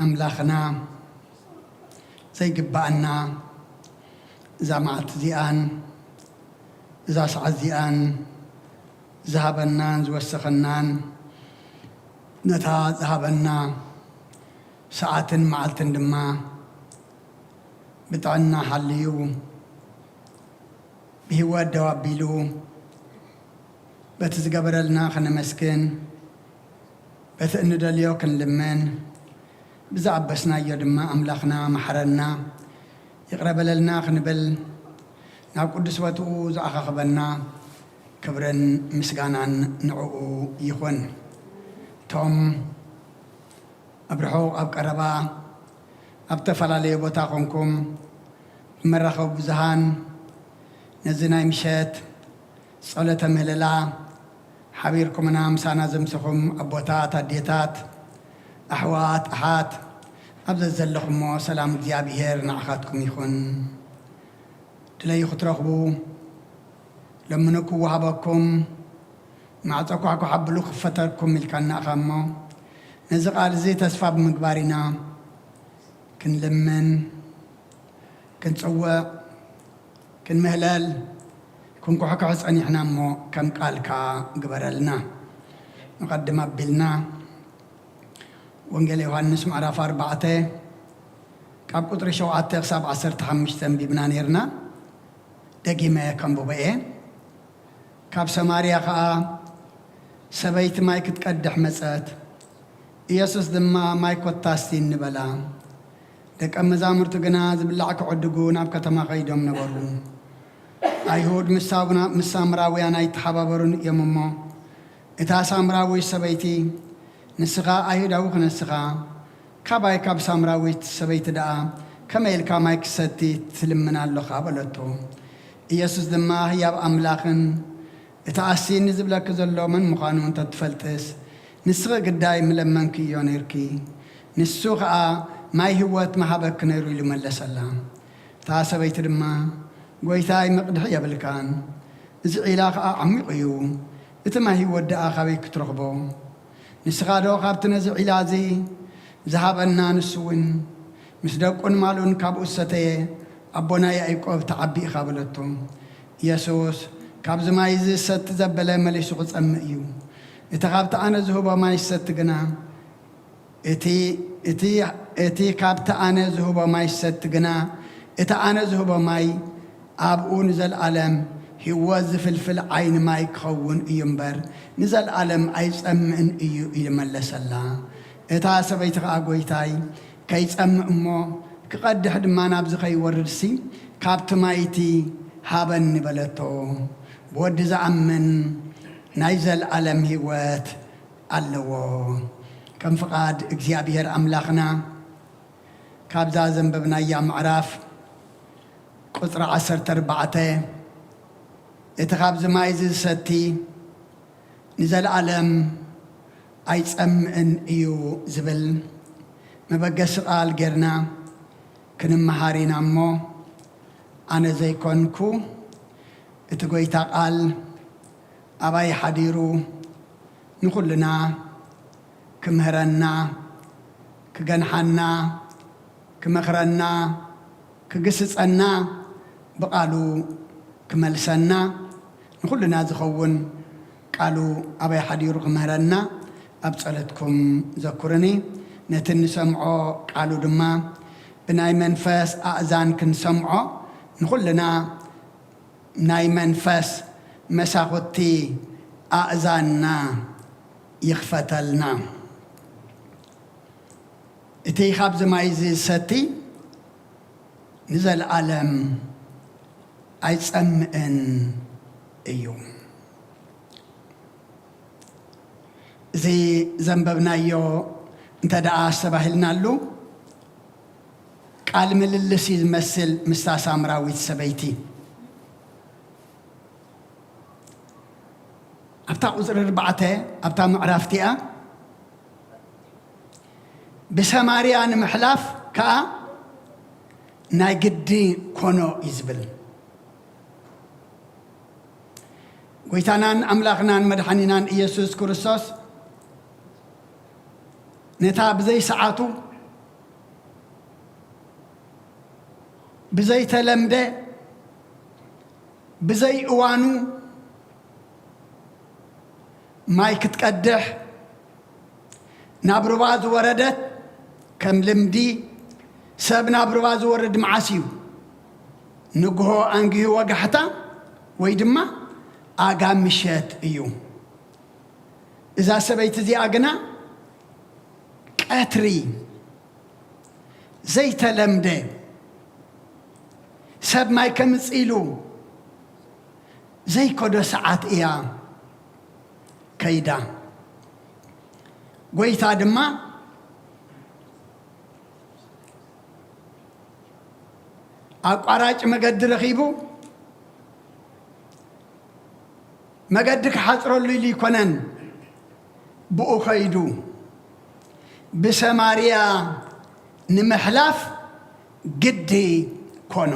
ኣምላኽና ዘይግብኣና እዛ መዓልቲ እዚኣን እዛ ሰዓት እዚኣን ዝሃበናን ዝወሰኸናን ነታ ዝሃበና ሰዓትን መዓልትን ድማ ብጥዕና ሓልዩ ብህይወት ደው ኣቢሉ በቲ ዝገበረልና ከነመስግን፣ በቲ እንደልዮ ክንልምን፣ ብዝኣበስናዮ ድማ ኣምላኽና መሓረና፣ ይቕረ በለልና ክንብል ናብ ቅዱስ ቦትኡ ዝኣኻኽበና ክብርን ምስጋናን ንዕኡ ይኹን። እቶም ኣብ ርሑቕ ኣብ ቀረባ ኣብ ተፈላለየ ቦታ ኮንኩም ብመራኸቢ ብዙሃን ነዚ ናይ ምሸት ጸሎተ ምህለላ ሓቢርኩምና ምሳና ዘምሰኹም ኣቦታት፣ ኣዴታት፣ ኣሕዋት፣ ኣሓት፣ ኣብ ዘዘለኹሞ ሰላም እግዚኣብሔር ንዓኻትኩም ይኹን። ድለዩ ክትረኽቡ፣ ለምኑ ክወሃበኩም፣ ማዕጾ ኳሕኳሕ ኣብሉ ክፈተልኩም ኢልካና ኢኻ እሞ፣ ነዚ ቃል እዚ ተስፋ ብምግባር ኢና ክንልምን፣ ክንጽውዕ፣ ክንምህለል፣ ክንኩሕኩሕ ጸኒሕና እሞ፣ ከም ቃልካ ግበረልና። ንቐድም ኣቢልና፣ ወንጌል ዮሃንስ ምዕራፍ ኣርባዕተ ካብ ቁጽሪ ሸውዓተ ክሳብ ዓሰርተ ሓሙሽተ ኣንቢብና ነይርና። ደጊመ ከንብቦ እየ። ካብ ሰማርያ ኸኣ ሰበይቲ ማይ ክትቀድሕ መጸት። ኢየሱስ ድማ፣ "ማይ ኮታ ስቲኒ" በላ። ደቀ መዛሙርቱ ግና ዝብላዕ ክዕድጉ ናብ ከተማ ኸይዶም ነበሩ። ኣይሁድ ምስ ሳብና-፣ ምስ ሳምራውያን ኣይተሓባበሩን እዮም እሞ፣ እታ ሳምራዊት ሰበይቲ፣ "ንስኻ ኣይሁዳዊ ክነስኻ፣ ካባይ ካብ ሳምራዊት ሰበይቲ ደኣ ከመይ ኢልካ ማይ ክሰቲ ትልምን ኣሎኻ?" በለቶ። ኢየሱስ ድማ፣ "ህያብ ኣምላኽን እቲ ኣስይኒ ዝብለኪ ዘሎ መን ምዃኑ እንተ ትፈልጥስ፣ ንስኺ ግዳይ ምለመንክዮ ነይርኪ፣ ንሱ ኸኣ ማይ ህይወት ምሃበኪ ነይሩ" ኢሉ መለሰላ። እታ ሰበይቲ ድማ፣ "ጐይታይ፣ መቕድሒ የብልካን፣ እዚ ዒላ ኸኣ ዓሚቕ እዩ፣ እቲ ማይ ህይወት ደኣ ካበይ ክትረኽቦ? ንስኻዶ ካብቲ ነዚ ዒላ እዚ ዝሃበና፣ ንሱ እውን ምስ ደቁን ማሉን ካብኡ ዝሰተየ፣ ኣቦና ያዕቆብ ትዓቢ ኢኻ?" በለቶ። ኢየሱስ፣ "ካብዚ ማይ እዚ ዝሰቲ ዘበለ መሊሱ ክጸምእ እዩ፣ እቲ ካብቲ ኣነ ዝህቦ ማይ ዝሰቲ ግና፣ እቲ፣ እቲ፣ እቲ ካብቲ ኣነ ዝህቦ ማይ ዝሰቲ ግና፣ እቲ ኣነ ዝህቦ ማይ ኣብኡ ንዘለኣለም ህይወት ዝፍልፍል ዓይኒ ማይ ክኸውን እዩ እምበር፣ ንዘለኣለም ኣይጸምእን እዩ" ኢሉ መለሰላ። እታ ሰበይቲ ኸኣ፣ "ጐይታይ፣ ከይጸምእ እሞ ክቐድሕ ድማ ናብዚ ከይወርድሲ፣ ካብቲ ማይ እቲ ሃበኒ" በለቶ። "ብወዲ ዝኣምን ናይ ዘለኣለም ህይወት ኣለዎ።" ከም ፍቓድ እግዚኣብሔር ኣምላኽና፣ ካብዛ ዘንበብናያ ምዕራፍ ቁጽሪ ዓሰርተ ኣርባዕተ፣ "እቲ ካብዚ ማይ እዚ ዝሰቲ ንዘለኣለም ኣይጸምእን እዩ" ዝብል መበገሲ ቃል ጌርና ክንመሃር ኢና እሞ፣ ኣነ ዘይኮንኩ፣ እቲ ጐይታ ቃል ኣባይ ሓዲሩ ንኹልና ክምህረና፣ ክገንሓና፣ ክመኽረና፣ ክግስጸና፣ ብቓሉ ክመልሰና፣ ንኹልና ዝኸውን ቃሉ ኣበይ ሓዲሩ ክምህረና ኣብ ጸሎትኩም ዘኩርኒ። ነቲ እንሰምዖ ቃሉ ድማ ብናይ መንፈስ ኣእዛን ክንሰምዖ፣ ንኹልና ናይ መንፈስ መሳኹቲ ኣእዛንና ይኽፈተልና። እቲ ኻብዚ ማይ እዚ ዝሰቲ ንዘለኣለም ኣይጸምእን እዩ። እዚ ዘንበብናዮ እንተ ደኣ ኣስተባሂልናሉ፣ ቃል ምልልስ እዩ ዝመስል ምስታ ሳምራዊት ሰበይቲ። ኣብታ ቁጽሪ ኣርባዕተ፣ ኣብታ ምዕራፍ እቲኣ፣ ብሰማርያ ንምሕላፍ ከኣ ናይ ግዲ ኮኖ እዩ ዝብል። ጎይታናን ኣምላኽናን መድሓኒናን ኢየሱስ ክርስቶስ ነታ ብዘይ ሰዓቱ፣ ብዘይ ተለምደ፣ ብዘይ እዋኑ ማይ ክትቀድሕ ናብ ሩባ ዝወረደት፣ ከም ልምዲ ሰብ ናብ ሩባ ዝወርድ መዓስ እዩ? ንግሆ ኣንጊሁ ወጋሕታ ወይ ድማ ኣጋ ምሸት እዩ። እዛ ሰበይቲ እዚኣ ግና ቀትሪ ዘይተለምደ ሰብ ማይ ከምጽእ ኢሉ ዘይከዶ ሰዓት እያ ከይዳ። ጎይታ ድማ ኣቋራጭ መገዲ ረኺቡ፣ መገዲ ክሓጽረሉ ኢሉ ኣይኮነን ብኡ ኸይዱ፣ ብሰማርያ ንምሕላፍ ግዲ ኮኖ።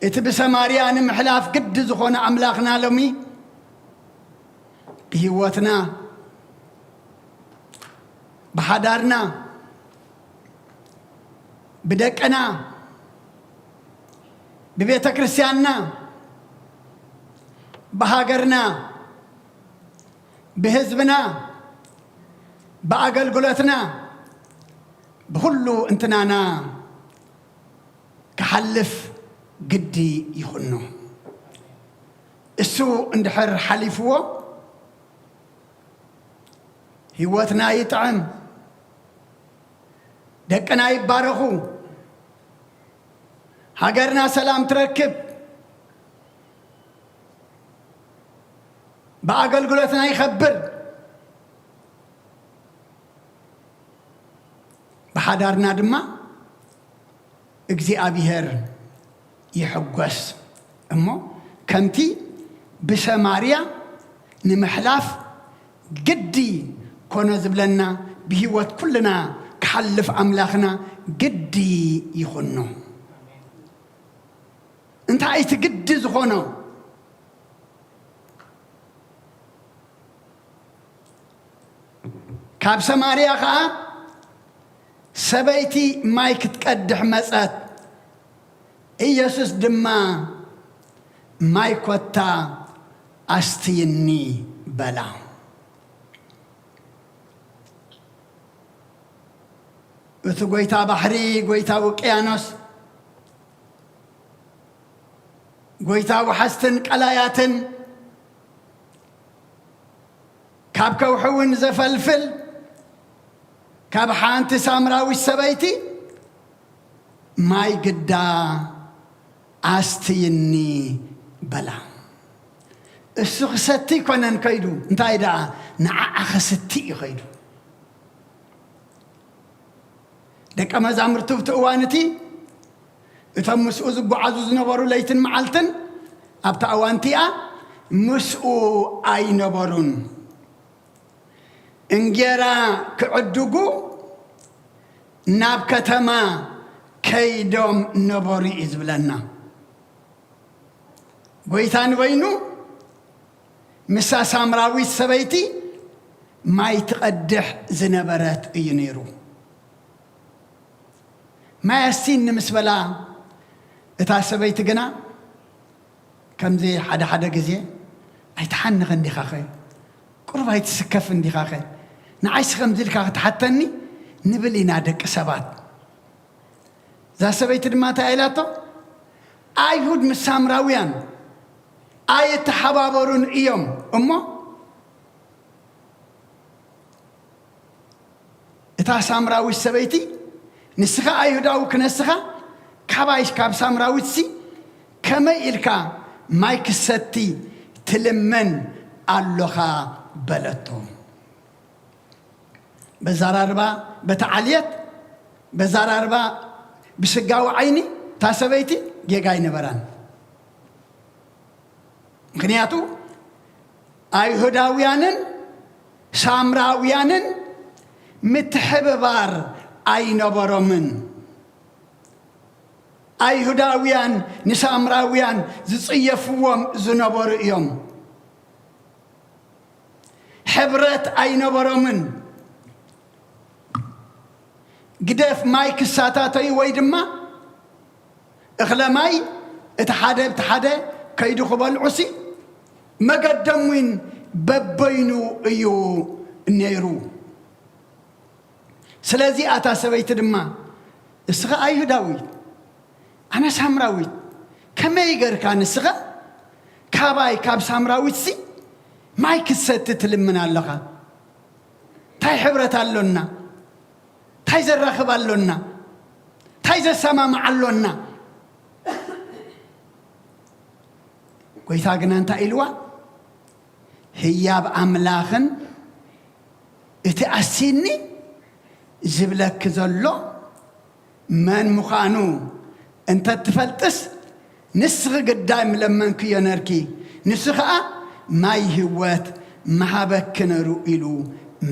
እቲ ብሰማርያ ንምሕላፍ ግዲ ዝኾነ ኣምላኽና ሎሚ ብህይወትና፣ ብሓዳርና፣ ብደቅና፣ ብቤተ ክርስቲያንና፣ ብሃገርና፣ ብህዝብና፣ ብኣገልግሎትና፣ ብኹሉ እንትናና ክሓልፍ ግዲ ይኹኖ። እሱ እንድሕር ሓሊፍዎ፣ ህይወትና ይጥዕም፣ ደቅና ይባረኹ፣ ሃገርና ሰላም ትረክብ፣ ብኣገልግሎትና ይኸብር፣ ብሓዳርና ድማ እግዚኣብሔር ይሕጎስ። እሞ ከምቲ ብሰማርያ ንምሕላፍ ግዲ ኮኖ ዝብለና፣ ብህይወት ኩልና ክሓልፍ ኣምላኽና ግዲ ይኹኖ። እንታይ እቲ ግዲ ዝኾኖ? ካብ ሰማርያ ኸኣ ሰበይቲ ማይ ክትቀድሕ መጸት። ኢየሱስ ድማ፣ "ማይ ኮታ ኣስትይኒ" በላ። እቲ ጎይታ ባሕሪ፣ ጎይታ ውቅያኖስ፣ ጎይታ ወሓዝትን ቀላያትን፣ ካብ ከውሒ እውን ዘፈልፍል፣ ካብ ሓንቲ ሳምራዊት ሰበይቲ ማይ ግዳ ኣስትይኒ በላ። እሱ ክሰቲ ኣይኮነን ከይዱ፣ እንታይ ደኣ ንዓኣ ክስቲ እዩ ከይዱ። ደቀ መዛሙርቱ ኣብቲ እዋን እቲ፣ እቶም ምስኡ ዝጓዓዙ ዝነበሩ ለይትን መዓልትን ኣብታ እዋን እቲኣ ምስኡ ኣይነበሩን። እንጌራ ክዕድጉ ናብ ከተማ ከይዶም ነበሩ እዩ ዝብለና። ጎይታ ንበይኑ ምስዛ ሳምራዊት ሰበይቲ ማይ ትቐድሕ ዝነበረት እዩ ነይሩ። ማይ ኣስቲኒ ምስ በላ፣ እታ ሰበይቲ ግና፣ ከምዚ ሓደ ሓደ ግዜ፣ "ኣይትሓንኽን ዲኻኸ? ቁሩብ ኣይትስከፍን ዲኻኸ? ንዓይሲ ከምዚ ኢልካ ክትሓተኒ?" ንብል ኢና ደቂ ሰባት። እዛ ሰበይቲ ድማ እንታይ ኢላቶ? "ኣይሁድ ምስ ሳምራውያን ኣይተሓባበሩን እዮም እሞ፣ እታ ሳምራዊት ሰበይቲ፣ ንስኻ ኣይሁዳዊ ክነስኻ፣ ካባይ ካብ ሳምራዊትሲ ከመይ ኢልካ ማይ ክሰቲ ትልምን ኣሎኻ?" በለቶ። በዛራርባ በታ ዓልየት፣ በዛራርባ ብስጋዊ ዓይኒ እታ ሰበይቲ ጌጋ ኣይነበራን። ምኽንያቱ ኣይሁዳውያንን ሳምራውያንን ምትሕብባር ኣይነበሮምን። ኣይሁዳውያን ንሳምራውያን ዝጽየፍዎም ዝነበሩ እዮም። ሕብረት ኣይነበሮምን። ግደፍ ማይ ክሳታተዩ ወይ ድማ እኽለ ማይ እቲ ሓደ ብቲ ሓደ ከይዱ ክበልዑሲ መገዶም እውን በበይኑ እዩ ነይሩ። ስለዚ ኣታ ሰበይቲ ድማ፣ እስኻ ኣይሁዳዊት፣ ኣነ ሳምራዊት፣ ከመይ ገርካ ንስኻ ካባይ ካብ ሳምራዊትሲ ማይ ክትሰቲ ትልምን ኣለኻ። እንታይ ሕብረት ኣሎና? እንታይ ዘራኽብ ኣሎና? እንታይ ዘሰማምዕ ኣሎና? ጎይታ ግና እንታይ ኢልዋ? ህያብ ኣምላኽን እቲ ኣስይኒ ዝብለኪ ዘሎ መን ምዃኑ እንተትፈልጥስ፣ ንስኺ ግዳይ ምለመንክዮ ነርኪ፣ ንሱ ኸኣ ማይ ህይወት ምሃበኪ ነሩ ኢሉ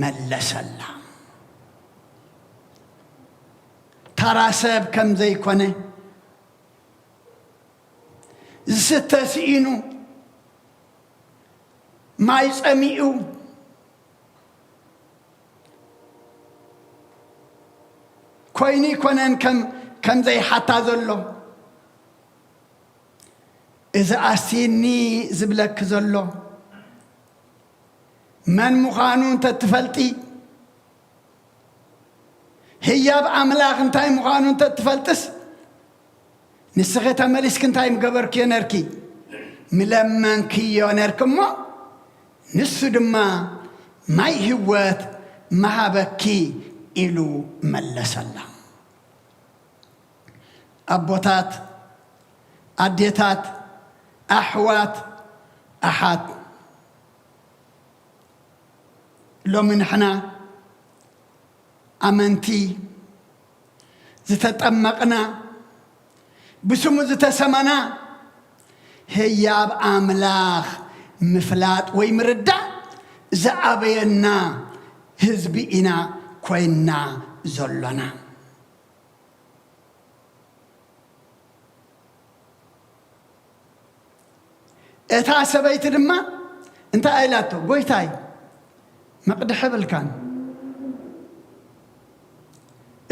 መለሰላ። ታራ ሰብ ከም ዘይኮነ፣ ዝስተ ስኢኑ፣ ማይ ጸሚኡ፣ ኮይኑ ይኮነን ከም፣ ከም ዘይሓታ ዘሎ። እዚ ኣስይኒ ዝብለኪ ዘሎ መን ምዃኑ እንተትፈልጢ፣ ህያብ ኣምላኽ እንታይ ምዃኑ እንተትፈልጥስ፣ ንስኺ ተመሊስኪ እንታይ ምገበርክዮ ነርኪ? ምለመንክዮ ነርኪ እሞ፣ ንሱ ድማ ማይ ህይወት ምሃበኪ ኢሉ መለሰላ። ኣቦታት፣ ኣዴታት፣ ኣሕዋት፣ ኣሓት፣ ሎሚ ንሕና ኣመንቲ ዝተጠመቕና፣ ብስሙ ዝተሰመና፣ ህያብ ኣምላኽ ምፍላጥ ወይ ምርዳእ ዝኣበየና ህዝቢ ኢና ኮይንና ዘሎና። እታ ሰበይቲ ድማ እንታይ ኢላቶ? ጎይታይ፣ መቕድሒ የብልካን።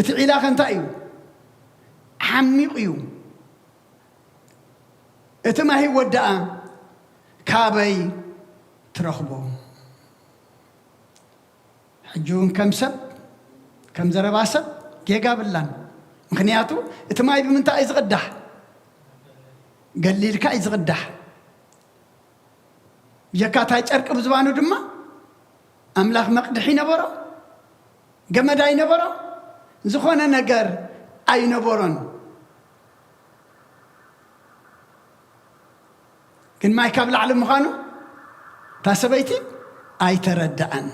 እቲ ዒላኸ እንታይ እዩ? ዓሚቕ እዩ። እቲ ማይ ህይወት ደኣ ካበይ ትረኽቦ? ሕጂ እውን ከም ሰብ፣ ከም ዘረባ ሰብ ጌጋ ብላን። ምኽንያቱ እቲ ማይ ብምንታይ እዩ ዝቕዳሕ? ገሊልካ እዩ ዝቕዳሕ። ብጀካ እታ ጨርቂ ብዝባኑ ድማ ኣምላኽ መቕድሒ ነበሮ፣ ገመድ ኣይነበሮ፣ ዝኾነ ነገር ኣይነበሮን። ግን ማይ ካብ ላዕሊ ምዃኑ እታ ሰበይቲ ኣይተረድኣን።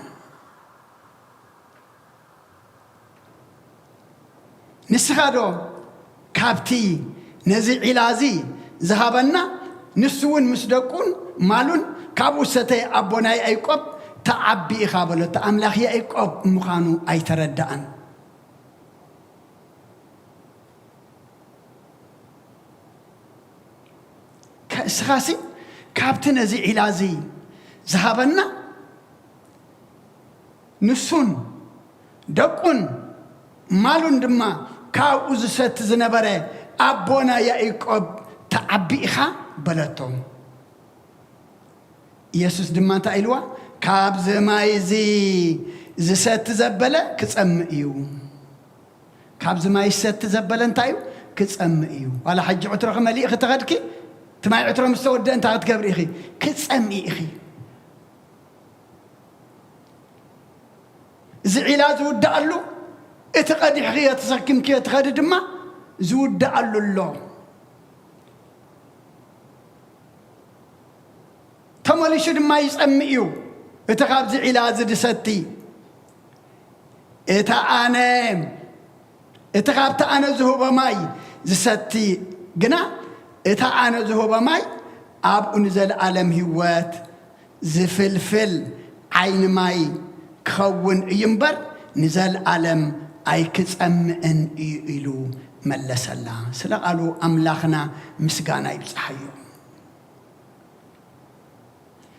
ንስኻ ዶ ካብቲ ነዚ ዒላ እዚ ዝሃበና፣ ንሱ እውን ምስ ደቁን ማሉን ካብኡ ሰተየ፣ ኣቦና ያዕቆብ ተዓቢ ኢኻ በለቶ። ኣምላኽ ያዕቆብ ምዃኑ ኣይተረድኣን። ከ-፣ እስኻሲ ካብቲ ነዚ ዒላ እዚ ዝሃበና፣ ንሱን ደቁን ማሉን ድማ ካብኡ ዝሰቲ ዝነበረ ኣቦና ያዕቆብ ተዓቢ ኢኻ በለቶ። ኢየሱስ ድማ እንታይ ኢልዋ? ካብዚ ማይ እዚ ዝሰቲ ዘበለ ክጸምእ እዩ። ካብዚ ማይ ዝሰቲ ዘበለ እንታይ እዩ? ክጸምእ እዩ። ዋላ ሕጂ ዕትሮ ክመሊእ ክትኸድኪ፣ እቲ ማይ ዕትሮ ምስ ተወደአ እንታይ ክትገብሪ ኢኺ? ክጸምኢ ኢኺ። እዚ ዒላ ዝውድኣሉ፣ እቲ ቀዲሕኽዮ ተሰኪምክዮ ትኸዲ ድማ ዝውድኣሉ ኣሎ። ተመሊሱ ድማ ይጸምእ እዩ። እቲ ካብዚ ዒላ እዚ ዝሰቲ፣ እታ ኣነ፣ እቲ ካብቲ ኣነ ዝህቦ ማይ ዝሰቲ ግና፣ እታ ኣነ ዝህቦ ማይ ኣብኡ ንዘለኣለም ህይወት ዝፍልፍል ዓይኒ ማይ ክኸውን እዩ እምበር፣ ንዘለኣለም ኣይክጸምእን እዩ ኢሉ መለሰላ። ስለ ቃሉ ኣምላኽና ምስጋና ይብጽሓዮ።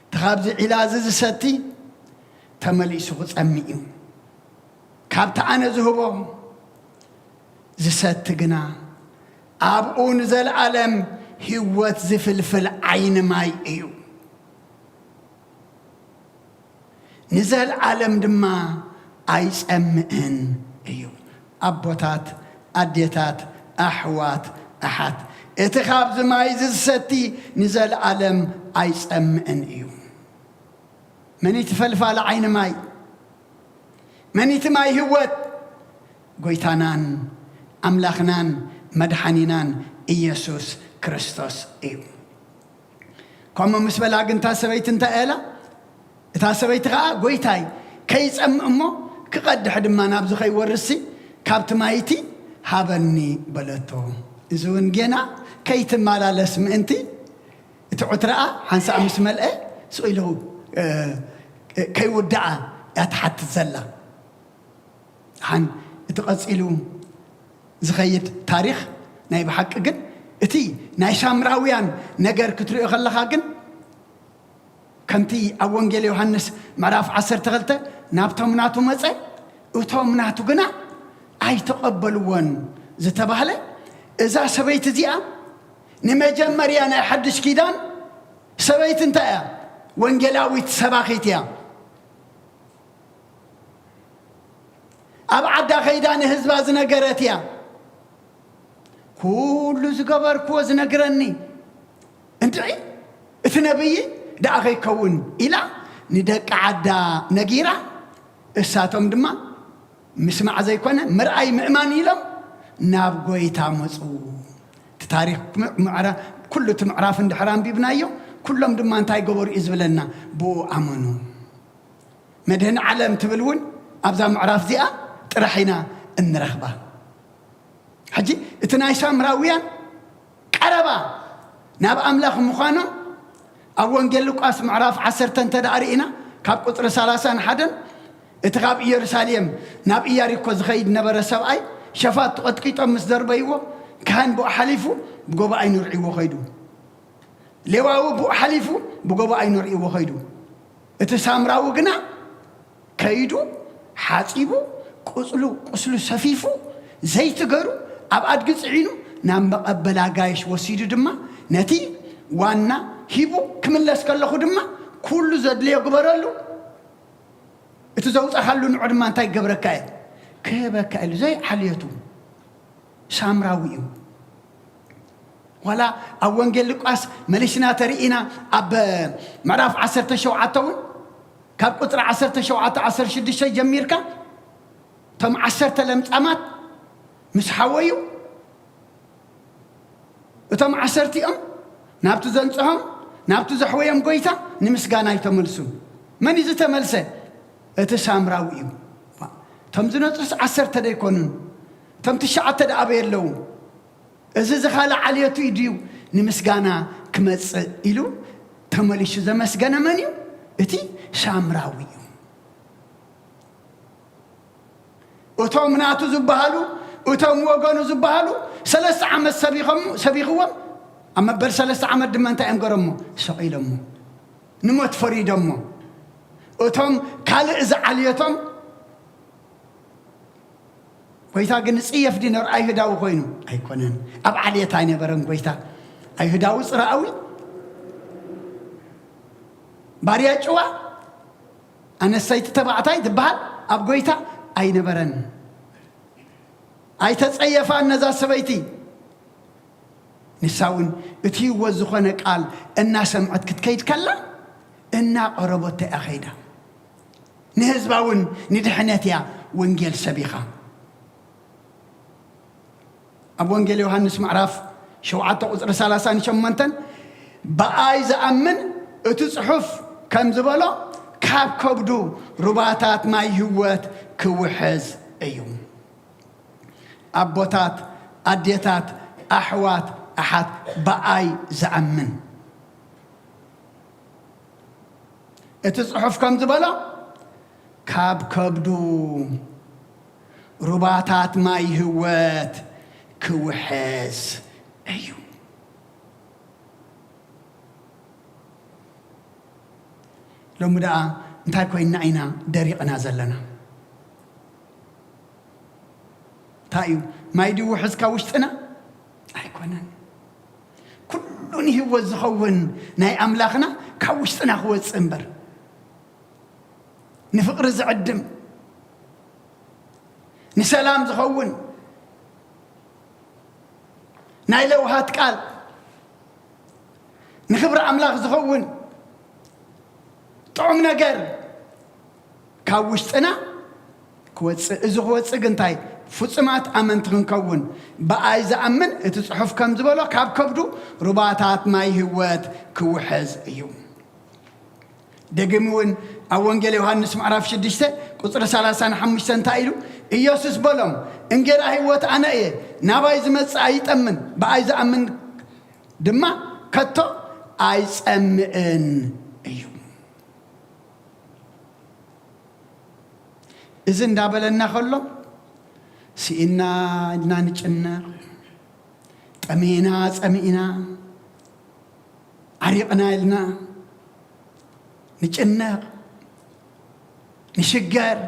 እቲ ካብዚ ዒላ እዚ ዝሰቲ ተመሊሱ ክጸምእ እዩ። ካብቲ ኣነ ዝህቦ ዝሰቲ ግና ኣብኡ ንዘለኣለም ህይወት ዝፍልፍል ዓይኒ ማይ እዩ። ንዘለኣለም ድማ ኣይጸምእን እዩ። ኣቦታት፣ ኣዴታት፣ ኣሕዋት፣ ኣሓት፣ እቲ ካብዚ ማይ እዚ ዝሰቲ ንዘለኣለም ኣይጸምእን እዩ። መን እቲ ፈልፋሊ ዓይኒ ማይ? መን እቲ ማይ ህይወት? ጎይታናን ኣምላኽናን መድሓኒናን ኢየሱስ ክርስቶስ እዩ። ከምኡ ምስ በላ ግን እታ ሰበይቲ እንታይ ኣላ? እታ ሰበይቲ ኸዓ፣ "ጎይታይ፣ ከይጸምእ እሞ ክቐድሕ ድማ ናብዚ ከይወርስሲ ካብቲ ማይቲ ሃበኒ" በለቶ። እዚ እውን ጌና ከይትመላለስ ምእንቲ እቲ ዑትራኣ ሓንሳእ ምስ መልአ ስቕ ኢሉ፣ እ፣ ከይውድኣ እያ ትሓትት ዘላ። ሓን እቲ ቀጺሉ ዝኸይድ ታሪኽ ናይ ብሓቂ ግን እቲ ናይ ሳምራውያን ነገር ክትሪኦ ከለኻ ግን ከምቲ ኣብ ወንጌል ዮሃንስ ምዕራፍ ዓሰርተ ክልተ ናብቶም ናቱ መጸ፣ እቶም ናቱ ግና ኣይተቐበልዎን ዝተባህለ፣ እዛ ሰበይቲ እዚኣ ንመጀመርያ ናይ ሓድሽ ኪዳን ሰበይቲ እንታይ እያ? ወንጌላዊት ሰባኺት እያ። ኣብ ዓዳ ከይዳ ንህዝባ ዝነገረት እያ። "ኩሉ ዝገበርክዎ ዝነግረኒ እንድዒ እቲ ነብዪ ደኣ ከይከውን" ኢላ ንደቂ ዓዳ ነጊራ፣ እሳቶም ድማ ምስማዕ ዘይኮነ ምርኣይ ምእማን ኢሎም ናብ ጎይታ መጹ። እቲ ታሪኽ ምዕ-፣ ምዕራ-፣ ኩሉ እቲ ምዕራፍ እንድሕር ኣንቢብናዮ፣ ኩሎም ድማ እንታይ ገበሩ እዩ ዝብለና? ብኡ ኣመኑ። መድህን ዓለም ትብል እውን ኣብዛ ምዕራፍ እዚኣ ጥራሕ ኢና እንረኽባ። ሕጂ እቲ ናይ ሳምራውያን ቀረባ ናብ ኣምላኽ ምዃኖም ኣብ ወንጌል ሉቃስ ምዕራፍ ዓሰርተ እንተ ደኣ ርኢና፣ ካብ ቁጽሪ ሰላሳን ሓደን፣ እቲ ካብ ኢየሩሳሌም ናብ ኢያሪኮ ዝኸይድ ነበረ ሰብኣይ፣ ሸፋቱ ቀጥቂጦም ምስ ደርበይዎ፣ ካህን ብኡ ሓሊፉ ብጎቦ ኣይኑ ርእይዎ ኸይዱ። ሌዋዊ ብኡ ሓሊፉ ብጎቦ ኣይኑ ርእይዎ ኸይዱ። እቲ ሳምራዊ ግና ከይዱ ሓጺቡ፣ ቁጽሉ፣ ቁስሉ ሰፊፉ፣ ዘይቲ ገሩ ኣብ ኣድጊ ጽዒኑ ናብ መቐበል ኣጋይሽ ወሲዱ ድማ ነቲ ዋና ሂቡ ክምለስ ከለኹ ድማ ኩሉ ዘድልዮ ግበረሉ። እቲ ዘውጻኻሉ ንዑ ድማ እንታይ ክገብረካ እየ? ክህበካ ኢሉ ዘይዓልየቱ ሳምራዊ እዩ። ዋላ ኣብ ወንጌል ሉቃስ መሊስና ተርኢና ኣብ ምዕራፍ ዓሰርተ ሸውዓተ እውን ካብ ቁጽሪ ዓሰርተ ሸውዓተ ዓሰርተ ሽዱሽተ ጀሚርካ እቶም ዓሰርተ ለምጻማት ምስ ሓወዩ እቶም ዓሰርቲኦም ናብቲ ዘንጽሆም ናብቲ ዘሕወዮም ጎይታ ንምስጋና ይተመልሱ። መን እዩ ዝተመልሰ? እቲ ሳምራዊ እዩ። እቶም ዝነጹስ ዓሰርተ ዶ ኣይኮኑን? እቶም ትሽዓተ ደኣ ኣበይ ኣለዉ? እዚ ዝኻለ ዓልየቱ እዩ ድዩ ንምስጋና ክመጽእ ኢሉ ተመሊሱ ዘመስገነ መን እዩ? እቲ ሳምራዊ እዩ። እቶም ናቱ ዝበሃሉ፣ እቶም ወገኑ ዝበሃሉ ሰለስተ ዓመት ሰቢኾም-፣ ሰቢኽዎም፣ ኣብ መበል ሰለስተ ዓመት ድማ እንታይ እዮም ገረሞ? ሰቒሎሞ፣ ንሞት ፈሪዶሞ። እቶም ካልእ ዝዓልየቶም፣ ጎይታ ግን ዝጽየፍ ድዩ ነሩ? ኣይሁዳዊ ኮይኑ? ኣይኮነን። ኣብ ዓልየት ኣይነበረን ጎይታ። ኣይሁዳዊ ጽራኣዊ፣ ባርያ ጭዋ፣ ኣነሰይቲ ተባዕታይ ዝበሃል ኣብ ጎይታ ኣይነበረን። ኣይተጸየፋን ነዛ ሰበይቲ። ንሳ እውን እቲ ህይወት ዝኾነ ቃል እናሰምዐት ክትከይድ ከላ፣ እናቐረበቶ እያ ከይዳ። ንህዝባ እውን ንድሕነት እያ ወንጌል ሰቢኻ። ኣብ ወንጌል ዮሃንስ ምዕራፍ ሸውዓተ ቁጽሪ ሰላሳን ሸሞንተን፣ "ብኣይ ዝኣምን እቲ ጽሑፍ ከም ዝበሎ ካብ ከብዱ ሩባታት ማይ ህይወት ክውሕዝ እዩ።" ኣቦታት፣ ኣዴታት፣ ኣሕዋት፣ ኣሓት፣ ብኣይ ዝኣምን እቲ ጽሑፍ ከም ዝበሎ ካብ ከብዱ ሩባታት ማይ ህይወት ክውሕዝ እዩ። ሎሚ ደኣ እንታይ ኮይንና ኢና ደሪቕና ዘለና? እንታይ እዩ? ማይ ድዩ ውሕዝ ካብ ውሽጥና? ኣይኮነን። ኩሉ ንህይወት ዝኸውን ናይ ኣምላኽና ካብ ውሽጥና ክወጽእ እምበር፣ ንፍቕሪ ዝዕድም፣ ንሰላም ዝኸውን፣ ናይ ለውሃት ቃል፣ ንኽብሪ ኣምላኽ ዝኸውን፣ ጥዑም ነገር ካብ ውሽጥና ክወፅእ፣ እዚ ክወፅእ ግን እንታይ? ፍጹማት ኣመንቲ ክንከውን፣ ብኣይ ዝኣምን፣ እቲ ጽሑፍ ከም ዝበሎ፣ ካብ ከብዱ ሩባታት ማይ ህይወት ክውሕዝ እዩ። ደጊም እውን ኣብ ወንጌል ዮሃንስ ምዕራፍ ሽዱሽተ ቁጽሪ ሰላሳን ሓሙሽተን እንታይ ኢሉ? ኢየሱስ በሎም፣ "እንጌራ ህይወት ኣነ እየ፣ ናባይ ዝመጽእ ኣይጠምን፣ ብኣይ ዝኣምን ድማ ከቶ ኣይጸምእን እዩ።" እዚ እንዳበለና ከሎ፣ ስኢና ኢልና ንጭነቕ፣ ጠሚእና ጸሚእና፣ ዓሪቕና ኢልና ንጭነቕ፣ ንሽገር፣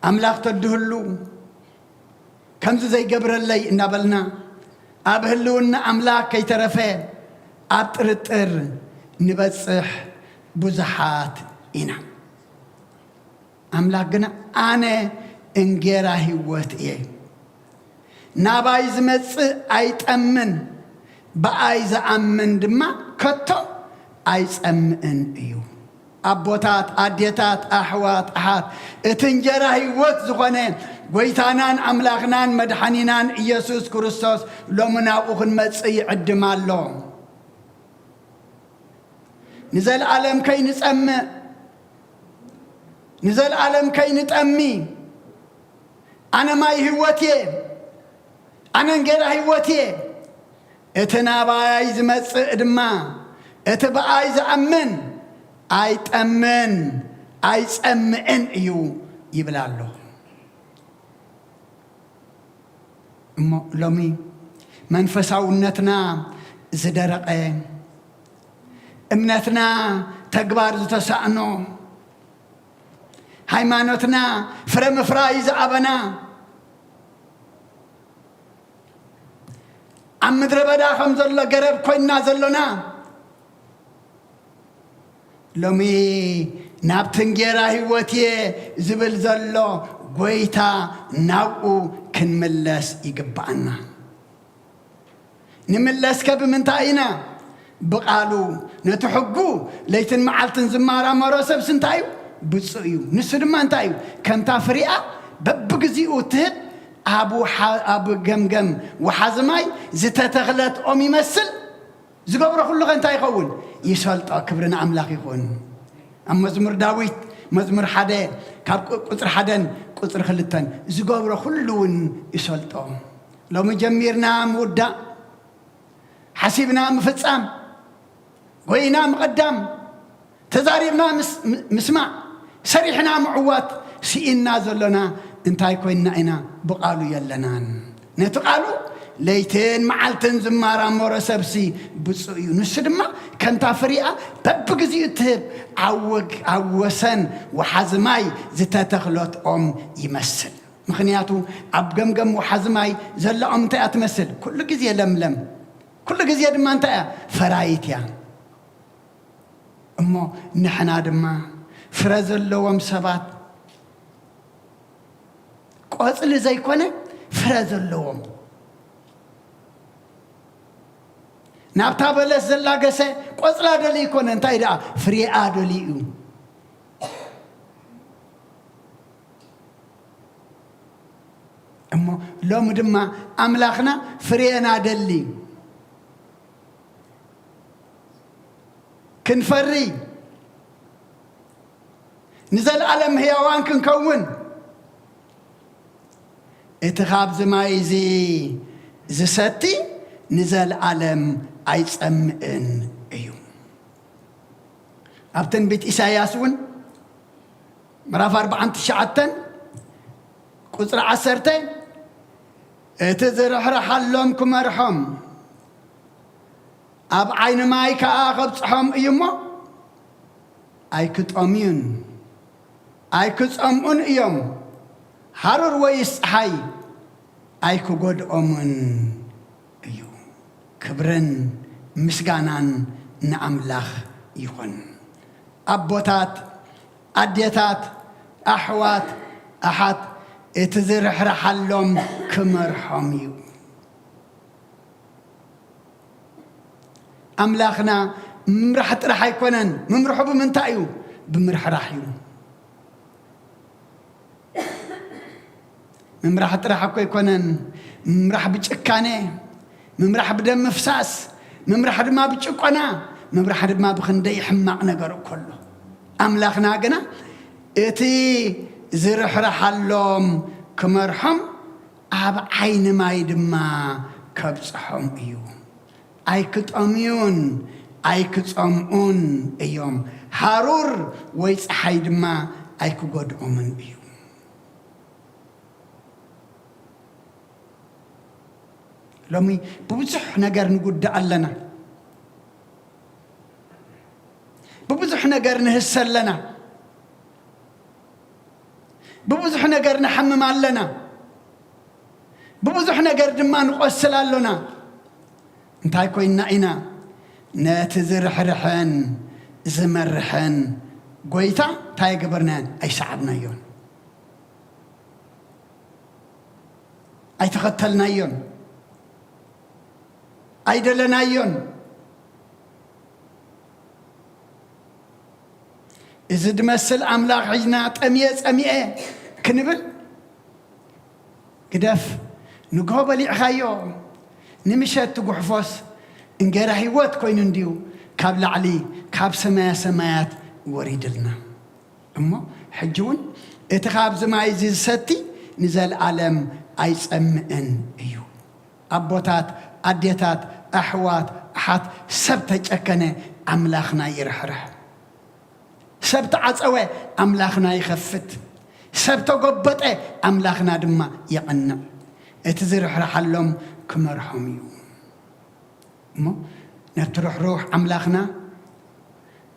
ኣምላኽ ተድህሉ፣ ከምዚ ዘይገብረለይ እናበልና፣ ኣብ ህልውና ኣምላኽ ከይተረፈ ኣብ ጥርጥር ንበጽሕ ብዙሓት ኢና። ኣምላኽ ግና፣ "ኣነ እንጌራ ህይወት እየ፣ ናባይ ዝመጽእ ኣይጠምን፣ ብኣይ ዝኣምን ድማ ከቶ ኣይጸምእን እዩ።" ኣቦታት፣ ኣዴታት፣ ኣሕዋት፣ ኣሓት፣ እቲ እንጀራ ህይወት ዝኾነ ጎይታናን ኣምላኽናን መድሓኒናን ኢየሱስ ክርስቶስ ሎሚ ናብኡ ክንመጽእ ይዕድም ኣሎ። ንዘለኣለም ከይንጸምእ፣ ንዘለኣለም ከይንጠሚ፣ ኣነ ማይ ህይወት እየ፣ ኣነ እንጌራ ህይወት እየ፣ እቲ ናባይ ዝመጽእ ድማ፣ እቲ ብኣይ ዝኣምን ኣይጠምን ኣይጸምእን እዩ ይብል ኣሎ። እሞ ሎሚ መንፈሳውነትና ዝደረቐ፣ እምነትና ተግባር ዝተሳእኖ፣ ሃይማኖትና ፍረ ምፍራይ ዝኣበና፣ ኣብ ምድረ በዳ ከም ዘሎ ገረብ ኮይንና ዘሎና፣ ሎሚ ናብቲ እንጌራ ህይወት እየ ዝብል ዘሎ ጎይታ ናብኡ ክንምለስ ይግብኣና። ንምለስከ ብምንታይ ኢና? ብቓሉ። ነቲ ሕጉ ለይትን መዓልትን ዝመራመሮ ሰብሲ እንታይ እዩ? ብፁዕ እዩ። ንሱ ድማ እንታይ እዩ? ከምታ ፍሪኣ በብግዚኡ እትህብ ኣብ ውሓ-፣ ኣብ ገምገም ወሓዚ ማይ ዝተተኽለት ኦም ይመስል። ዝገብሮ ኩሉ ኸ እንታይ ይኸውን? ይሰልጦ። ክብሪ ንኣምላኽ ይኹን። ኣብ መዝሙር ዳዊት መዝሙር ሓደ ካብ ቁ-፣ ቁጽሪ ሓደን ቁጽሪ ክልተን ዝገብሮ ኩሉ እውን ይሰልጦ። ሎሚ ጀሚርና ምውዳእ፣ ሓሲብና ምፍጻም፣ ጎይና ምቕዳም፣ ተዛሪብና ምስ-፣ ም-፣ ምስማዕ፣ ሰሪሕና ምዕዋት፣ ስኢንና ዘሎና እንታይ ኮይንና ኢና? ብቓሉ የለናን። ነቲ ቃሉ ለይትን መዓልትን ዝመራመሮ ሰብሲ ብፁዕ እዩ። ንሱ ድማ ከምታ ፍሪኣ በብግዚኡ እትህብ ኣብ ወግ-፣ ኣብ ወሰን ወሓዚ ማይ ዝተተኽለት ኦም ይመስል። ምኽንያቱ ኣብ ገምገም ወሓዚ ማይ ዘላ ኦም እንታይ እያ ትመስል? ኩሉ ግዜ ለምለም፣ ኩሉ ግዜ ድማ እንታይ እያ? ፈራይት እያ። እሞ ንሕና ድማ ፍረ ዘለዎም ሰባት፣ ቆጽሊ ዘይኮነ ፍረ ዘለዎም፣ ናብታ በለስ ዘላገሰ ቆጽላ ደልዩ ይኮነ፣ እንታይ ደኣ ፍሬኣ ደልዩ እዩ። እሞ ሎሚ ድማ ኣምላኽና ፍሬና ደሊ፣ ክንፈሪ፣ ንዘለኣለም ህያዋን ክንከውን፣ እቲ ኻብዚ ማይ እዚ ዝሰቲ ንዘለኣለም ኣይጸምእን እዩ። ኣብ ትንቢት ኢሳይያስ እውን ምዕራፍ ኣርባዓን ትሽዓተን ቁጽሪ ዓሰርተ፣ "እቲ ዝርሕርሓሎም ክመርሖም፣ ኣብ ዓይኒ ማይ ከኣ ከብጽሖም እዩ እሞ፣ ኣይክጠምዩን ኣይክጸምኡን እዮም፣ ሃሩር ወይስ ጸሓይ ኣይክጎድኦምን እዩ።" ክብርን ምስጋናን ንኣምላኽ ይኹን። ኣቦታት፣ ኣዴታት፣ ኣሕዋት፣ ኣሓት፣ እቲ ዝርሕርሓሎም ክመርሖም እዩ። ኣምላኽና ምምራሕ ጥራሕ ኣይኮነን። ምምርሑ ብምንታይ እዩ? ብምርሕራሕ እዩ። ምምራሕ ጥራሕ እኮ ኣይኮነን። ምምራሕ ብጭካኔ፣ ምምራሕ ብደም ምፍሳስ፣ ምምራሕ ድማ ብጭቆና፣ ምምራሕ ድማ ብኽንደይ ሕማቕ ነገር እኮ ኣሎ። ኣምላኽና ግና እቲ ዝርሕርሓሎም ክመርሖም፣ ኣብ ዓይኒ ማይ ድማ ከብጽሖም እዩ። ኣይክጠምዩን ኣይክጸምኡን እዮም። ሃሩር ወይ ጸሓይ ድማ ኣይክጎድኦምን እዩ። ሎሚ ብብዙሕ ነገር ንጉዳእ ኣለና። ብብዙሕ ነገር ንህሰ ኣለና። ብብዙሕ ነገር ንሓምም ኣለና። ብብዙሕ ነገር ድማ ንቆስል ኣሎና። እንታይ ኮይንና ኢና? ነቲ ዝርሕርሕን ዝመርሕን ጎይታ እንታይ ኣይገበርናዮን? ኣይሰዓብናዮን። ኣይተኸተልናዮን። ኣይደለናዮን። እዚ ድመስል ኣምላኽ ሒዝና ጠምየ ጸሚኤ ክንብል ግደፍ። ንግሆ በሊዕኻዮ፣ ንምሸት ትጉሕፎስ እንጌራ ህይወት ኮይኑ እንድዩ ካብ ላዕሊ ካብ ሰማያ ሰማያት ወሪድልና። እሞ ሕጂ እውን እቲ ካብዚ ማይ እዚ ዝሰቲ ንዘለኣለም ኣይጸምእን እዩ። ኣቦታት፣ ኣዴታት፣ ኣሕዋት፣ ኣሓት፣ ሰብ ተጨከነ ኣምላኽና ይርሕርሕ። ሰብ ተዓጸወ ኣምላኽና ይኸፍት። ሰብ ተጎበጠ ኣምላኽና ድማ የቐንዕ። እቲ ዝርሕርሓሎም ክመርሖም እዩ። እሞ ነቲ ርሕሩሕ ኣምላኽና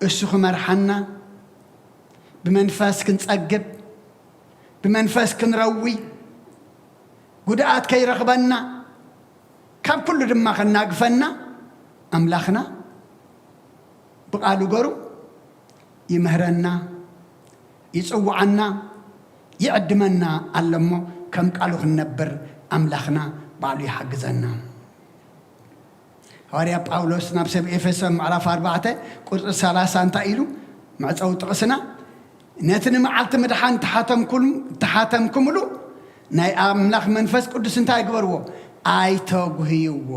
እሱ ክመርሓና፣ ብመንፈስ ክንጸግብ፣ ብመንፈስ ክንረዊ፣ ጉድኣት ከይረኽበና፣ ካብ ኩሉ ድማ ከናግፈና ኣምላኽና ብቓሉ ገሩ ይምህረና፣ ይጽውዓና፣ ይዕድመና ኣሎ እሞ ከም ቃሉ ክንነብር ኣምላኽና ባዕሉ ይሓግዘና። ሃዋርያ ጳውሎስ ናብ ሰብ ኤፌሶን ምዕራፍ ኣርባዕተ ቁጽሪ ሰላሳ እንታይ ኢሉ? መዕጸዊ ጥቕስና፣ ነቲ ንመዓልቲ ምድሓን ተሓተምኩሉ-፣ ተሓተምኩምሉ ናይ ኣምላኽ መንፈስ ቅዱስ እንታይ ግበርዎ? ኣይተጉህይዎ።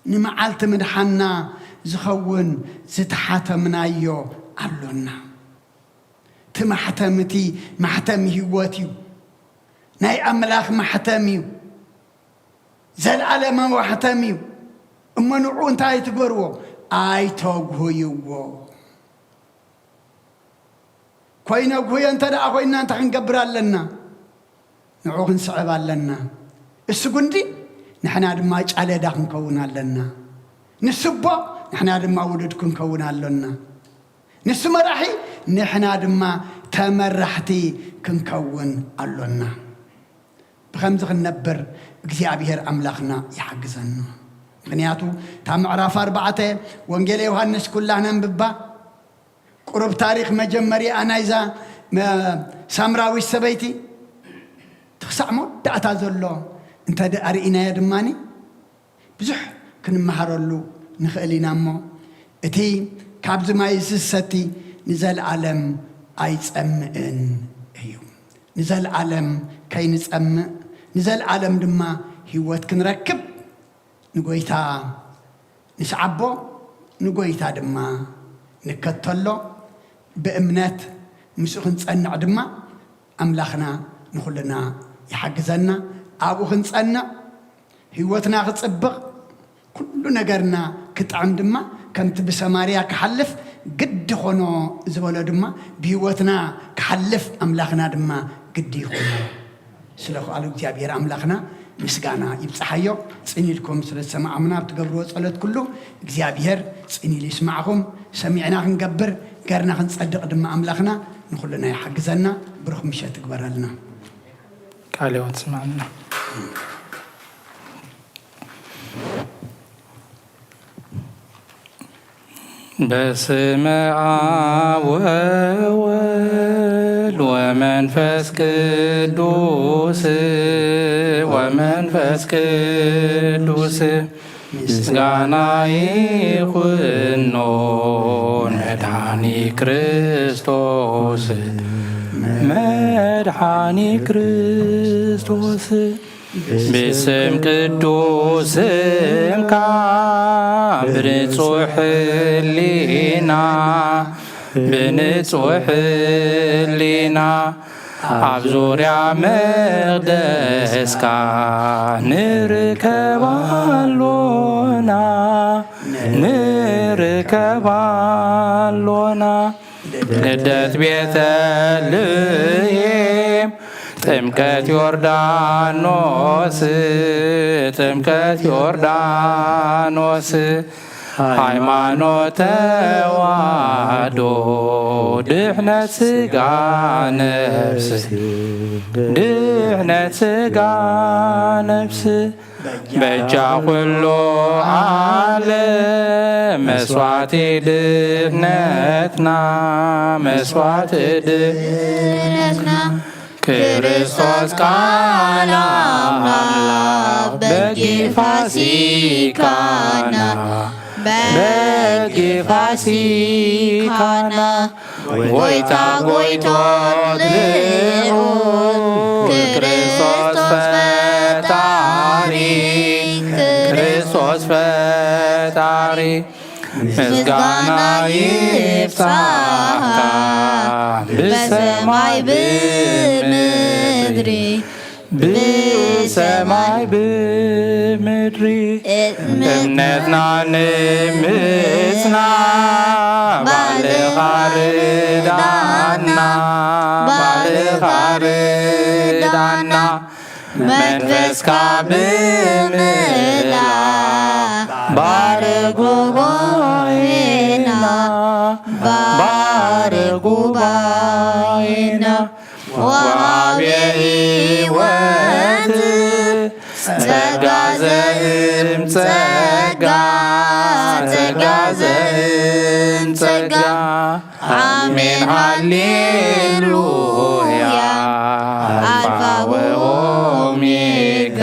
ንመዓልቲ ምድሓንና ዝኸውን ዝተሓተምናዮ ኣሎና። እቲ ማሕተም፣ እቲ ማሕተም ህይወት እዩ። ናይ ኣምላኽ ማሕተም እዩ። ዘለኣለማዊ ማሕተም እዩ። እሞ ንዕኡ እንታይ ኣይትግበርዎ? ኣይተጉህይዎ። ኮይነ ጉህዮ እንተ ደኣ ኮይንና እንታይ ክንገብር ኣለና? ንዕኡ ክንስዕብ ኣለና። እሱ ጉንዲ፣ ንሕና ድማ ጫለዳ ክንከውን ኣለና። ንሱ ኣቦ፣ ንሕና ድማ ውሉድ ክንከውን ኣሎና። ንሱ መራሒ፣ ንሕና ድማ ተመራሕቲ ክንከውን ኣሎና። ብኸምዚ ክንነብር እግዚኣብሔር ኣምላኽና ይሓግዘና። ምኽንያቱ እታ ምዕራፍ ኣርባዕተ ወንጌል ዮሃንስ ኩላ ነንብባ፣ ቁሩብ ታሪኽ መጀመሪኣ ናይዛ መ-፣ ሳምራዊት ሰበይቲ እቲ ክሳዕ መወዳእታ ዘሎ እንተ ደኣ ርኢናዮ ድማኒ፣ ብዙሕ ክንመሃረሉ ንኽእል ኢና እሞ፣ እቲ ካብዚ ማይ እዚ ዝሰቲ ንዘለኣለም ኣይጸምእን እዩ። ንዘለኣለም ከይንጸምእ፣ ንዘለኣለም ድማ ህይወት ክንረክብ ንጎይታ ንስዓቦ፣ ንጎይታ ድማ ንከተሎ፣ ብእምነት ምስኡ ክንጸንዕ ድማ ኣምላኽና ንኹልና ይሓግዘና። ኣብኡ ክንጸንዕ፣ ህይወትና ክጽብቕ፣ ኩሉ ነገርና ክጥዕም ድማ፣ ከምቲ ብሰማርያ ክሓልፍ ግዲ ኾኖ ዝበሎ ድማ፣ ብህይወትና ክሓልፍ ኣምላኽና ድማ ግዲ ይኾኖ። ስለ ቃሉ እግዚኣብሔር ኣምላኽና ምስጋና ይብጽሓዮ። ጽን ኢልኩም ስለ ዝሰማዕኹምና፣ ኣብ ትገብርዎ ጸሎት ኩሉ እግዚኣብሔር ጽን ኢሉ ይስማዕኹም። ሰሚዕና ክንገብር፣ ገርና ክንጸድቕ ድማ ኣምላኽና ንኹልና ይሓግዘና። ብሩኽ ምሸት ይግበረልና። ቃለ ሕይወት ስማዕልና። በስመ አብ ወወልድ ወመንፈስ ቅዱስ፣ ወመንፈስ ቅዱስ፣ ምስጋና ይኹኖ ንመድሓኒ ክርስቶስ፣ መድሓኒ ክርስቶስ። ብስም ቅዱስ ስምካ ብንጹሕ ህሊና፣ ብንጹሕ ህሊና ኣብ ዙርያ መቕደስካ ንርከብ ኣሎና፣ ንርከብ ኣሎና። ልደት ቤተልሔም፣ ጥምቀት ዮርዳኖስ፣ ጥምቀት ዮርዳኖስ። ሃይማኖት ተዋህዶ ድሕነት ስጋ ነፍስ፣ ድሕነት ስጋ ነፍስ። በጃ ኩሉ ዓለም መስዋዕቲ ድሕነትና፣ መስዋዕቲ ድሕነትና። ክርስቶስ ቃል ኣምላኽ በጊ ፋሲካና፣ በጊ ፋሲካና። ጎይታ ጎይቶ ልዑል ክርስቶስ ፈጣሪ፣ ክርስቶስ ፈጣሪ። ምስጋና ይብጻሕካ ብሰማይ ብምድሪ፣ ብሰማይ ብምድሪ። እምነትና ንምጽና ባልኻ ርዳና፣ ባልኻ ርዳና። መንፈስካ ብምልኣ ባርክ ጉባኤና፣ ባርክ ጉባኤና። ወሃቤ ሕይወት ጸጋ ዘእም ጸጋ፣ ጸጋ ዘእም ጸጋ። ኣሜን ሃሌሉያ። ኣልፋ ወኦሜጋ፣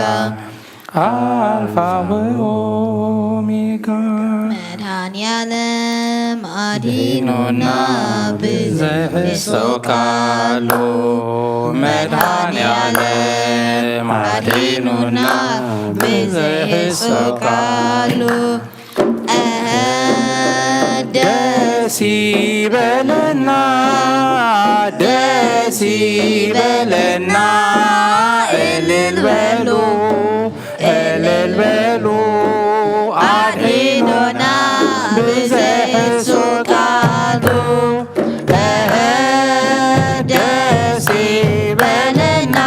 ኣልፋ ወኦሜጋ። መድኃኔዓለም ኣድሂኑና ብዘይሕሰብ ቃሉ፣ መድኃኔዓለም ኣድሂኑና ብዘይሕሰብ ቃሉ። ደስ ይበለና፣ ደስ ይበለና፣ እልል በሉ፣ እልል በሉ። ኣድሒኑና ብዘይሕሱ ቃሉ፣ ደስ ይበለና፣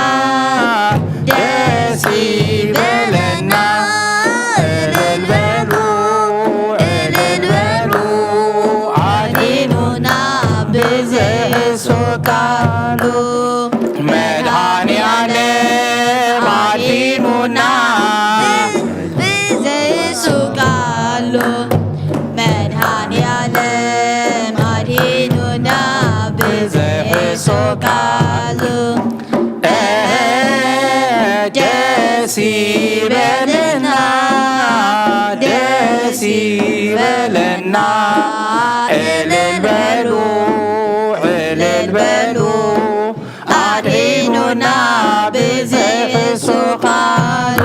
ደስ ይበለና። እልል በሉ፣ እልል በሉ፣ ኣድሒኑና ብዘይሕሱ ቃሉ። መድኃኔዓለም ኣድሒኑና ብዘይሕሱ ቃሉ። መድኃኔዓለም ኣድሒኑና ብዘይሕሱ ቃሉ። ደስ ይበለና፣ ደስ ይበለና። እልል በሉ፣ እልል በሉ። ኣድሒኑና ብዘይሕሱ ቃሉ።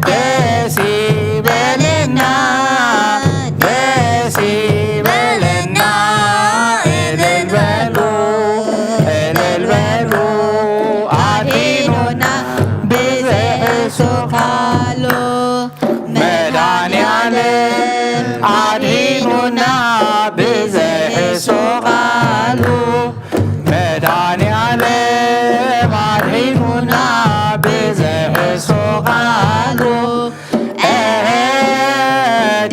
ደስ ይበለና፣ ደስ ይበለና። እልል በሉ፣ እልል በሉ። ኣድሒኑና ብዘይሕሱ ቃሉ። መድኃኔዓለም ኣድሒኑና ብዘይሕሱ ቃሉ። መድኃኔዓለም ኣድሒኑና ብዘይሕሱ ቃሉ።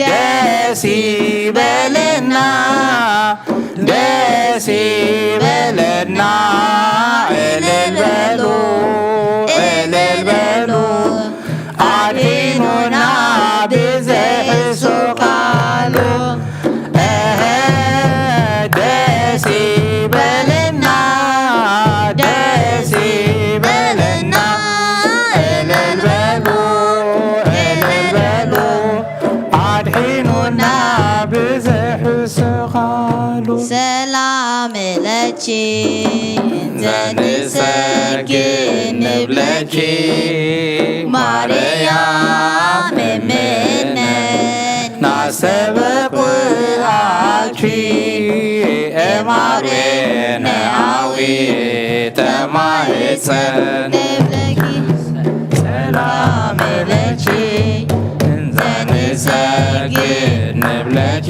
ደስ ይበለና፣ ደስ ይበለና። እልል በሉ፣ እልል በሉ። ኣድሒኑና ብዘይሕሱ ቃሉ። ደስ ይበለና፣ ደስ ይበለና። እልል በሉ፣ ዘንሰግድ ንብለኪ ማርያም እምነ ናስተበቁኣኪ ኤማሬነ ኣዊ ተማህፀን ንብለኪ ሰላም ለኪ እንዘንሰግድ ንብለኪ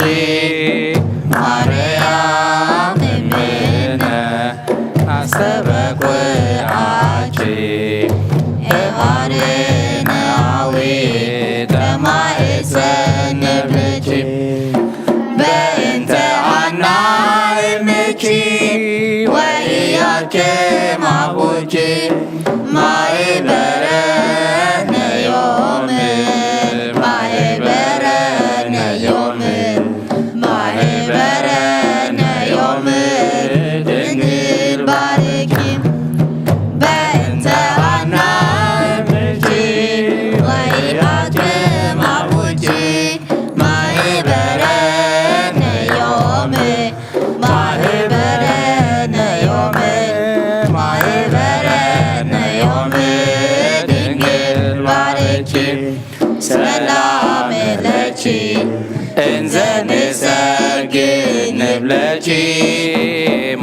ማርያም እምነ ኣስተበቁኣኪ ኤማሬነ ኣዊ ተማህፀን ንብለኪ በእንተ ኣና እምኪ ወኢያኬ ማቡኪ ማህበረነ ዮም ማህበረነ ዮም ማህበረነ ዮም ድንግል ባርኪ በእንተ ኣና እምኪ ወኢያኬ ማቡኪ ማህበረነ ዮም ማህበረነ ዮም ማህበረነ ዮም ድንግል ባርኪ ሰላም ለኪ እንዘ ንሰግድ ንብለኪ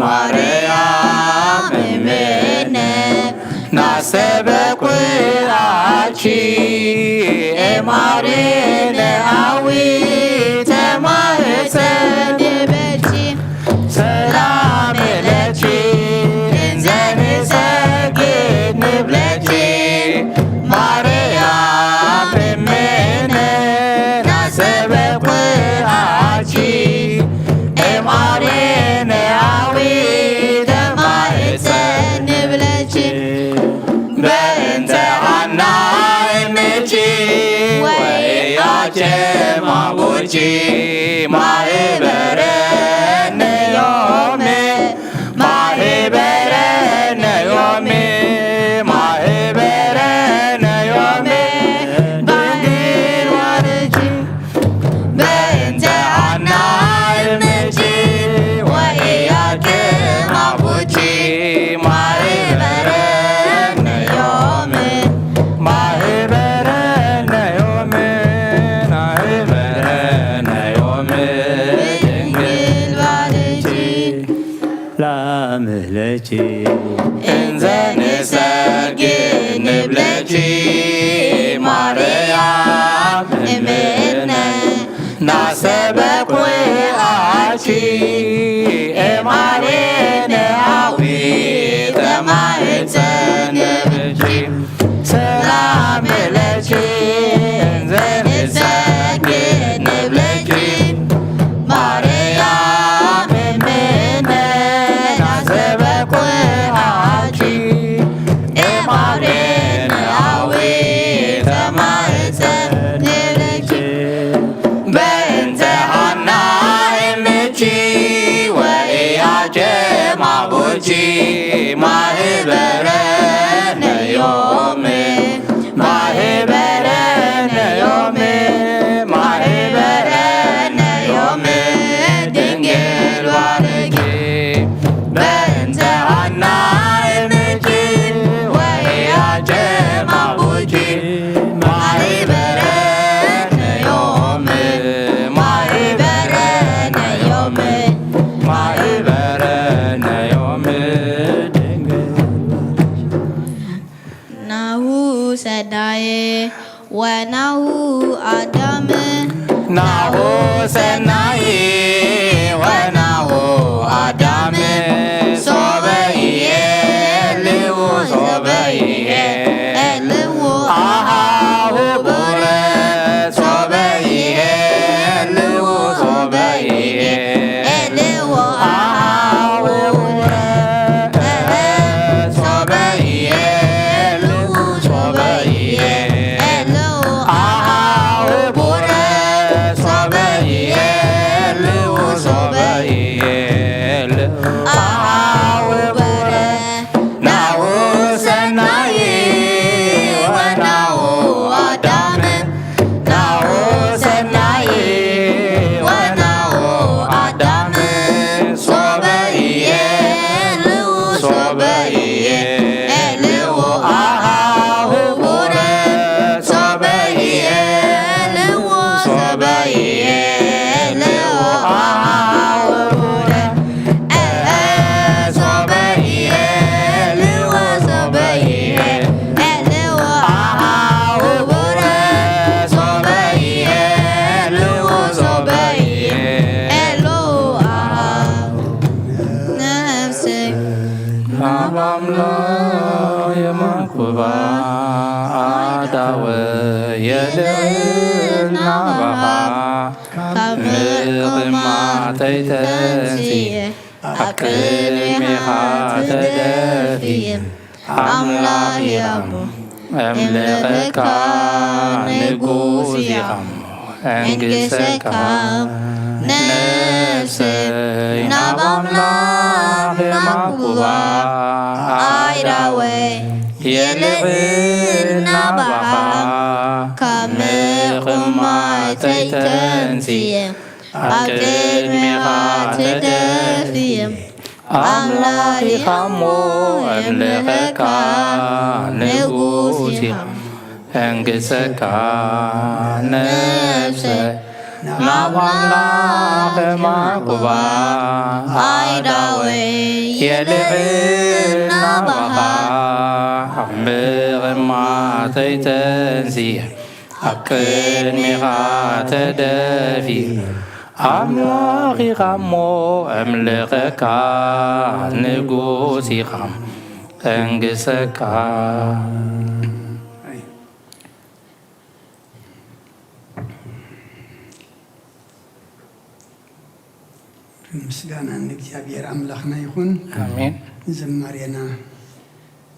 ማርያም እምነ ናስተበቁኣኪ ኤማሬነ ኣዊ ተማህፀን ንብለኪ ሰላም ለኪ እንዘ ንሰግድ ንብለኪ ማርያም እምነ ናስተበቁኣኪ ኤማሬነ ኣዊ ተማህፀን ንብለኪ በእንተ ኣና እምኪ ወኢያኬ ማቡኪ ማህበረነ ዮም ማህበረነ ዮም ማህበረነ ዮም ድንግል ባርኪ በእንተ ኣና እምኪ ወኢያኬ ማቡኪ ማህበረነ ዮም ማህበረነ ዮም ማህበረነ ዮም ድንግል ባርኪ ላም ለኪ እንዘ ንሰግድ ንብለኪ ማርያም እምነ ናስተበቁኣኪ ኤማሬነ ኣዊ ተማህፀን ንብለኪ ሰላም ለኪ እንዘ ንሰግድ ንብለኪ ማርያም እምነ ናስተበቁኣኪ ኤማሬነ ኣዊ ተማህፀን ንብለኪ በእንተ ኣና እምኪ ወኢያኬ ማቡኪ ማህበረነ ዮም ማህበረነ ዮም ማህበረነ ዮም ድንግል ባርኪ በእንተ ኣና እምኪ ወኢያኬ ማቡኪ ማህበረነ ዮም ማህበረነ ዮም ማህበረነ ዮም ድንግል ናሁ ሰናየ ወናሁ ኣዳም ናሁ ሰናይ ወናሁ ኣዳም ሶበ ይሄልው ሶበ ይሄልው ኣሃሁ ቡረ ሶበ ይሄልው ሶበ ይሄልው ኣሃሁ ቡረ ሶበ ይሄልው ሶበ ይሄልው ኣሃሁ ቡረ ሶበ ይሄልው ሶበ ይሄልው ኣምላኽ የማኩባ ኣዳወ የልዕል ናባኻ ካብ ምቕማተይ ተንስየ ኣብ ቅድሜኻ ተደፊየ ኣምላኽ ኣቦ ኣምልኸካ ንጉስ ኢኻ እሞ ኣንግሰካ ነፍሰይ ናብ ኣምላኽ የማኩባ ኣዳወ የልዕል ናባኻ ካብ ምቕማተይ ተንስየ ኣብ ቅድሜኻ ተደፊየ ኣምላኽ ኢኻ እሞ ኣምልኸካ ንጉስ ኢኻ ኣንግሰካ ነፍሰ ናብ ኣምላኽ የማኩባ ኣዳወ የልዕል ናባኻ ኣብ ምቕማተይ ተንስየ ኣብ ቅድሜኻ ተደፊ ኣምላኽ ኢኻ እሞ ኣምልኸካ ንጉስ ኢኻ ኣንግሰካ ምስጋና ንእግዚኣብሔር ኣምላኽና ይኹን። ኣሜን። ዝማሬና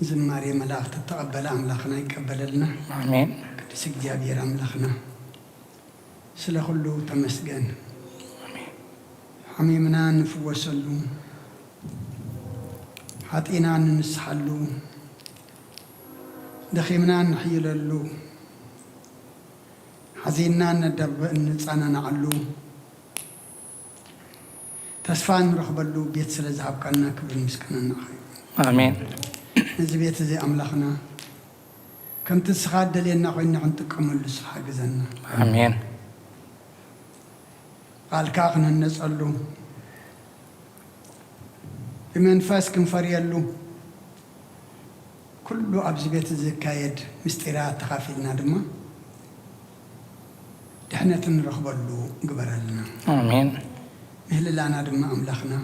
ዝማሬ መላእኽቲ እተቐበለ ኣምላኽና ይቀበለልና። ኣሜን። ቅዱስ እግዚኣብሔር ኣምላኽና ስለ ኩሉ ተመስገን። ኣሜን። ሓሚምና እንፍወሰሉ፣ ሓጢና እንንስሓሉ፣ ደኺምና እንሕይለሉ፣ ሓዚንና እነዳብ-፣ እንጸናናዓሉ፣ ተስፋ እንረኽበሉ ቤት ስለ ዝሃብካና ክብርን ምስጋናን ንዓኻ ይኹን። ኣሜን። ነዚ ቤት እዚ ኣምላኽና ከምቲ ንስኻ እደልየና ኮይንና ክንጥቀመሉ ንስኻ ሓግዘና። ኣሜን። ቃልካ ክንህነጸሉ፣ ብመንፈስ ክንፈርየሉ፣ ኩሉ ኣብዚ ቤት ዝካየድ ምስጢራት ተኻፊልና ድማ ድሕነት እንረኽበሉ ግበረልና። ኣሜን። ምህልላና ድማ ኣምላኽና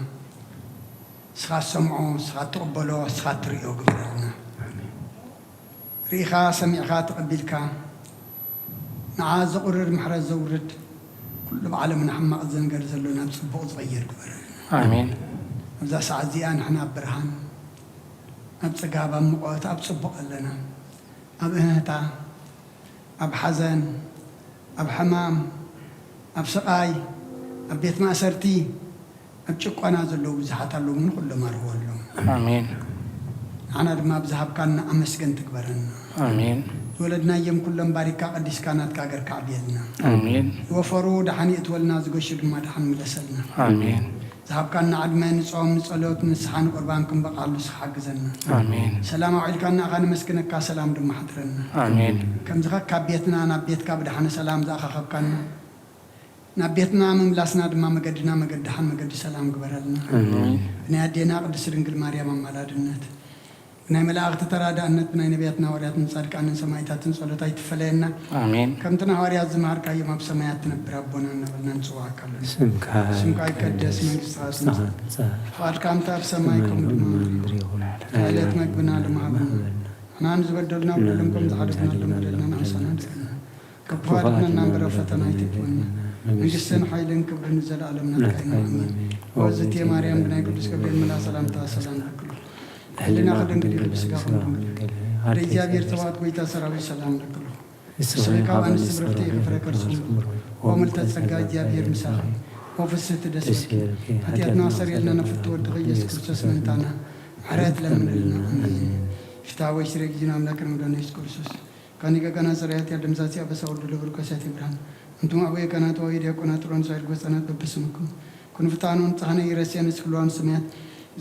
ንስኻ ትሰምዖ፣ ንስኻ ትቕበሎ፣ ንስኻ ትርእዮ ግበረልና። ርኢኻ ሰሚዕኻ ተቐቢልካ ንዓ ዘቑርር ምሕረት ዘውርድ፣ ኩሉ ብዓለምና ሕማቕ ዘንገር ዘሎ ናብ ጽቡቕ ዝቕየር ግበረልና። ኣሜን። ኣብዛ ሰዓት እዚኣ ንሕና ኣብ ብርሃን፣ ኣብ ጽጋብ፣ ኣብ ምቖት፣ ኣብ ጽቡቕ ኣለና። ኣብ እህህታ፣ ኣብ ሓዘን፣ ኣብ ሕማም፣ ኣብ ስቓይ፣ ኣብ ቤት ማእሰርቲ፣ ኣብ ጭቆና ዘለዉ ብዙሓት ኣለዉ፣ ንኹሎም ኣርህወሎም። ኣሜን። ንዓና ድማ ኣብ ዝሃብካና ኣመስገን ትግበረና። ኣሜን። ዝወለድናዮም ኩሎም ባሪካ ቀዲስካ ናትካ ሃገር ከዕብየልና። ኣሜን። ዝወፈሩ ደሓን የእትወልና፣ ዝገሹ ድማ ደሓን ምለሰልና። ኣሜን። ዝሃብካና ዕድመ ንጾም፣ ንጸሎት፣ ንስሓ፣ ንቁርባን ክንበቕዓሉ ንስኻ ሓግዘና። ኣሜን። ሰላም ኣውዒልካና ኢኻ፣ ነመስግነካ፣ ሰላም ድማ ሓድረና። ኣሜን። ከምዚ ኸ ካብ ቤትና ናብ ቤትካ ብደሓነ ሰላም ዝኣኻኸብካና፣ ናብ ቤትና ምምላስና ድማ መገድና መገዲ ደሓን መገዲ ሰላም ግበረልና። ኣሜን። ብናይ ኣዴና ቅድስት ድንግል ማርያም ኣማላድነት፣ ብናይ መላእኽቲ ተራዳእነት፣ ብናይ ነቢያትን ሃዋርያትን ጻድቃንን ሰማዕታትን ጸሎት ኣይትፈለየና። ኣሜን። ከምቲ ንሃዋርያት ዝመሃርካዮም ኣብ ሰማያት ትነብር ኣቦና እናበልና ንጽውዓካ ኣለና። ስምካ ስምካ ይቀደስ፣ መንግስትኻ ትምጻእ፣ ፍቓድካ እንተ ኣብ ሰማይ ከምኡ ድማ ኣብ ምድሪ ይኹን። ዕለት መግብና ድማ ሃበና። ንሕና ንዝበደሉና በደሎም ከም ዝሓለፍናሎም በደልና ንዓና ኣይትግበረና። ካብ ክፉ ኣድሕነና እምበር ኣብ ፈተና ኣይተእትወና። መንግስትን ሓይልን ክብርን ንዘለኣለም ናትካ እዩ። ኣሜን። ኣሜን። ኦ እግዝእትየ ማርያም፣ ብናይ ቅዱስ ገብርኤል መልኣኽ ሰላምታ ሰላም ንብለኪ። ብሕልናኺ ድንግል ኢኺ፣ ብስጋኺ እውን ድንግል ኢኺ። ኣደ እግዚኣብሔር ጸባኦት፣ ጎይታ ሰራዊት፣ ሰላም ንብለኪ። ንስኺ ካብ ኣንስቲ ብርኽቲ ኢኺ፣ ፍረ ከርስኺ ቡሩኽ እዩ። ኦ ምልዕተ ጸጋ፣ እግዚኣብሔር ምሳኺ። ኦ ፍስሕቲ ደስ ይበልኪ። ሓጢኣትና ኣስተሰርየልና፣ ናብ ፍትወ ወድኺ ኢየሱስ ክርስቶስ ምእንታና ምሕረት ለምንልና። ኣሜን። ፍትሐ ወይ ስሬ ጊዜና ኣምላክ ረመዳን ኢየሱስ ክርስቶስ ካኒ ገጋና ጽሬት ያደምዛዚ ኣበሳ ወልድ ለብር ኮሳት ይብርሃን። እንቱም ኣቡየ ካህናት ወይ ዲያቆናት ጥሮን ሳይል ጎጸናት በብስምኩም ኩኑ ፍታኑ ንጻህነ ይረስየ ንስክልዋን ስምያት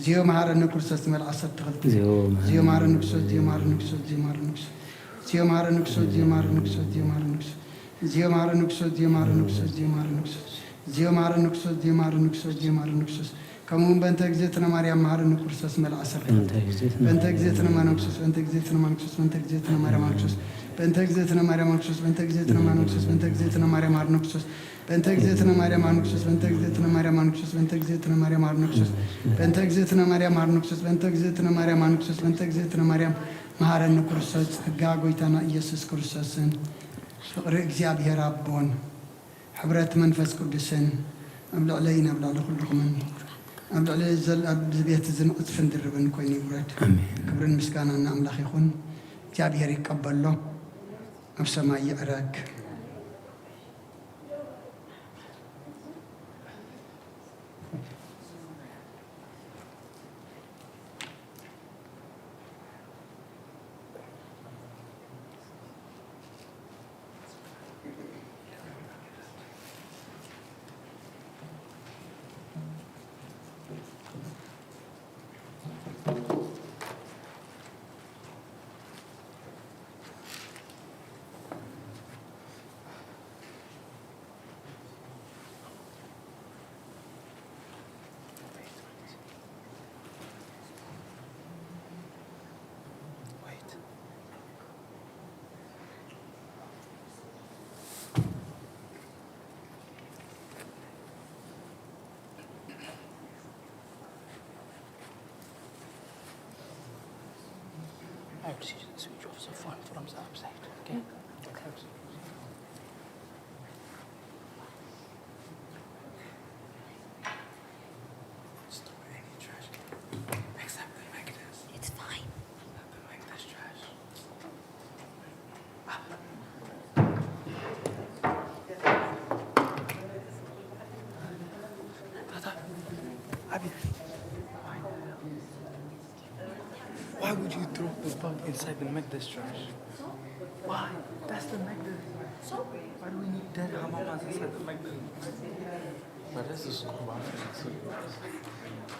ዚዮ መሃረነ ክርስቶስ ትመል ዓሰርተ ክልተ። ዚዮ መሃረነ። ዚዮ መሃረነ ክርስቶስ ዚዮ መሃረነ ክርስቶስ ዚዮ መሃረነ ክርስቶስ ዚዮ መሃረነ ክርስቶስ ዚዮ መሃረነ ክርስቶስ ዚዮ መሃረነ ክርስቶስ ዚዮ መሃረነ ክርስቶስ ዚዮ መሃረነ ክርስቶስ ዚዮ መሃረነ ክርስቶስ ዚዮ መሃረነ ክርስቶስ ዚዮ መሃረነ ክርስቶስ ከምኡ እውን በእንተ እግዝእትነ ማርያም መሐረነ ክርስቶስ መልኣ ሰብሐ። በእንተ እግዝእትነ በእንተ እግዝእትነ ማርያም ክርስቶስ፣ በእንተ እግዝእትነ ማርያም ክርስቶስ፣ በእንተ እግዝእትነ ማርያም ክርስቶስ፣ በእንተ እግዝእትነ ማርያም ክርስቶስ፣ በእንተ እግዝእትነ ማርያም ክርስቶስ፣ በእንተ እግዝእትነ ማርያም መሐረነ ክርስቶስ፣ በእንተ እግዝእትነ ማርያም መሐረነ ክርስቶስ፣ በእንተ እግዝእትነ ማርያም መሐረነ ክርስቶስ፣ በእንተ እግዝእትነ ማርያም መሐረነ ክርስቶስ፣ በእንተ እግዝእትነ ማርያም መሐረነ ክርስቶስ፣ በእንተ እግዝእትነ ማርያም መሐረነ ክርስቶስ፣ በእንተ እግዝእትነ ማርያም መሐረነ ክርስቶስ፣ ጸጋ ጎይታና ኢየሱስ ክርስቶስን ፍቕሪ እግዚኣብሔር ኣቦን ሕብረት መንፈስ ቅዱስን ኣብ ልዕለይን ኣብ ልዕሊ ኩልኹምን ኣብ ልዕሊ ዘል-፣ ኣብዚ ቤት እዝን ዕጽፍን ድርብን ኮይኑ ይውረድ። ኣሜን። ክብርን ምስጋናን ንኣምላኽ ይኹን። እግዚኣብሔር ይቀበሎ፣ ኣብ ሰማይ ይዕረግ። I would say switch off the phone from the upside, okay? Store any trash can except the Magda's. It's fine. Except the Magda's trash. Up. Tata, Abi, why the hell? Why would you throw the bug inside the Magda's trash? Why? That's the Magda. Why do we need dead hamamas inside the Magda? But this is cool, man.